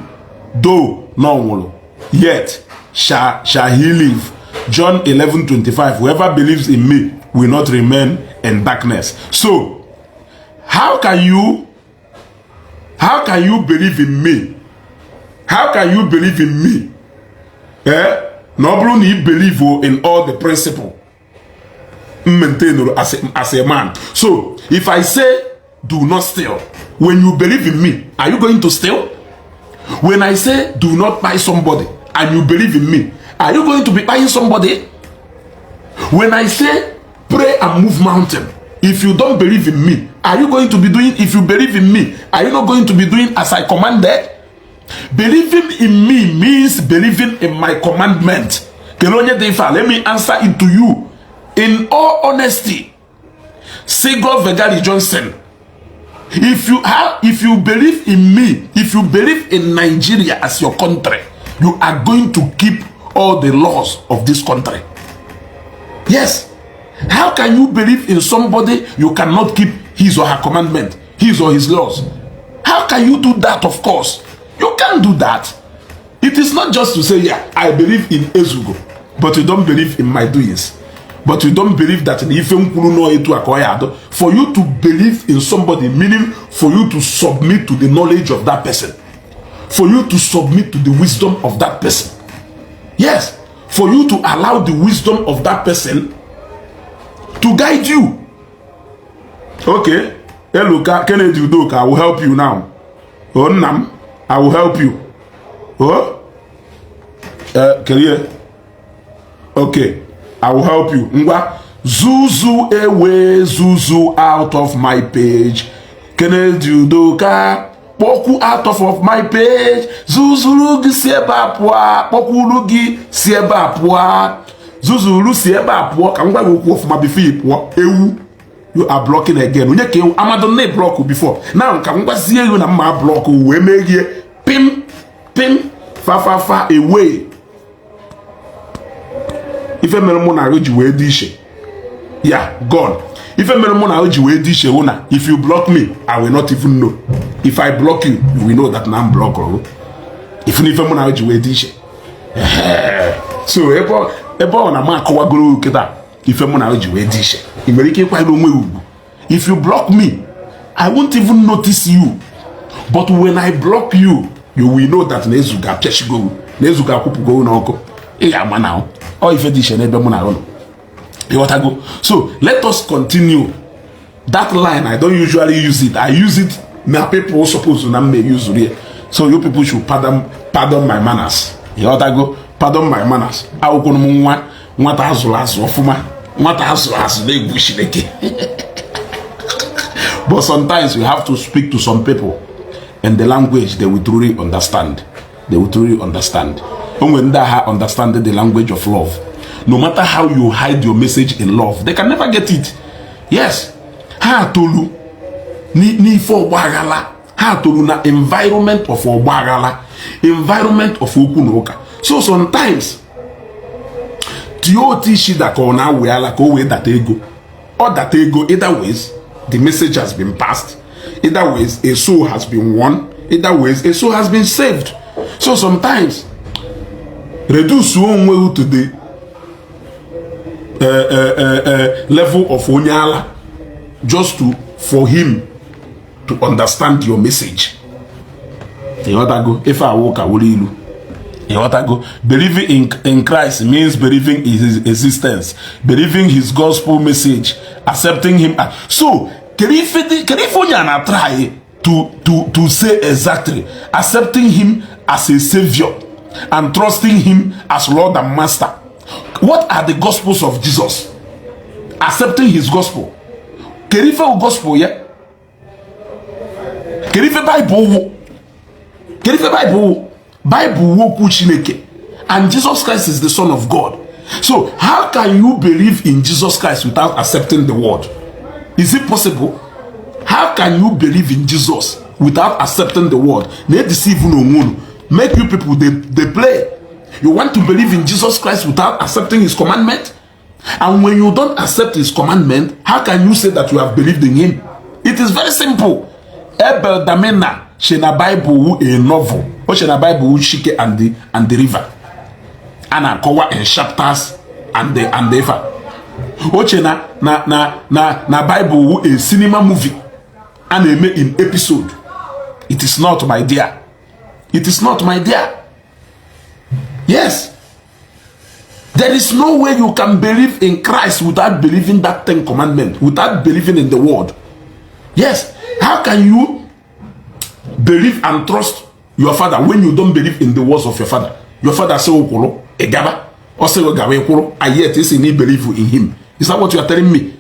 though none will, yet shall he live. John 11:25. Whoever believes in me will not remain in darkness. So how can you believe in me? How can you believe in me? Eh? No, bro, you believe in all the principle maintain as a man. So if I say do not steal, when you believe in me, are you going to steal? When I say do not buy somebody and you believe in me, are you going to be buying somebody? When I say pray and move mountain, If you don't believe in me, are you going to be doing, if you believe in me, are you not going to be doing as I commanded? Believing in me means believing in my commandment. Kele onye dị ife a, let me answer it to you in all honesty. Sigo Vegari Johnson, if you believe in me, if you believe in Nigeria as your country, you are going to keep all the laws of this country. Yes. How can you believe in somebody you cannot keep his or her commandment, his or his laws? How can you do that? Of course you can't do that. It is not just to say, "Yeah, I believe in Ezugo," but you don't believe in my doings, but you don't believe that in ife m kwuru nọ etu a ka ọ ya adụ. For you to believe in somebody, meaning for you to submit to the knowledge of that person, for you to submit to the wisdom of that person. Yes, for you to allow the wisdom of that person to guide you. Okay, Eluka Kennedy Udoka, I will help you now. Oh, nnam, I will help you. Oh, kelie. Okay, I will help you. Ngwa, zuzu away, zuzu out of my page. Kennedy Udoka, kpọkwu out of my page. Zuzuru gị si ebe a pụọ, kpọkwuru gị si ebe a pụọ. Zuzuru si ebe a pụọ. Ka m gwa gị okwu ọfụma before ị pụọ. Ewu, you are blocking again. Onye ka ewu amado nne block before now? Ka m gwazie ewu na mma block wee meghie pim pim fa fa fa away. Ife mere mụ na ji wee dị iche ya gone. Ife mere mụ na ji wee dị iche wụ na if you block me, I will not even know. If I block you, you will know that na m block ọrụ. Ife na ife mụ na ji wee dị iche. So ebe ọ na m akọwagoro kịta ife mụ na ji wee dị iche, ị nwere ike ịkwanyere onwe ugwu. If you block me, I won't even notice you, but when I block you, you will know that na Ezugo apịachigo, na Ezugo akwụpụgo n'ọkụ. Ị ga-ama na ọ ife dị iche n'ebe mụ na ụlọ. Ịghọtago? So let us continue that line. I don't usually use it. I use it na people suppose na m may use it. So you people should pardon my manners. Ịghọtago? Pardon my manners. Akwụkwọ m nwa nwata azụrụ azụ ọfụma, nwata azụrụ azụ na-egwu Chineke, but sometimes you have to speak to some people in the language they will truly understand. They will truly understand. Onwe ndị agha understand the language of love. No matter how you hide your message in love, they can never get it. Yes, ha tolu n'ife ọgbaghala, ha tolu na environment of ọgbaghala, environment of okwu na ụka. So sometimes tie otu isi da ka ọ na-awụ ala ka o wee data ego, ọ data ego. Either ways, the message has been passed. Either ways, a soul has been won. Either ways, a soul has been saved. So sometimes reduce onwe gị to the level of onye ala just to for him to understand your message. Ịghọtago? Ife awụ ka wuru ilu. Ịghọtago? Believing in Christ means believing in his existence, believing his gospel message, accepting him. So kedu ife onye a na-try to say exactly? Accepting him as a savior and trusting him as Lord and Master. What are the gospels of Jesus? Accepting his gospel. Kedu ife gospel ya? Kedu ife Bible wụ? Kedu ife Bible wụ? Bible wụ okwu Chineke, and Jesus Christ is the Son of God. So how can you believe in Jesus Christ without accepting the word? Is it possible? How can you believe in Jesus without accepting the word? Na deceive unu onwe unu. Make you people dey play. You want to believe in Jesus Christ without accepting his commandment? And when you don't accept his commandment, how can you say that you have believed in him? It is very simple. Abel Damina she na Bible wu a novel. O she na Bible wu Chike and the River. A na-akọwa in chapters and the ife. Oche na Bible wu a cinema movie a na-eme in episode. It is not, my dear. It is not, my dear. Yes. There is no way you can believe in Christ without believing that Ten Commandment, without believing in the word. Yes. How can you believe and trust your father when you don't believe in the words of your father? Your father say okwuru, ịgaba. Ọ sị gị gawa, ịkwụrụ, and yet ị sị na believe in him. Is that what you are telling me?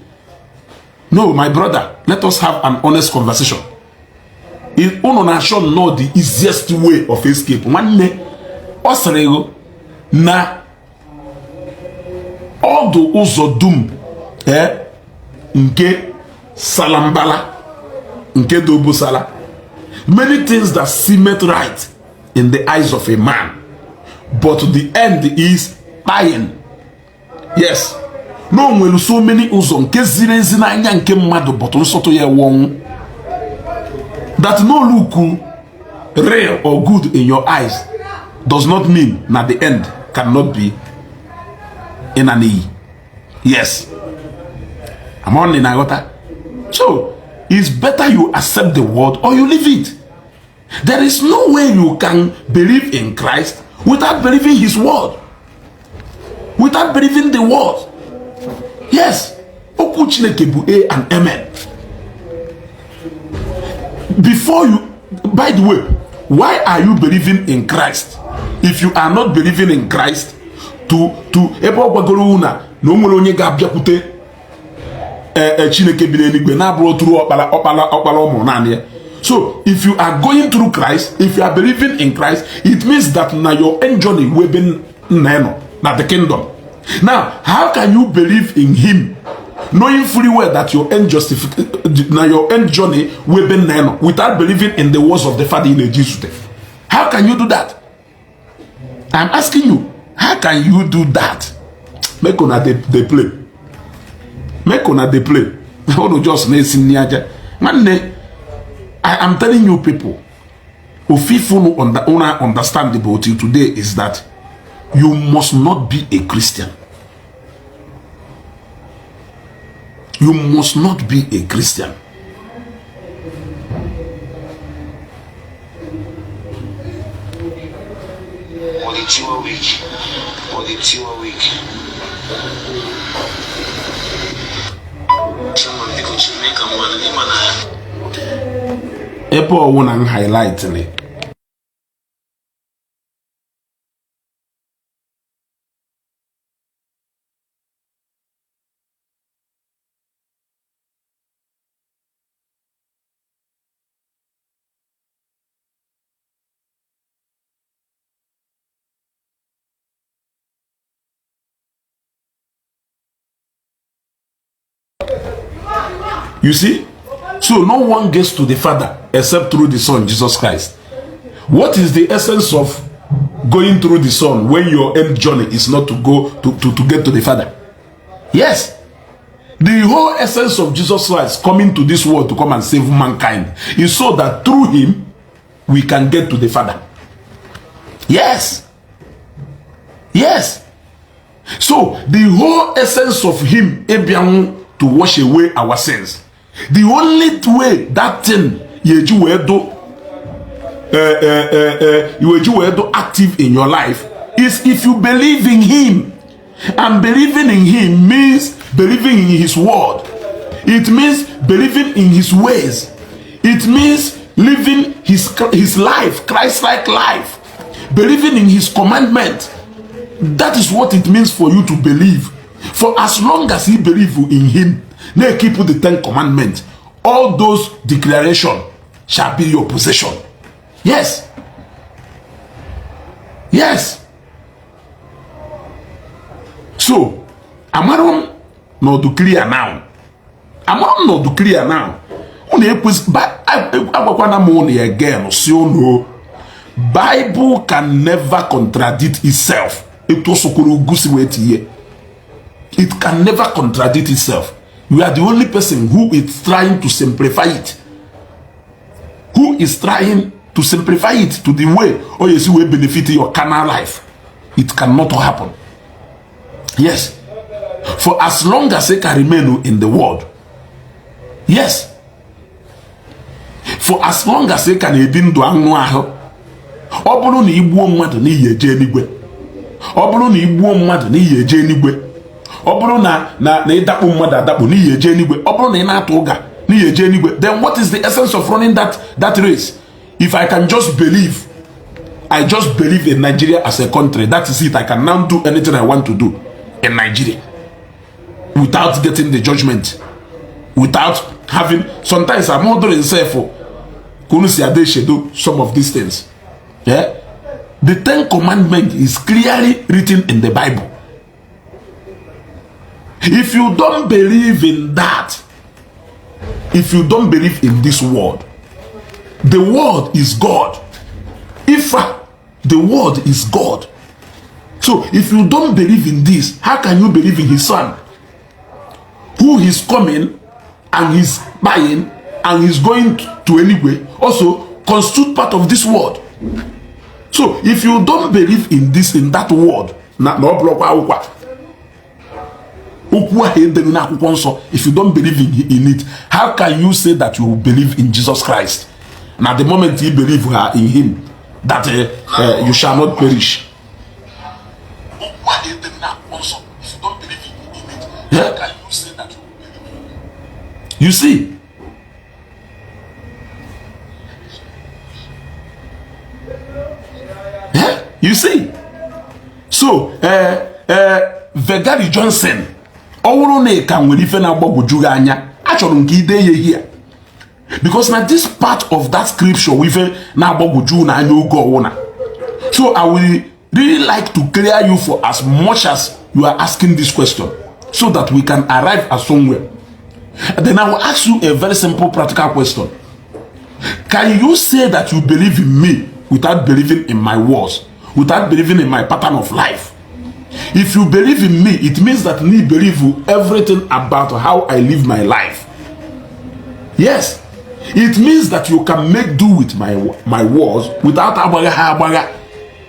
No, my brother, let us have an honest conversation. Unu na-achọ nnọọ the easiest way of escape. Nwanne, ọ sịrị ego na ọdụ ụzọ dum nke salambala nke dobosala, many things that seemeth right in the eyes of a man, but the end is dying. Yes, na o nwere so many ụzọ nke ziri ezi n'anya nke mmadụ, but nsọtụ ya ewu ọnwụ. That no look real or good in your eyes does not mean na the end cannot be in an iyi. Yes, among na aghọta. So it's better you accept the word or you leave it. There is no way you can believe in Christ without believing his word, without believing the word. Yes, okwu Chineke bụ a and amen. Before you, by the way, why are you believing in Christ if you are not believing in Christ to ebe ọ gwagoro na na o nwere onye ga-abịakwute Chineke bi n'eluigwe na-abụrụ tụrụ ọkpara ọkpara ọkpara ụmụ naanị ya. So if you are going through Christ, if you are believing in Christ, it means that na your end journey wey be nna nọ na the kingdom. Now, how can you believe in him knowing fully well that your end na your end journey wey be nna nọ without believing in the words of the Father in Jesus? How can you do that? I'm asking you, how can you do that? Make una dey play, make una dey play. Unu just na-esi nri aja. Nwanne, I am telling you people, ofifu unu understand about you today is that you must not be a Christian. You must not be a Christian. Ebe ọwụ na m highlightịrị You see? So no one gets to the Father except through the Son, Jesus Christ. What is the essence of going through the Son when your end journey is not to go to get to the Father? Yes. The whole essence of Jesus Christ coming to this world to come and save mankind is so that through him we can get to the Father. Yes. Yes. So the whole essence of him, Ebianwu, to wash away our sins. The only way that thing yeji wee do active in your life is if you believe in him. And believing in him means believing in his word. It means believing in his ways. It means living his life, Christ-like life. Believing in his commandment. That is what it means for you to believe. For as long as you believe in him, they keep the 10 commandments. All those declarations shall be your possession. Yes. Yes. So, amarom no do clear now. Amarom no do clear now. Again, so Bible can never contradict itself. It can never contradict itself. You are the only person who is trying to simplify it. Who is trying to simplify it to the way or you see will benefit your carnal life. It cannot happen. Yes. For as long as it can remain in the world. Yes. For as long as it can ebi ndụ anụ ahụ. Ọ bụrụ na igbuo mmadụ n'ihi eje eluigwe. Ọ bụrụ na igbuo mmadụ n'ihi eje eluigwe. Ọ bụrụ na na ịdakpu mmadụ adakpu n'ihi eje eluigwe. Ọ bụrụ na ị na-atụ ụga n'ihi eje eluigwe. Then what is the essence of running that race? If I can just believe, I just believe in Nigeria as a country. That is it. I can now do anything I want to do in Nigeria without getting the judgment. Without having, sometimes I'm wondering self ka unu si ade shadow some of these things. Yeah? The Ten Commandment is clearly written in the Bible. If you don't believe in that, if you don't believe in this word, the word is God. If the word is God, so if you don't believe in this, how can you believe in his son, who is coming and he's buying and he's going to anyway also constitute part of this world? So if you don't believe in this, in that word, na ọ bụrụkwa akwụkwọ a, okwu ahụ edere n'akwụkwọ nsọ, if you don't believe in it, how can you say that you believe in Jesus Christ, na the moment you believe in him, that you shall not perish? Okwu ahụ edere n'akwụkwọ nsọ, if you don't believe in it, how can you say that you believe? You see? Yeah? You see? So, Vegari Johnson, ọ bụrụ na ị ka nwere ife na-agbagwoju gị anya, achọrọ m ka ide ya here. Because na this part of that scripture wụ ife na-agbagwoju n'anya oge ọwụna. So I will really like to clear you for as much as you are asking this question, so that we can arrive at somewhere. Then I will ask you a very simple practical question. Can you say that you believe in me without believing in my words, without believing in my pattern of life? If you believe in me, it means that me believe everything about how I live my life. Yes. It means that you can make do with my words without agbagha ha agbagha.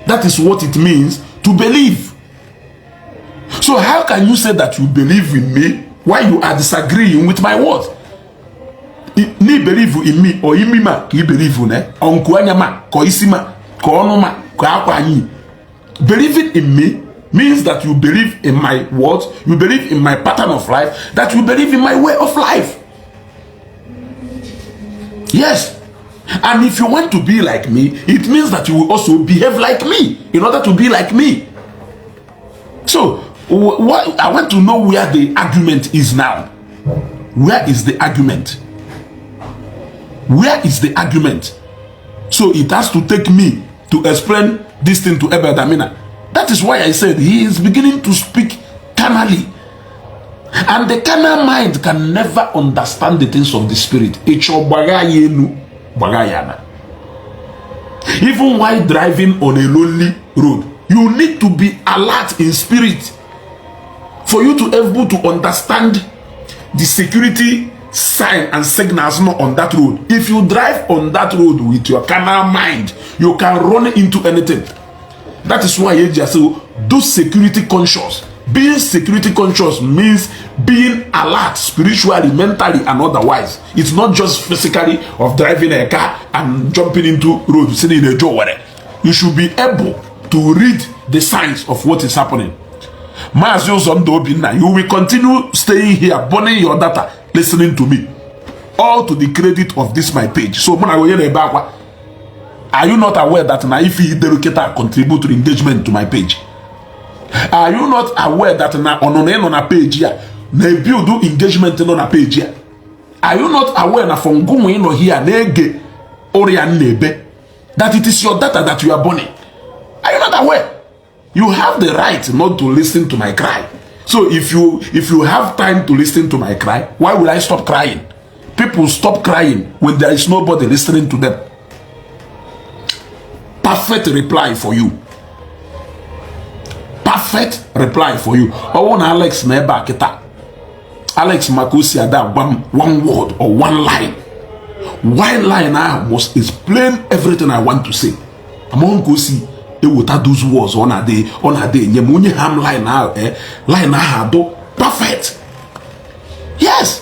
That is what it means to believe. So how can you say that you believe in me while you are disagreeing with my words? Ni believe in me or imi ma ka i believe na ọ nku anya ma ka isi ma ka ọnụ ma ka akwa anyị. Believing in me means that you believe in my words, you believe in my pattern of life, that you believe in my way of life. Yes. And if you want to be like me, it means that you will also behave like me in order to be like me. So, what I want to know where the argument is now. Where is the argument? Where is the argument? So it has to take me to explain this thing to Abel Damina. That is why I said he is beginning to speak carnally. And the carnal mind can never understand the things of the spirit. Ịchọ gbagha ya enu, gbagha ya ana. Even while driving on a lonely road, you need to be alert in spirit for you to able to understand the security sign and signals not on that road. If you drive on that road with your carnal mind, you can run into anything. That is why eji asị do security conscious. Being security conscious means being alert spiritually, mentally, and otherwise. It's not just physically of driving a car and jumping into road, sitting in a joe. You should be able to read the signs of what is happening. Maazị Uzondu Obinna, you will continue staying here, burning your data, listening to me. All to the credit of this my page. So, mụ na onye na-ebe akwa, are you not aware that na ife ideru kịta contribute to engagement to my page? Are you not aware that na ọnụnọ ịnọ na page ya na-ebuild engagement nọ na page ya? Are you not aware na for ngụnwa ịnọ here na-ege ọrịa m na-ebe, that it is your data that you are burning? Are you not aware? You have the right not to listen to my cry. So if you have time to listen to my cry, why will I stop crying? People stop crying when there is nobody listening to them. Perfect reply for you. Perfect reply for you. Ọwụ na Alex na ebe a kịta. Alex maka o si ada gwa m one word or one line. One line ahụ must explain everything I want to say. Amaghị m ka o si eweta those words ọ na-adị enye m onye ha m line ahụ, line ahụ adụ perfect. Yes.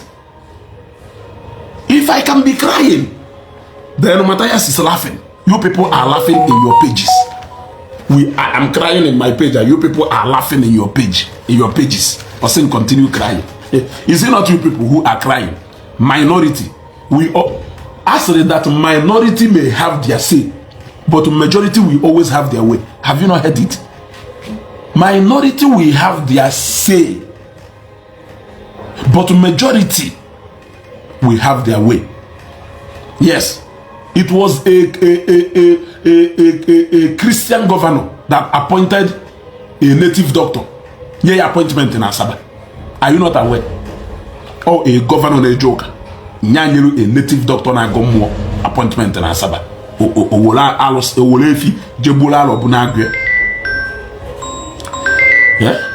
If I can be crying, then Matthias is laughing. You people are laughing in your pages. I am crying in my page and you people are laughing in your page, in your pages. Person continue crying. Is it not you people who are crying? Minority. We all ask that minority may have their say, but majority will always have their way. Have you not heard it? Minority will have their say, but majority Will have their way. Yes, it was a Christian governor that appointed a native doctor, nye ya appointment in Asaba. Are you not aware? Or a governor na-eje ụka nya nyere a native doctor na-agụ mmụọ appointment na Asaba, owere efi jegbuola alọ bụ na-agụ ya. Yeah?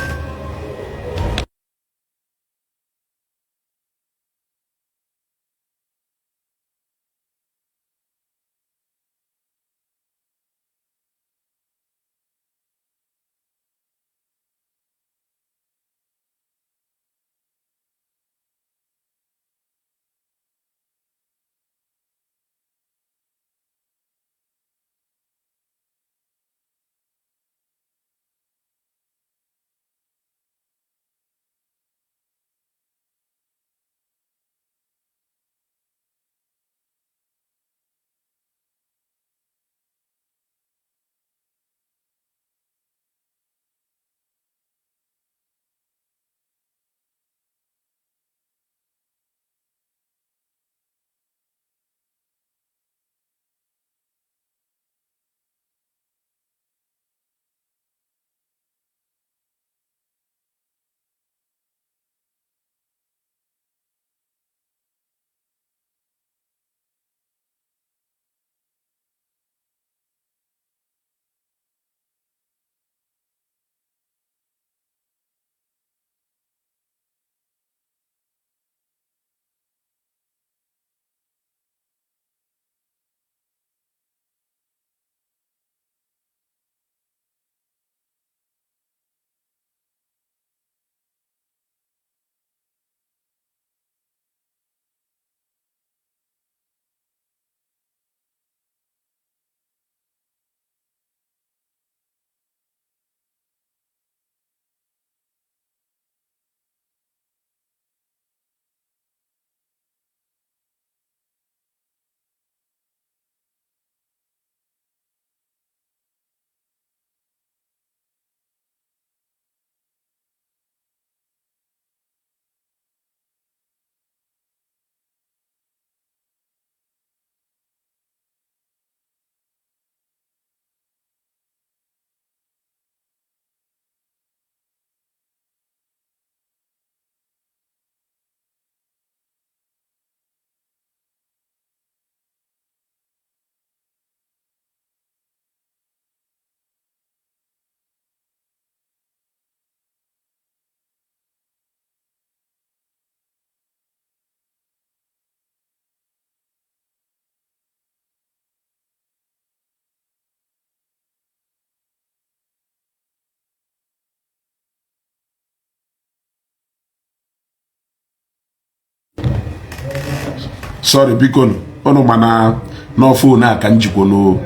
Sorry, biko, unu mana no phone a ka njikwa no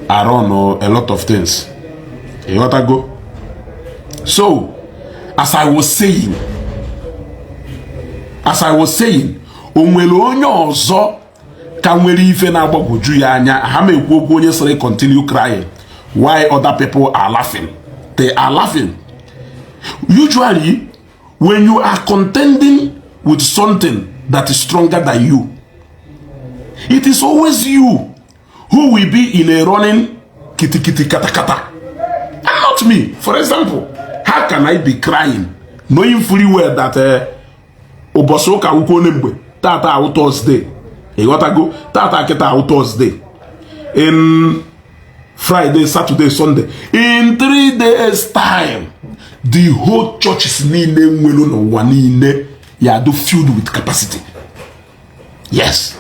arụ a lot of things, ịghọtago? So as I was saying, o nwere onye ọzọ ka nwere ife na-agbagwoju ya anya. Ha ma ekwu okwu onye sịrị continue crying why other people are laughing. They are laughing. Usually when you are contending with something that is stronger than you, it is always you who will be in a running kitikiti kata kata and not me. For example, how can I be crying knowing fully well that ụbọchị ụka akwụkwọ onye mgbe tata awụ Thursday, ịghọtago? Tata kịta awụ Thursday, in Friday, Saturday, Sunday, in 3 days time, the whole churches niile nwere n'ụwa niile ya do filled with capacity. Yes,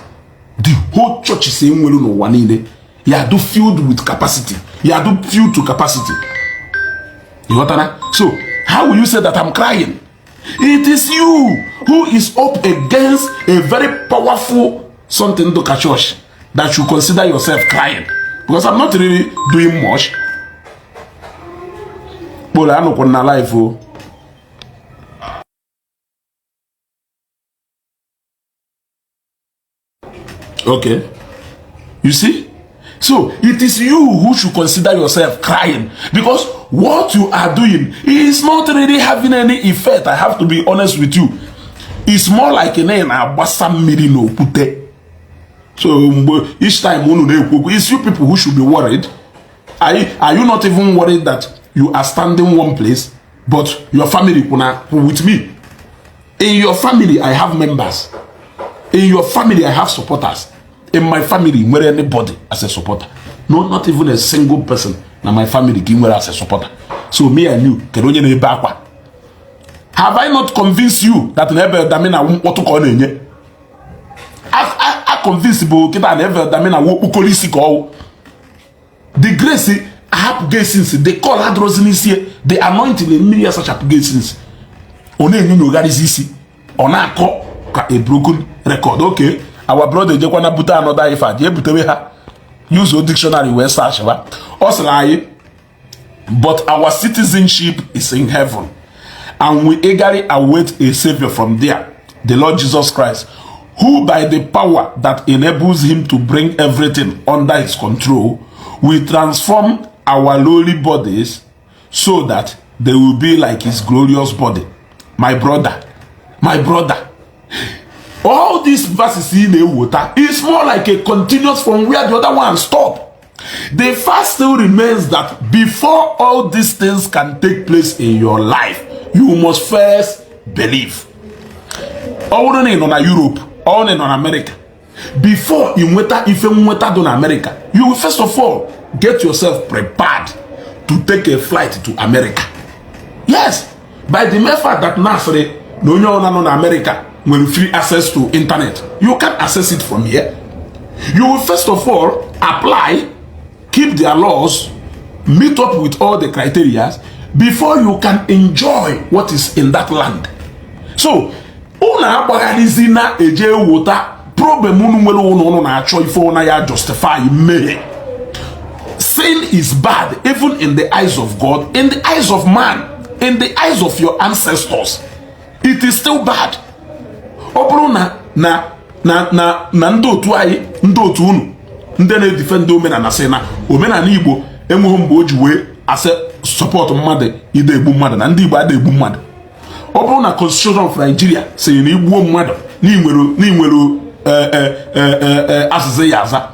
the whole churches nwere n'ụwa niile ya do filled with capacity, ya do filled to capacity, ịghọtara? So how will you say that I'm crying? It is you who is up against a very powerful something to church that you consider yourself crying, because I'm not really doing much. Kpolo anụkwa na life o. Okay, you see, so it is you who should consider yourself crying, because what you are doing is not really having any effect. I have to be honest with you. It's more like na ị na-agbasa mmiri n'okwute. So mgbe each time unu na-ekwu okwu, it's you people who should be worried. Are you not even worried that you are standing one place, but your family kwuna with me? In your family, I have members. In your family, I have supporters. In my family, nwere anybody as a supporter? No, not even a single person na my family ka ị nwere as a supporter. So me and you, kedu onye na-ebe akwa? Have I not convinced you that na Abel Damina mkpọtụ ka ọ na-enye? A convince bụ kịta na Abel Damina wụ okpokoro isi ka ọwụ. The grace ahapụgo since, the call adịrọzi n'isi, the anointing, mmiri ya sachapụgo since. Ọ na-enye nyogharịzi isi, ọ na-akọ ka a broken record. Okay, our brother ejekwana bute another ife a, jee butewe ha, use dictionary wee search ha. Ọ sịrị anyị, "But our citizenship is in heaven, and we eagerly await a savior from there, the Lord Jesus Christ, who by the power that enables him to bring everything under his control will transform our lowly bodies so that they will be like his glorious body." My brother, my brother, all these verses ị na-ewota is more like a continuous from where the other one stop. The fact still remains that before all these things can take place in your life, you must first believe. Ọ bụrụ na ị nọ na Europe, ọ bụrụ na ị nọ na America, before ị nweta ife nweta dị na America, you will first of all get yourself prepared to take a flight to America. Yes, by the mere fact that nasịrị na onye ọbụla nọ na America nwere free access to internet, you can access it from here. You will first of all apply, keep their laws, meet up with all the criteria before you can enjoy what is in that land. So unu agbagharịzi na eje wota problem unu nwere. Unu na-achọ ife ụna ya justify mmehie. Sin is bad even in the eyes of God, in the eyes of man, in the eyes of your ancestors. It is still bad. Ọ bụrụ na ndị otu anyị, ndị otu unu, ndị na-edife ndị omenala sị na omenala Igbo enweghị mgbe o ji wee asị support mmadụ ide egbu mmadụ, na ndị Igbo ada egbu mmadụ, ọ bụrụ na Constitution of Nigeria sịrị na igbuo mmadụ na ịnwere azịza ya aza,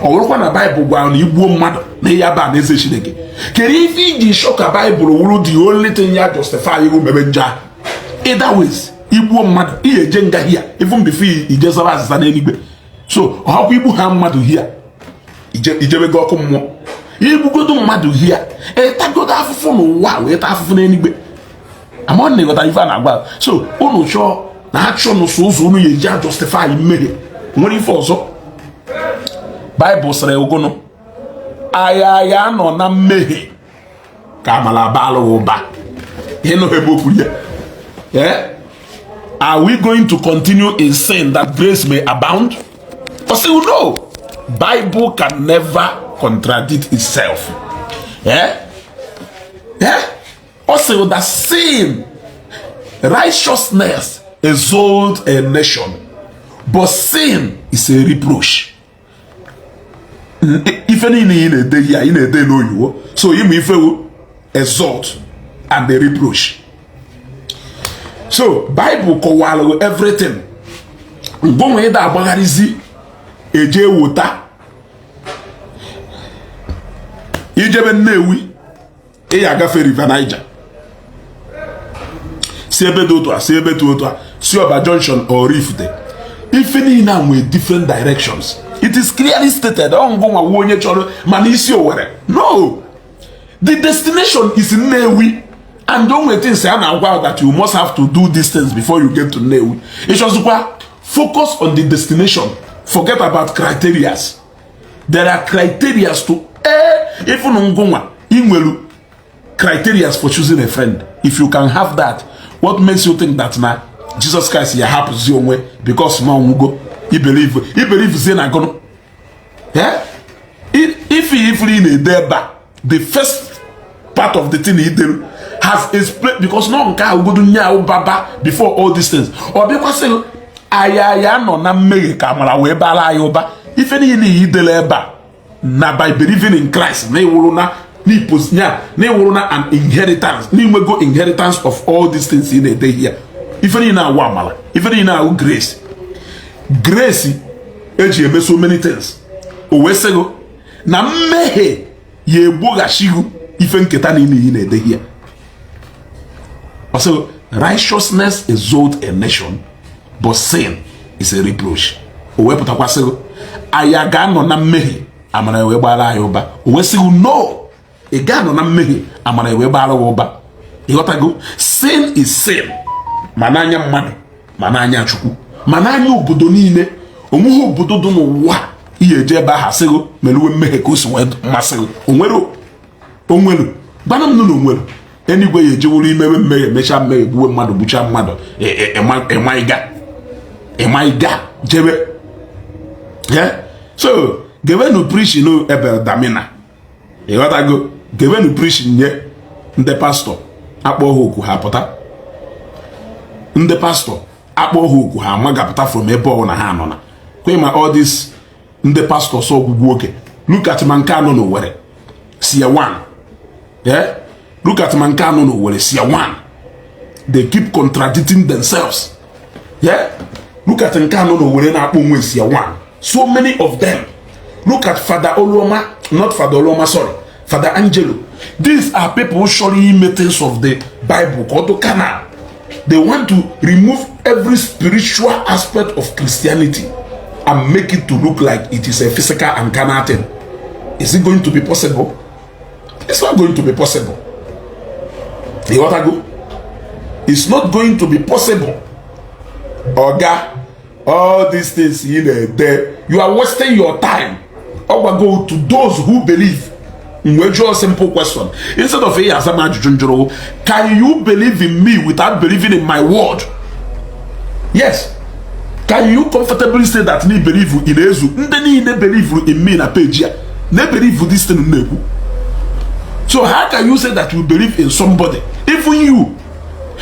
ọ bụrụkwa na Baịbụl gwara na igbuo mmadụ na ya ba na eze Chineke, kedu ife iji chọ ka Baịbụl wụrụ the only thing ya justify iwu mebe njọ ahụ? Either ways, igbuo mmadụ, ihe eje nga hia even before ije zara azịza n'eluigwe. So ọhakwa igbu ha mmadụ hia, ijebego ọkụ mmụọ. Igbugodo mmadụ hia, ịtagodo afụfụ n'ụwa wee taa afụfụ n'eluigwe. Ama na ịghọtara ife a na-agwa. So unu chọọ na achọ n'ụsọ ụzọ unu ya eji justify mmehie, nwere ife ọzọ Baịbụl sịrị ogonu agha ya nọ na mmehie ka amala balụ ụba. Ịnụ ebe okwu ya? Eh? Are we going to continue in sin that grace may abound? But say no. Bible can never contradict itself. Eh? Eh? Also that sin, righteousness exalts a nation, but sin is a reproach. Ife niile ị na-ede ya, ị na-ede n'oyibo, so ịmụ ife wu exalt and the reproach. So Bible kọwara everything. Ngbanwe ịda agbagharịzi eje wota ijebe Nnewi, ị ya agafe River Niger, si ebe dị otu a, si ebe dị otu a, si Ọba Junction or Oraifite. Ife niile a nwee different directions. It is clearly stated. Ọ ngụnwa nwa onye chọrọ mana isi Owerri, no, the destination is Nnewi, and o nwere things a na-agwa that you must have to do these things before you get to Nnewi. Ịchọzikwa, focus on the destination, forget about criterias. There are criterias to even ngụnwa ị nwere criterias for choosing a friend. If you can have that, what makes you think that na Jesus Christ ya hapụzi onwe because na ọnwụgo? I believe zie na gụnụ? Ife ifuru ị na-ede ebe a, the first part of the thing i deru has explained, because nọ nke ahụ godu nye ahụ baba before all these things. Ọ bịakwasị aya ya nọ na mmehie ka amara wee bara anyị ụba. Ife niile idele ebe a na by believing in Christ, na ịwụrụ na na ịwụrụ na an inheritance, na inwego inheritance of all these things ị na-ede here. Ife niile awụ amala, ife niile awụ grace. Grace eji eme so many things. O wee sịgụ na mmehie ya egboghachighị ife nketa niile ị na-edeghi ya. Ọ sị, "Righteousness exalt a nation, but sin is a reproach." O wee pụtakwasịghị anyị ga-anọ na mmehie, amara wee gbara anyị ụba. O wee sịghị no, ị ga-anọ na mmehie, amara wee gbara gị ụba. Ịghọtago? Sin is sin, ma n'anya mmadụ, ma n'anya Chukwu, ma n'anya obodo niile. Onweghị obodo dị n'ụwa ihe eje ebe ahụ asịghị meruwe mmehie ka o si wee masị gị. Onwere onwere gbana m nụ na onwere enigwe ya ejewuru imewe mmehie, mechaa mmehie, gbuwe mmadụ, gbuchaa mmadụ, ịmaiga ịmaiga jebe. So gewenu preaching Ebel Damina. Ịghọtago? Gewenu preaching nye ndị pastọ akpọ ha oku, ha pụta. Ndị pastọ akpọ ha oku, ha amagapụta from ebe ọ na ha nọ na kwe ma all this. Ndị pastọ sọ ọgwụgwụ oge. Look at ma nke anọ n'Owerri sie one. Yeah? Look at ma nke anọ n'Owerri sie one. They keep contradicting themselves. Yeah? Look at nke anọ n'Owerri na-akpọ onwe sie one. So many of them. Look at Father Oluoma, not Father Oluoma, sorry, Father Angelo. These are people surely things of the Bible ka ọ dị carnal. They want to remove every spiritual aspect of Christianity and make it to look like it is a physical and carnal thing. Is it going to be possible? It's not going to be possible. Ịghọtago? It's not going to be possible. Oga, all these things ị na-ede, you are wasting your time. Ọ gwago to those who believe. Wee jụọ simple question instead of ị aza m ajụjụ njụrụ: can you believe in me without believing in my word? Yes. Can you comfortably say that na believe in ezu ndị niile believe in me na page ya na believe this thing m na-ekwu? So how can you say that you believe in somebody? Even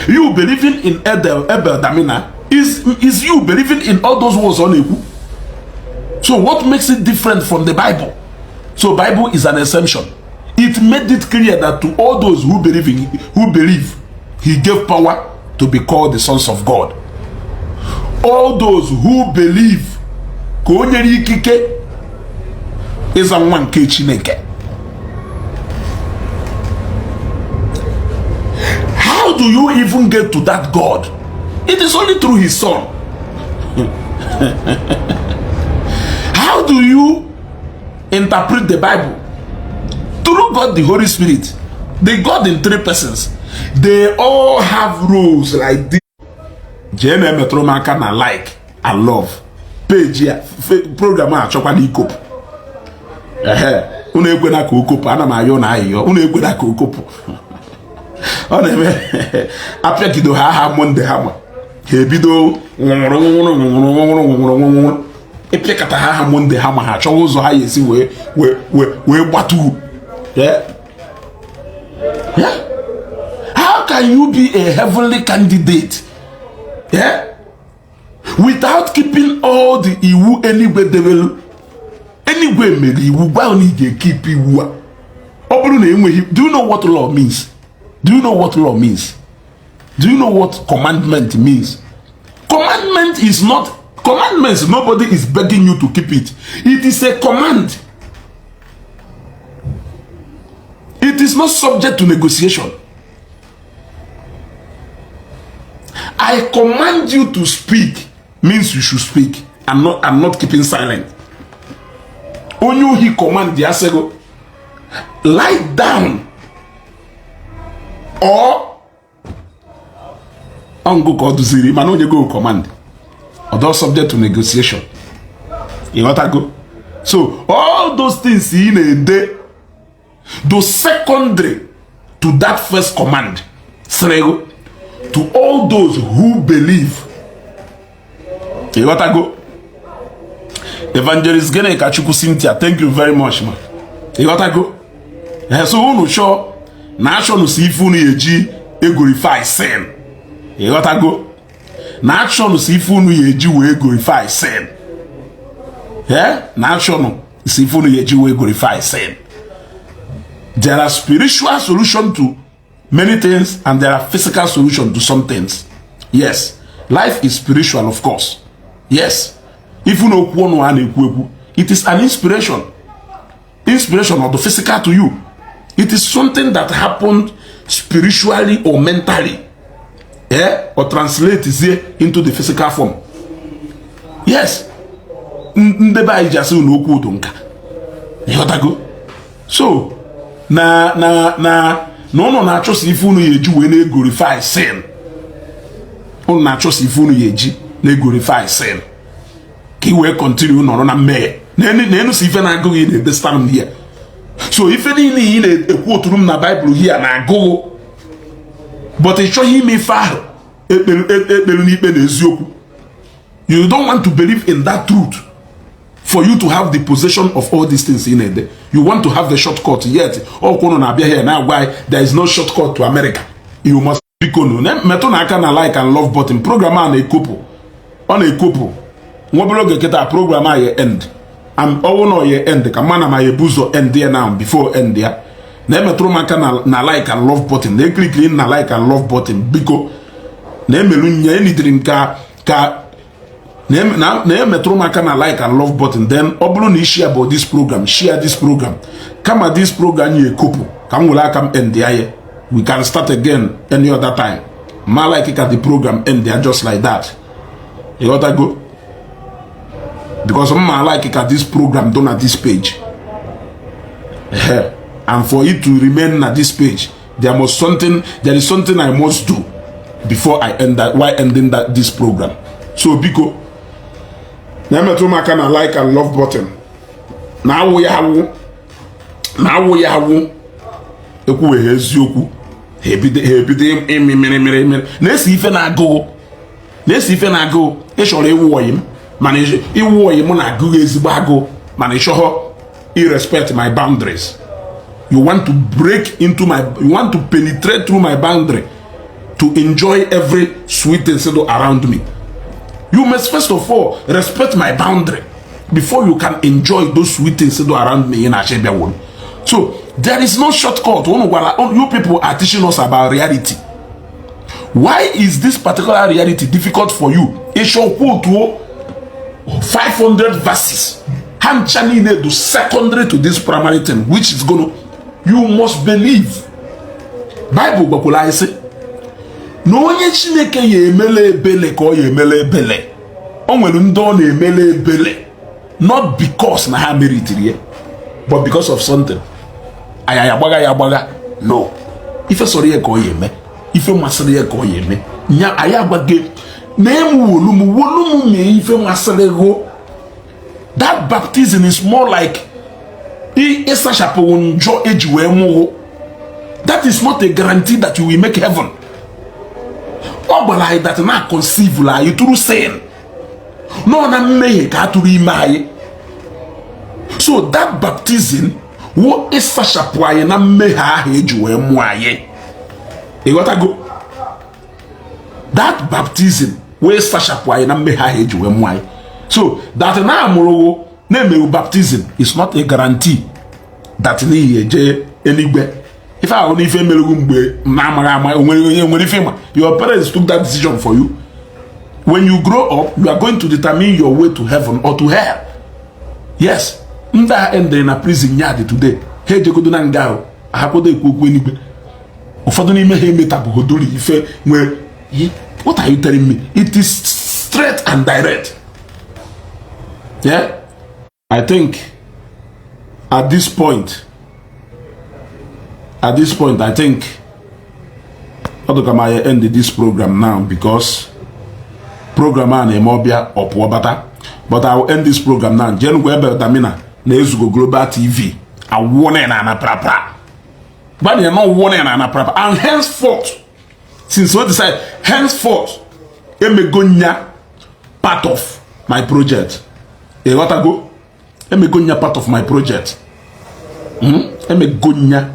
you believing in Abel Damina is you believing in all those words ọ na-ekwu. So what makes it different from the Bible? So Bible is an exemption. It made it clear that to all those who believe in, who believe, he gave power to be called the sons of God. All those who believe ka o nyere ikike ịza nwa nke Chineke. How do you even get to that God? It is only through his son. How do you interpret the Bible? Through God the Holy Spirit. The God in three persons, they all have roles like this. Jee na-emetụrụ m aka na like and love page ya. Program a achọkwana ikopụ. Ehe, unu ekwena ka okopụ. Ana m ayọ na ayịyọ, unu ekwena ka okopụ. Ọ na-eme apịagido ha aha Monday, ha ma ha ebido nwụrụ nwụrụ nwụrụ nwụrụ nwụrụ nwụrụ. Ịpịakọta ha aha Monday, ha ma ha achọwa ụzọ ha ga-esi wee wee wee wee gbatuo. Yeah? Yeah? How can you be a heavenly candidate, yeah, without keeping all the iwu eluigwe debelu? Eluigwe mere iwu gwa na ị ga-ekeep iwu a. Ọ bụrụ na enweghị, do you know what law means? Do you know what law means? Do you know what commandment means? Commandment is not commandments. Nobody is begging you to keep it. It is a command. It is not subject to negotiation. I command you to speak means you should speak and not keeping silent. Onye ohi command ya sịgo lie down or ọngụ ka ọ duziri, mana onye go command although subject to negotiation. Ịghọtago? So all those things ị na-ede, the secondary to that first command sịrị to all those who believe. Ịghọtago? Evangelist Gịnị ka Chukwu Cynthia, thank you very much, ma. Ịghọtago? So unu chọọ na achọnụ si ife unu eji eglorify sin. Ịghọtago? Na achọnụ si ife unu ya eji wee glorify sin. Na achọnụ si ife unu ya eji wee glorify sin. There are spiritual solution to many things and there are physical solution to some things. Yes, life is spiritual, of course. Yes, ifu na okwu ọnụ a na-ekwu ekwu, it is an inspiration, inspiration of the physical to you. It is something that happened spiritually or mentally, or translate zie into the physical form. Yes, ndị be anyị ji asị na okwu udo nka, ịghọtago? So na ụnụ na-achọsa ife unu ya eji wee na-eglorify sin. Unu na-achọsa ife unu ya eji na-eglorify sin ka ị wee continue nọrọ na mmehie na si ife na-agụghị na-edesara m here. So ife niile ị na-ekwu oturu m na Baịbụl here na-agụghụ, but ị chọghị ime ife ahụ ekpelu n'ikpe na eziokwu. You don't want to believe in that truth for you to have the possession of all these things in it. You want to have the shortcut, yet ọkwụ unu na-abịa here na-agwa anyị there is no shortcut to America. You must. Biko nu, metụ na aka na like and love button. Program a na-ekopụ, ọ na-ekopụ nwa obere oge kịta. Program a ya end, ọwụ na ya end ka mma na ma ya ebu ụzọ end ya now. Before end ya, na-emetụrụ m aka na like and love button, na eclickiri na like and love button. Biko, na-emelu nya enidiri m ka na-emetụrụ m aka na like and love button. Then ọ bụrụ na ị share bụ this program, share this program. Kama this program ya ekopụ ka m were aka m end ya. We can start again any other time. Ma like ka the program end ya just like that, ịghọtago? Because mma like ka this program do na this page, and for it to remain na this page, there is something I must do before I end that, why ending that this program. So biko, na-emetụ m aka na like and love button. Na awụ ya awụ, na awụ ya awụ, ekwuweghị eziokwu, ha ebido ịmị mmiri mmiri mmiri. Na-esi ife na-agụụ, na-esi ife na-agụụ. Ị chọrọ ịwụ ọyị m, mana ịwụ ọyị m na-agụghị ezigbo agụụ, mana ị chọghọ irespect my boundaries. You want to break into my, you want to penetrate through my boundary to enjoy every sweet thing around me. You must first of all respect my boundary before you can enjoy those sweet things around me in Achebia world. So there is no shortcut. You people are teaching us about reality. Why is this particular reality difficult for you? Ịchọkwu 500 verses, ha ncha niile do secondary to this primary thing, which is gonna, you must believe. Bible gwakwara anyị sị na onye Chineke ya emele ebele ka ọ ya emele ebele. O nwere ndị ọ na-emele ebele, not because na ha meritiri ya, but because of something. Anya ya agbagha ya agbagha. No ife sọrọ ya ka ọ ya eme, ife masịrị ya ka ọ ya eme nya. Anyị agwaghị na emu wolumu wolumu mee ife masịrị gụ. That baptism is more like ịsachapụ njọ eji wee nwụghụ. That is not a guarantee that you will make heaven. Ọ gwara anyị that na conceive anyị through sin, nọ na mmehie ka a tụrụ ime anyị. So that baptism wo ịsachapụ anyị na mmehie ahụ eji wee mụọ anyị, ịghọtago? That baptism wee sachapụ anyị na mmehie ahụ eji wee mụọ anyị. So that na amụrụ na-emewu baptism is not a guarantee that n'ihi eje eluigwe. Ife ahụ na ife emerugwu mgbe na-amaghị ama onwere onye nwere ife ma your parents took that decision for you. When you grow up, you are going to determine your way to heaven or to hell. Yes, ndị a endere na prison yard today, ha ejegodo na nga ahụ ahakwado ekwu okwu eluigwe. Ụfọdụ n'ime ha emetabụgodori ife nwere. What are you telling me? It is straight and direct. Yeah, I think at this point I think ọ dịka ma ya end this program now, because program a na-eme ọbịa ọ pụọ bata. But I will end this program now. Jenugwu ebe Damina na Ezugo Global TV awụọ na ana prapra gbanye na ọwụọ na ana prapra. And henceforth, since we decide, henceforth emego nya part of my project, ịghọtago? Emego nya part of my project. Emego nya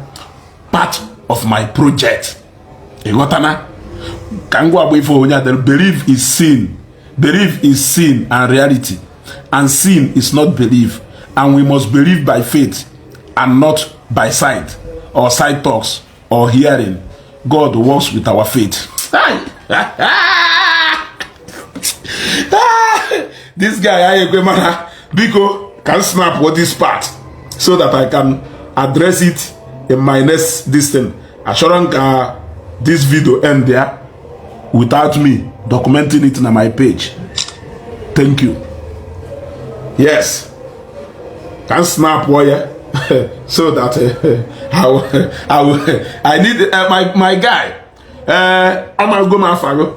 part of my project, ịghọtana? Ka ngwa agba ife onye adịrị. Believe is sin, believe is sin and reality, and sin is not belief, and we must believe by faith and not by sight or side talks or hearing. God works with our faith. This guy anyị ekwe, mana biko ka m snap this part so that I can address it in my next this thing. Achọrọ m ka this video end there without me documenting it na my page. Thank you. Yes, ka m snap ya so that I need my guy, amago m afa gị.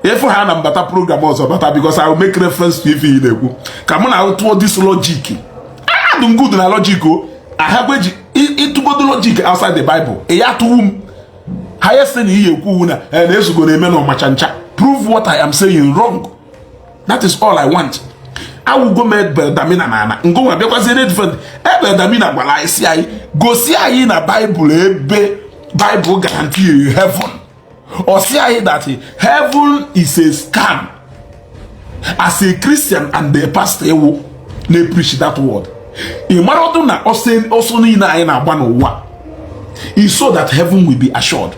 Efu ha na mbata program ọzọ bata, because I will make reference to ife ị na-ekwu ka mụ na tụọ this logic. Adụ m good na logic o ahagweji ịtụgodo logic outside the Bible. Ị ya tụwu m highest thing ihe ekwu na na-ezugo na-eme na ọmacha ncha. Prove what I am saying wrong. That is all I want. Awụgo m Ebel Damina na ana ngụnwa bịakwazie defend. Ebel Damina gwara anyị si anyị gosi anyị na Bible ebe Bible guarantee heaven. Ọ sị anyị that heaven is a scam. As a Christian and a pastor ewu na-preach that word, ị mara ọdụ na ọsọ niile anyị na-agba n'ụwa is so that heaven will be assured.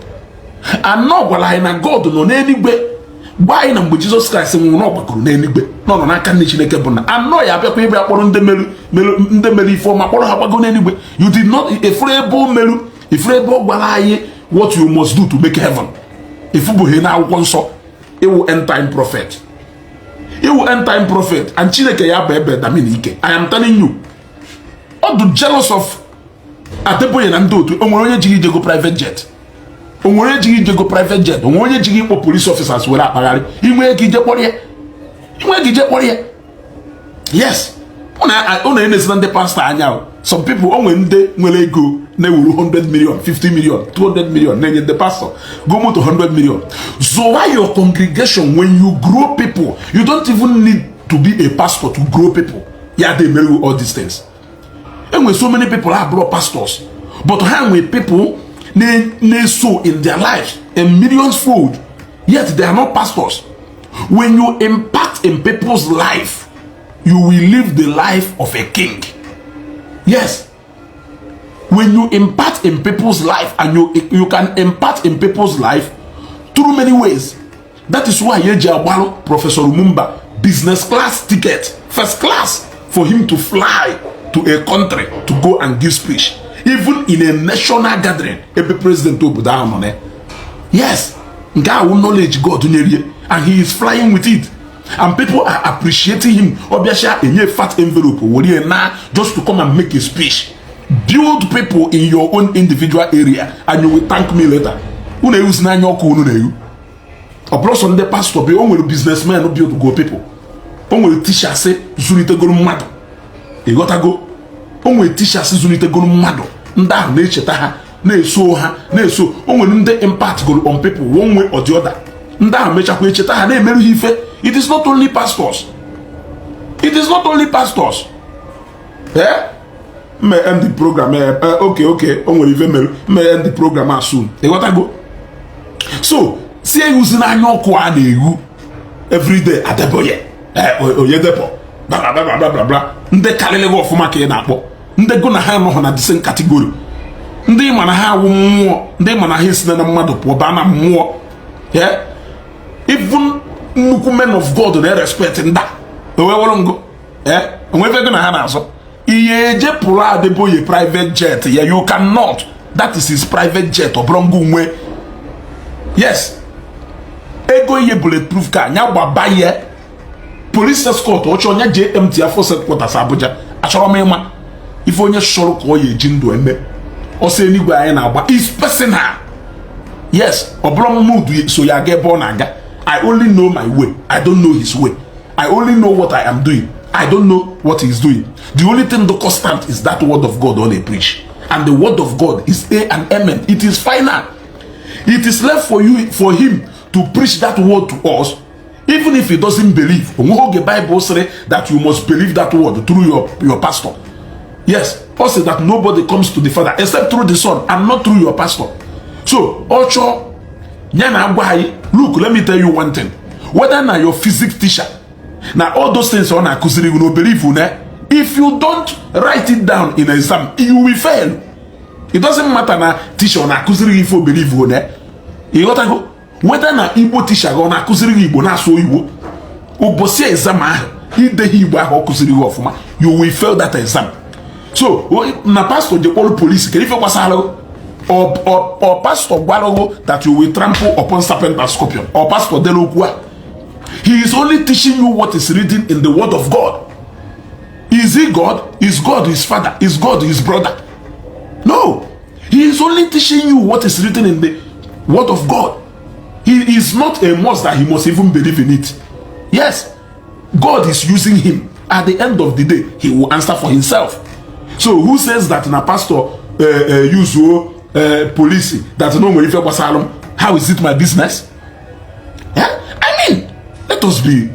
Anọ gwara anyị na God nọ n'eluigwe, gwa anyị na mgbe Jizọs Kraịst nwụrụ na ọ gbagoro n'eluigwe, nọ nọ n'aka nne Chineke, bụ na anọ ya abịakwa ịbịa kpọrọ ndị mere ife ọma, kpọrọ ha gbago n'eluigwe. You did not efuru ebe o meru, ifuru ebe ọ gwara anyị what you must do to make heaven. Ifubughi na akwụkwọ nsọ. Iwu end time prophet, iwu end time prophet, and Chineke ya bụ Ebe Damina ike. I am telling you, ọ dị jealous of Adeboye na ndị otu. O nwere onye jighị ijego private jet? O nwere onye jighị ijego private jet? O nwere onye jighị ịkpọ police officers were akpagharị? Inwe ego ije kpọrọ ya, inwe ego ije kpọrọ ya. Yes, ụnụ enesina ndị pastọ anya o. Some people, o nwere ndị nwere ego na-ewuru 100 million, 50 million, 200 million na-enye ndị pastọ go moto 100 million. Zụwa your congregation. When you grow people, you don't even need to be a pastor to grow people. Ya dey emere all these things. Enwere so many people abụrụ pastors, but ha nwere people na-eso in their lives in millions fold, yet they are not pastors. When you impact in people's life, you will live the life of a king. Yes, when you impact in people's life, and you can impact in people's life through many ways. That is why eji agbalụ Professor Lumumba business class ticket, first class, for him to fly to a country to go and give speech, even in a national gathering ebe president obodo ahụ nọ na. Yes, nke ahụ knowledge God nyere, and he is flying with it and people are appreciating him. Ọbịacha enye fat envelope were na just to come and make a speech. Build people in your own individual area and you will thank me later. Unu ewuzi n'anya ọkụ unu na-ewu. Ọ bụrụ sọ ndị pastọ bi, o nwere businessmen build go people, o nwere teachers zụlitegoro mmadụ. Ịghọtago? O nwere teachers zụlitegoro mmadụ, ndị ahụ na-echeta ha, na-eso ha, na-eso. O nwere ndị impact goro on people one way or the other. Ndị ahụ mechakwa echeta ha, na-emerụ ha ife. It is not only pastors, it is not only pastors. Eh, mme end the program. Okay, o nwere ife mere mme end the program as soon. Ịghọtago? So si ewuzi n'anya ọkụ a na-ewu everyday Adeboye, Oyedepo, bla bla bla bla bla. Ndị karịrị gị ọfụma ka ị na-akpọ, ndị gụ na ha anọghị na the same category, ndị ma na ha awụ mmụọ, ndị ma na ha esina na mmadụ pụọ baa na mmụọ. Even nnukwu men of God na-respect ndị a owewere ngụ onwe ego na ha na-azọ ihe ejepụrụ Adeboye private jet ya. You cannot. That is his private jet. Ọ bụrụ ngụ nwe. Yes, ego ihe bulletproof car nya gbaba ya police escort ọchọ onye JMT afọ headquarters Abuja. Achọrọ m ịma ife onye chọrọ ka ọ ya eji ndụ eme. Ọsọ eluigwe anyị na-agba is personal. Yes, ọ bụrụ mood so ya aga ebe ọ na-aga. I only know my way, I don't know his way. I only know what I am doing, I don't know what he's doing. The only thing the constant is that word of God ọ na-preach, and the word of God is a and amen. It is final. It is left for you, for him to preach that word to us, even if he doesn't believe. Onweghị oge Bible sịrị that you must believe that word through your pastor. Yes, Paul said that nobody comes to the Father except through the Son and not through your pastor. So ọ chọọ ya na agwa anyị. Look, let me tell you one thing. Whether na your physics teacher na all those things ọ na-akụziri gị no believe na if you don't write it down in exam, you will fail. It doesn't matter na teacher ọ na-akụziri gị ife o believe na. Ịghọtago? Whether na Igbo teacher gị ọ na-akụziri gị Igbo na-asụ oyibo, Ụbọchị exam ahụ, ideghị Igbo ahụ ọ kụziri gị ọfụma, you will fail that exam. So na pastor je kpọrọ polisi, kedu ife gbasara? Or pastor gwarago that you will trample upon serpent and scorpion? Or pastor dere okwu a? He is only teaching you what is written in the word of God. Is he God? Is God his father? Is God his brother? No, he is only teaching you what is written in the word of God. He is not a must that he must even believe in it. Yes, God is using him. At the end of the day, he will answer for himself. So who says that na pastor use police that no nwere ife gbasara m? How is it my business? Yeah? I mean, let us be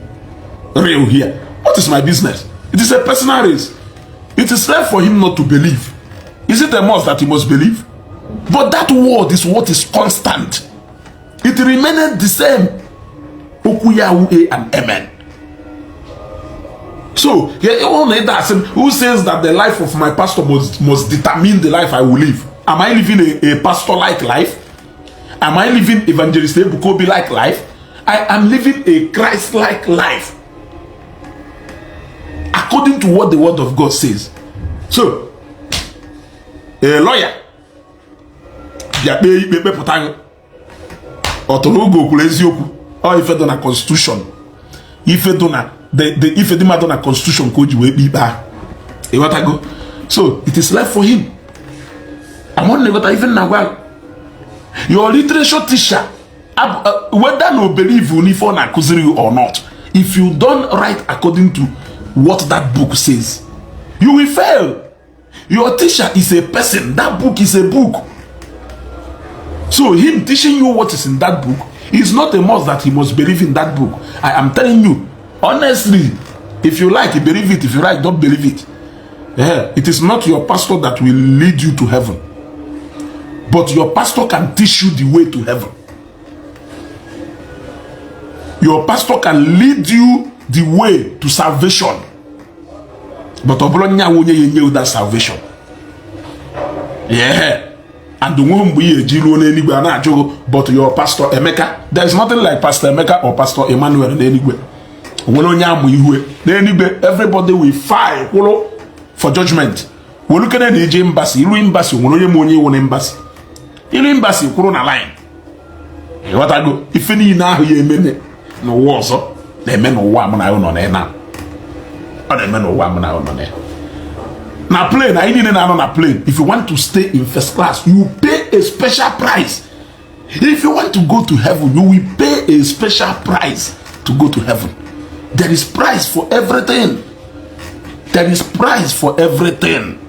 real here. What is my business? It is a personal race. It is left for him not to believe. Is it a must that he must believe? But that word is what is constant. It remained the same. Okwu ya wụ A and amen. So who says that the life of my pastor must determine the life I will live? Am I living a pastor-like life? Am I living Evangelist Ebuka Obi-like life? I am living a Christ-like life according to what the word of God says. So a lawyer bịa kpee ikpe, kpepụta gị, ọ tụrụ oge okwuru eziokwu. Ọ ife dị na constitution, ife dị na the ife dị mmadụ na constitution ka o ji wee kpee ikpe ahụ. Ịghọtago? So it is left for him. Amon na-eghọta ife na gwa your literature teacher, whether no believe n'ife ọ na-akụziri you or not, if you don't write according to what that book says, you will fail. Your teacher is a person. That book is a book. So him teaching you what is in that book is not a must that he must believe in that book. I am telling you honestly, if you like, believe it. If you like, don't believe it. Yeah. It is not your pastor that will lead you to heaven, but your pastor can teach you the way to heaven. Your pastor can lead you the way to salvation, but ọ bụrụ nya onye ya enye that salvation. Yeah, and onweghị mgbe ihe eji ruo n'eluigwe a na-ajụghị, "But your pastor Emeka?" There is nothing like Pastor Emeka or Pastor Emmanuel n'eluigwe. Onwere onye amụ ihue n'eluigwe? Everybody will file kwụrụ for judgment. Welukene na ije embassy, iru embassy, nwere onye ma onye iwu na embassy. Iru embassy, kwụrụ na line. Ịghọtago? Ife niile ahụ ya emene n'ụwa ọzọ na-eme n'ụwa mụ na ya nọ na ya. Ọ na-eme n'ụwa mụ na ya nọ na ya. Na plane, anyị niile na-anọ na plane, if you want to stay in first class, you pay a special price. If you want to go to heaven, you will pay a special price to go to heaven. There is price for everything. There is price for everything.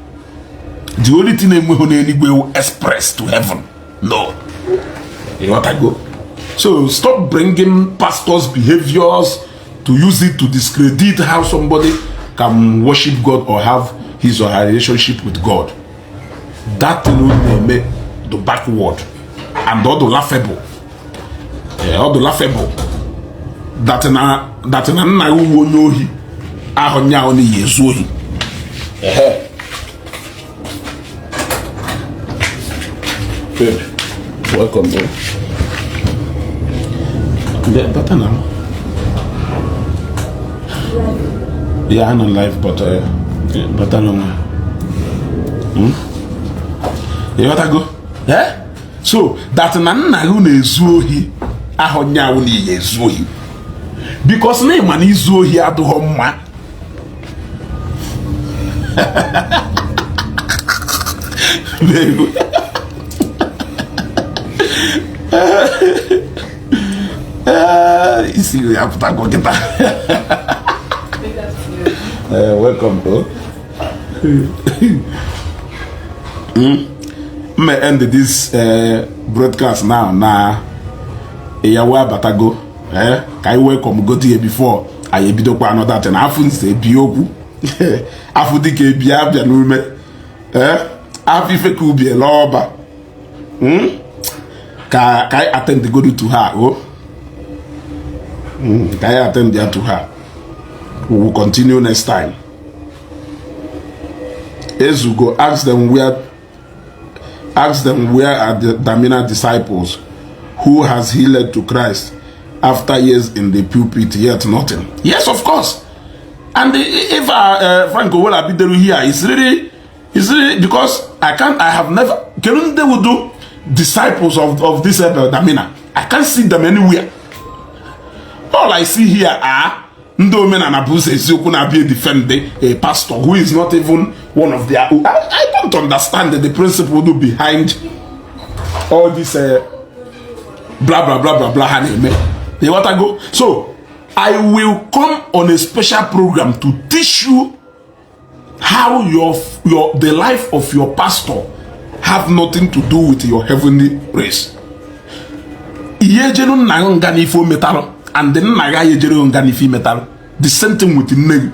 The only thing enweghị n'eluigwe wụ express to heaven. No, ịghọtago? So stop bringing pastors' behaviors to use it to discredit how somebody can worship God or have his or her relationship with God. That thing unu na-eme the backward and all the laughable. All the laughable that na nna gị wụ onye ohi ahụ nya ahụ n'iyi ezu ohi. Ehe. Babe, welcome, bro. Yeah, better now. Yeah, I'm on live, but yeah, better now. You gotta go? Yeah? So, that na nna gị na-ezu ohi ahụ nya ahụ n'iyi ezu ohi. Because na ịma na izu ohi adịghị mma. Babe. Isi ya pụtago kịta. Welcome, bro. M end this broadcast now na ịyawo abatago. Ka anyị welcome go to here before anyị ebidokwa another thing. Afụ nse ebi okwu. Afụ dịka ebi abịa n'ume. Afụ ife ka ubi ele ọba. Ka anyị attend go to her. Oh. Ka anyị attend ya to her. We will continue next time. Ezugo, ask them where are the Damina disciples? Who has he led to Christ? After years in the pulpit, yet nothing. Yes, of course. And if Frank Owolabi bidoro here, it's really because I can't, I have never, kedu ndị wudu disciples of this Abel Damina? I can't see them anywhere. All I see here are ndị omenala bụ ụzọ eziokwu na-abịa defend a pastor who is not even one of their own. I don't understand the principle behind all this blah blah blah blah blah ha na-eme. Ịghọtago? So I will come on a special program to teach you how your the life of your pastor have nothing to do with your heavenly race. Ihe ejelu nna gị nga n'ife o metalụ, and nna gị ejere nga n'ife imetalụ. The same thing with nne gị.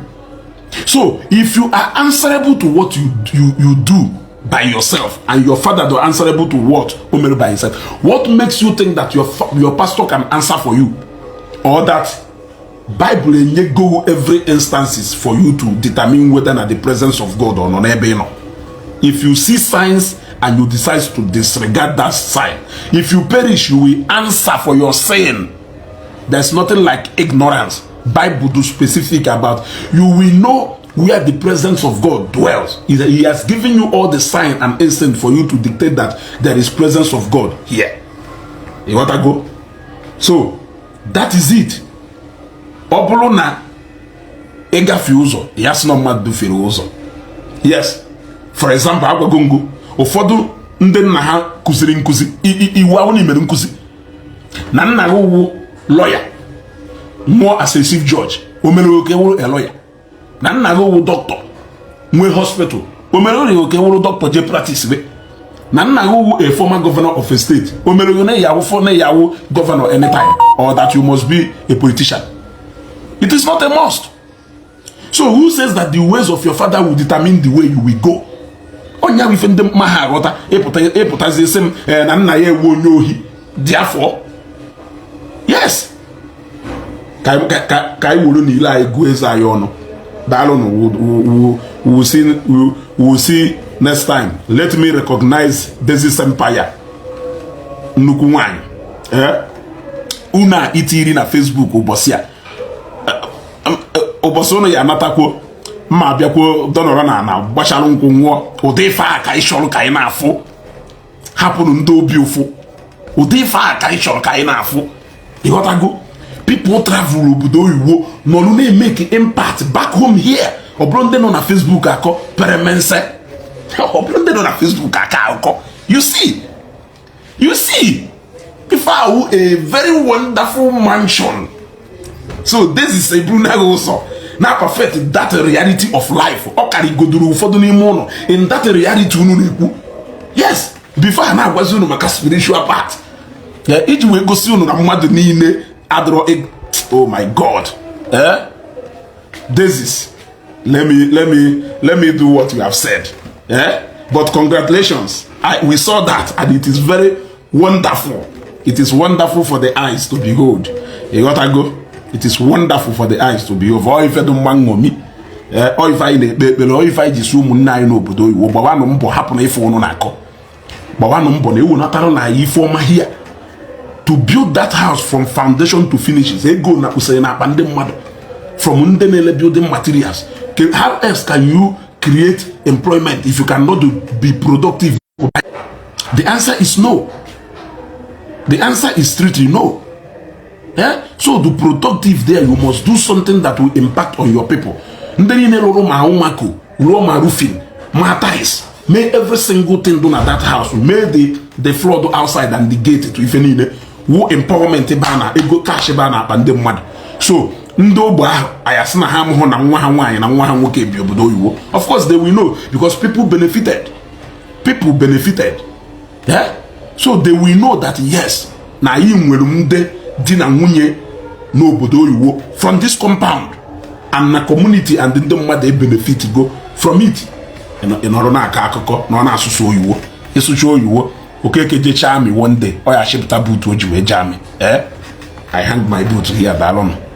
So if you are answerable to what you do by yourself, and your father do answerable to what o mere by himself, what makes you think that your pastor can answer for you, or that Bible enyego every instances for you to determine whether na the presence of God or nọ n'ebe ị nọ? If you see signs and you decide to disregard that sign, if you perish, you will answer for your sin. There's nothing like ignorance. Bible do specific about you will know where the presence of God dwells. He has given you all the sign and instant for you to dictate that there is presence of God here. You want to go? So that is it. Ọ bụrụ na ịgafe ụzọ ya sị na mmadụ dufere ụzọ. Yes, for example, agwago ngo ụfọdụ ndị nna ha kụziri nkụzi iwu ahụ na imere nkụzi na nna gị wụ lawyer nwụọ as a chief judge, o mere oke wụrụ a lawyer. Na nna gị wụ doctor nwee hospital, o mere oke wụrụ doctor jee practice be. Na nna gị wụ a former governor of a state, o mere na ya na ya governor anytime, or that you must be a politician. It is not a must. So who says that the ways of your father will determine the way you will go? Onye ahụ ife ndị mma ha aghọta ịpụtazi sị m na nna ya ewu onye ohi. Therefore, yes, ka anyị wuru n'ile anyị gụọ eze anyị ọnụ. Daalụnụ. We will see next time. Let me recognize Dezis Empire, nnukwu nwanyị. Unu a itiri na Facebook ụbọchị a, ụbọchị ụnụ ya anatakwuo mma abịakwuo dọnọrọ na ana gbachara nkwụ nwụọ. Ụdị ife a ka anyị chọrọ ka anyị na-afụ. Hapụrụ ndị obi ụfụ. Ụdị ife a ka anyị chọrọ ka anyị na-afụ. Ịghọtago? People travel obodo oyibo nọrụ na-emeke impact back home here. Ọ bụrụ ndị nọ na Facebook akọ peremense, ọ bụrụ ndị nọ na Facebook akọ akụkọ. You see, you see, ife ahụ, a very wonderful mansion. So this is eburu ụzọ na perfect that reality of life. Ọ karịgodoro ụfọdụ n'ime ụlọ in that reality unu na-ekwu. Yes, before a na-agwazi unu maka spiritual part iji wee gosi unu na mmadụ niile adịrọ. Oh my God, eh? This let me do what you have said, eh? But congratulations. We saw that and it is very wonderful. It is wonderful for the eyes to behold. You gotta go. It is wonderful for the eyes to behold. Ọ ife dị mma nṅomi. Ọ ife anyị na-ekpe ekpere, ọ ife anyị ji si ụmụnne anyị n'obodo oyibo gbawanụ mbọ, hapụ na ife ụnụ na-akọ. Gbawanụ mbọ na ewunatara na anyị ife ọma here. To build that house from foundation to finishes, ego na kpụsịrị n'akpa ndị mmadụ, from ndị na-ele building materials. How else can you create employment if you cannot be productive? The answer is no. The answer is strictly no. Yeah? So the productive there, you must do something that will impact on your people. Ndị niile rụrụ ma ụmako rụọ ma roofing ma tiles, mee every single thing do na that house, mee the floor outside and the gate to ife niile wu empowerment ebe a na ego cash ebe a na-akpa ndị mmadụ. So ndị ogbe ahụ ayasị na ha amụhụ na nwa ha nwaanyị na nwa ha nwoke bi obodo oyibo? Of course they will know, because people benefited, people benefited. Yeah? So they will know that yes, na anyị nwere ndị di na nwunye n'obodo oyibo from this compound and na community, and ndị mmadụ benefit go from it. Ị nọrọ na-akọ akụkọ na ọ na-asụsụ oyibo, ịsụcha oyibo. Okeke jechaa amị one day, ọ ya chịpụta boot o ji wee jee amị. Eh, I hang my boot here. Daalụnụ.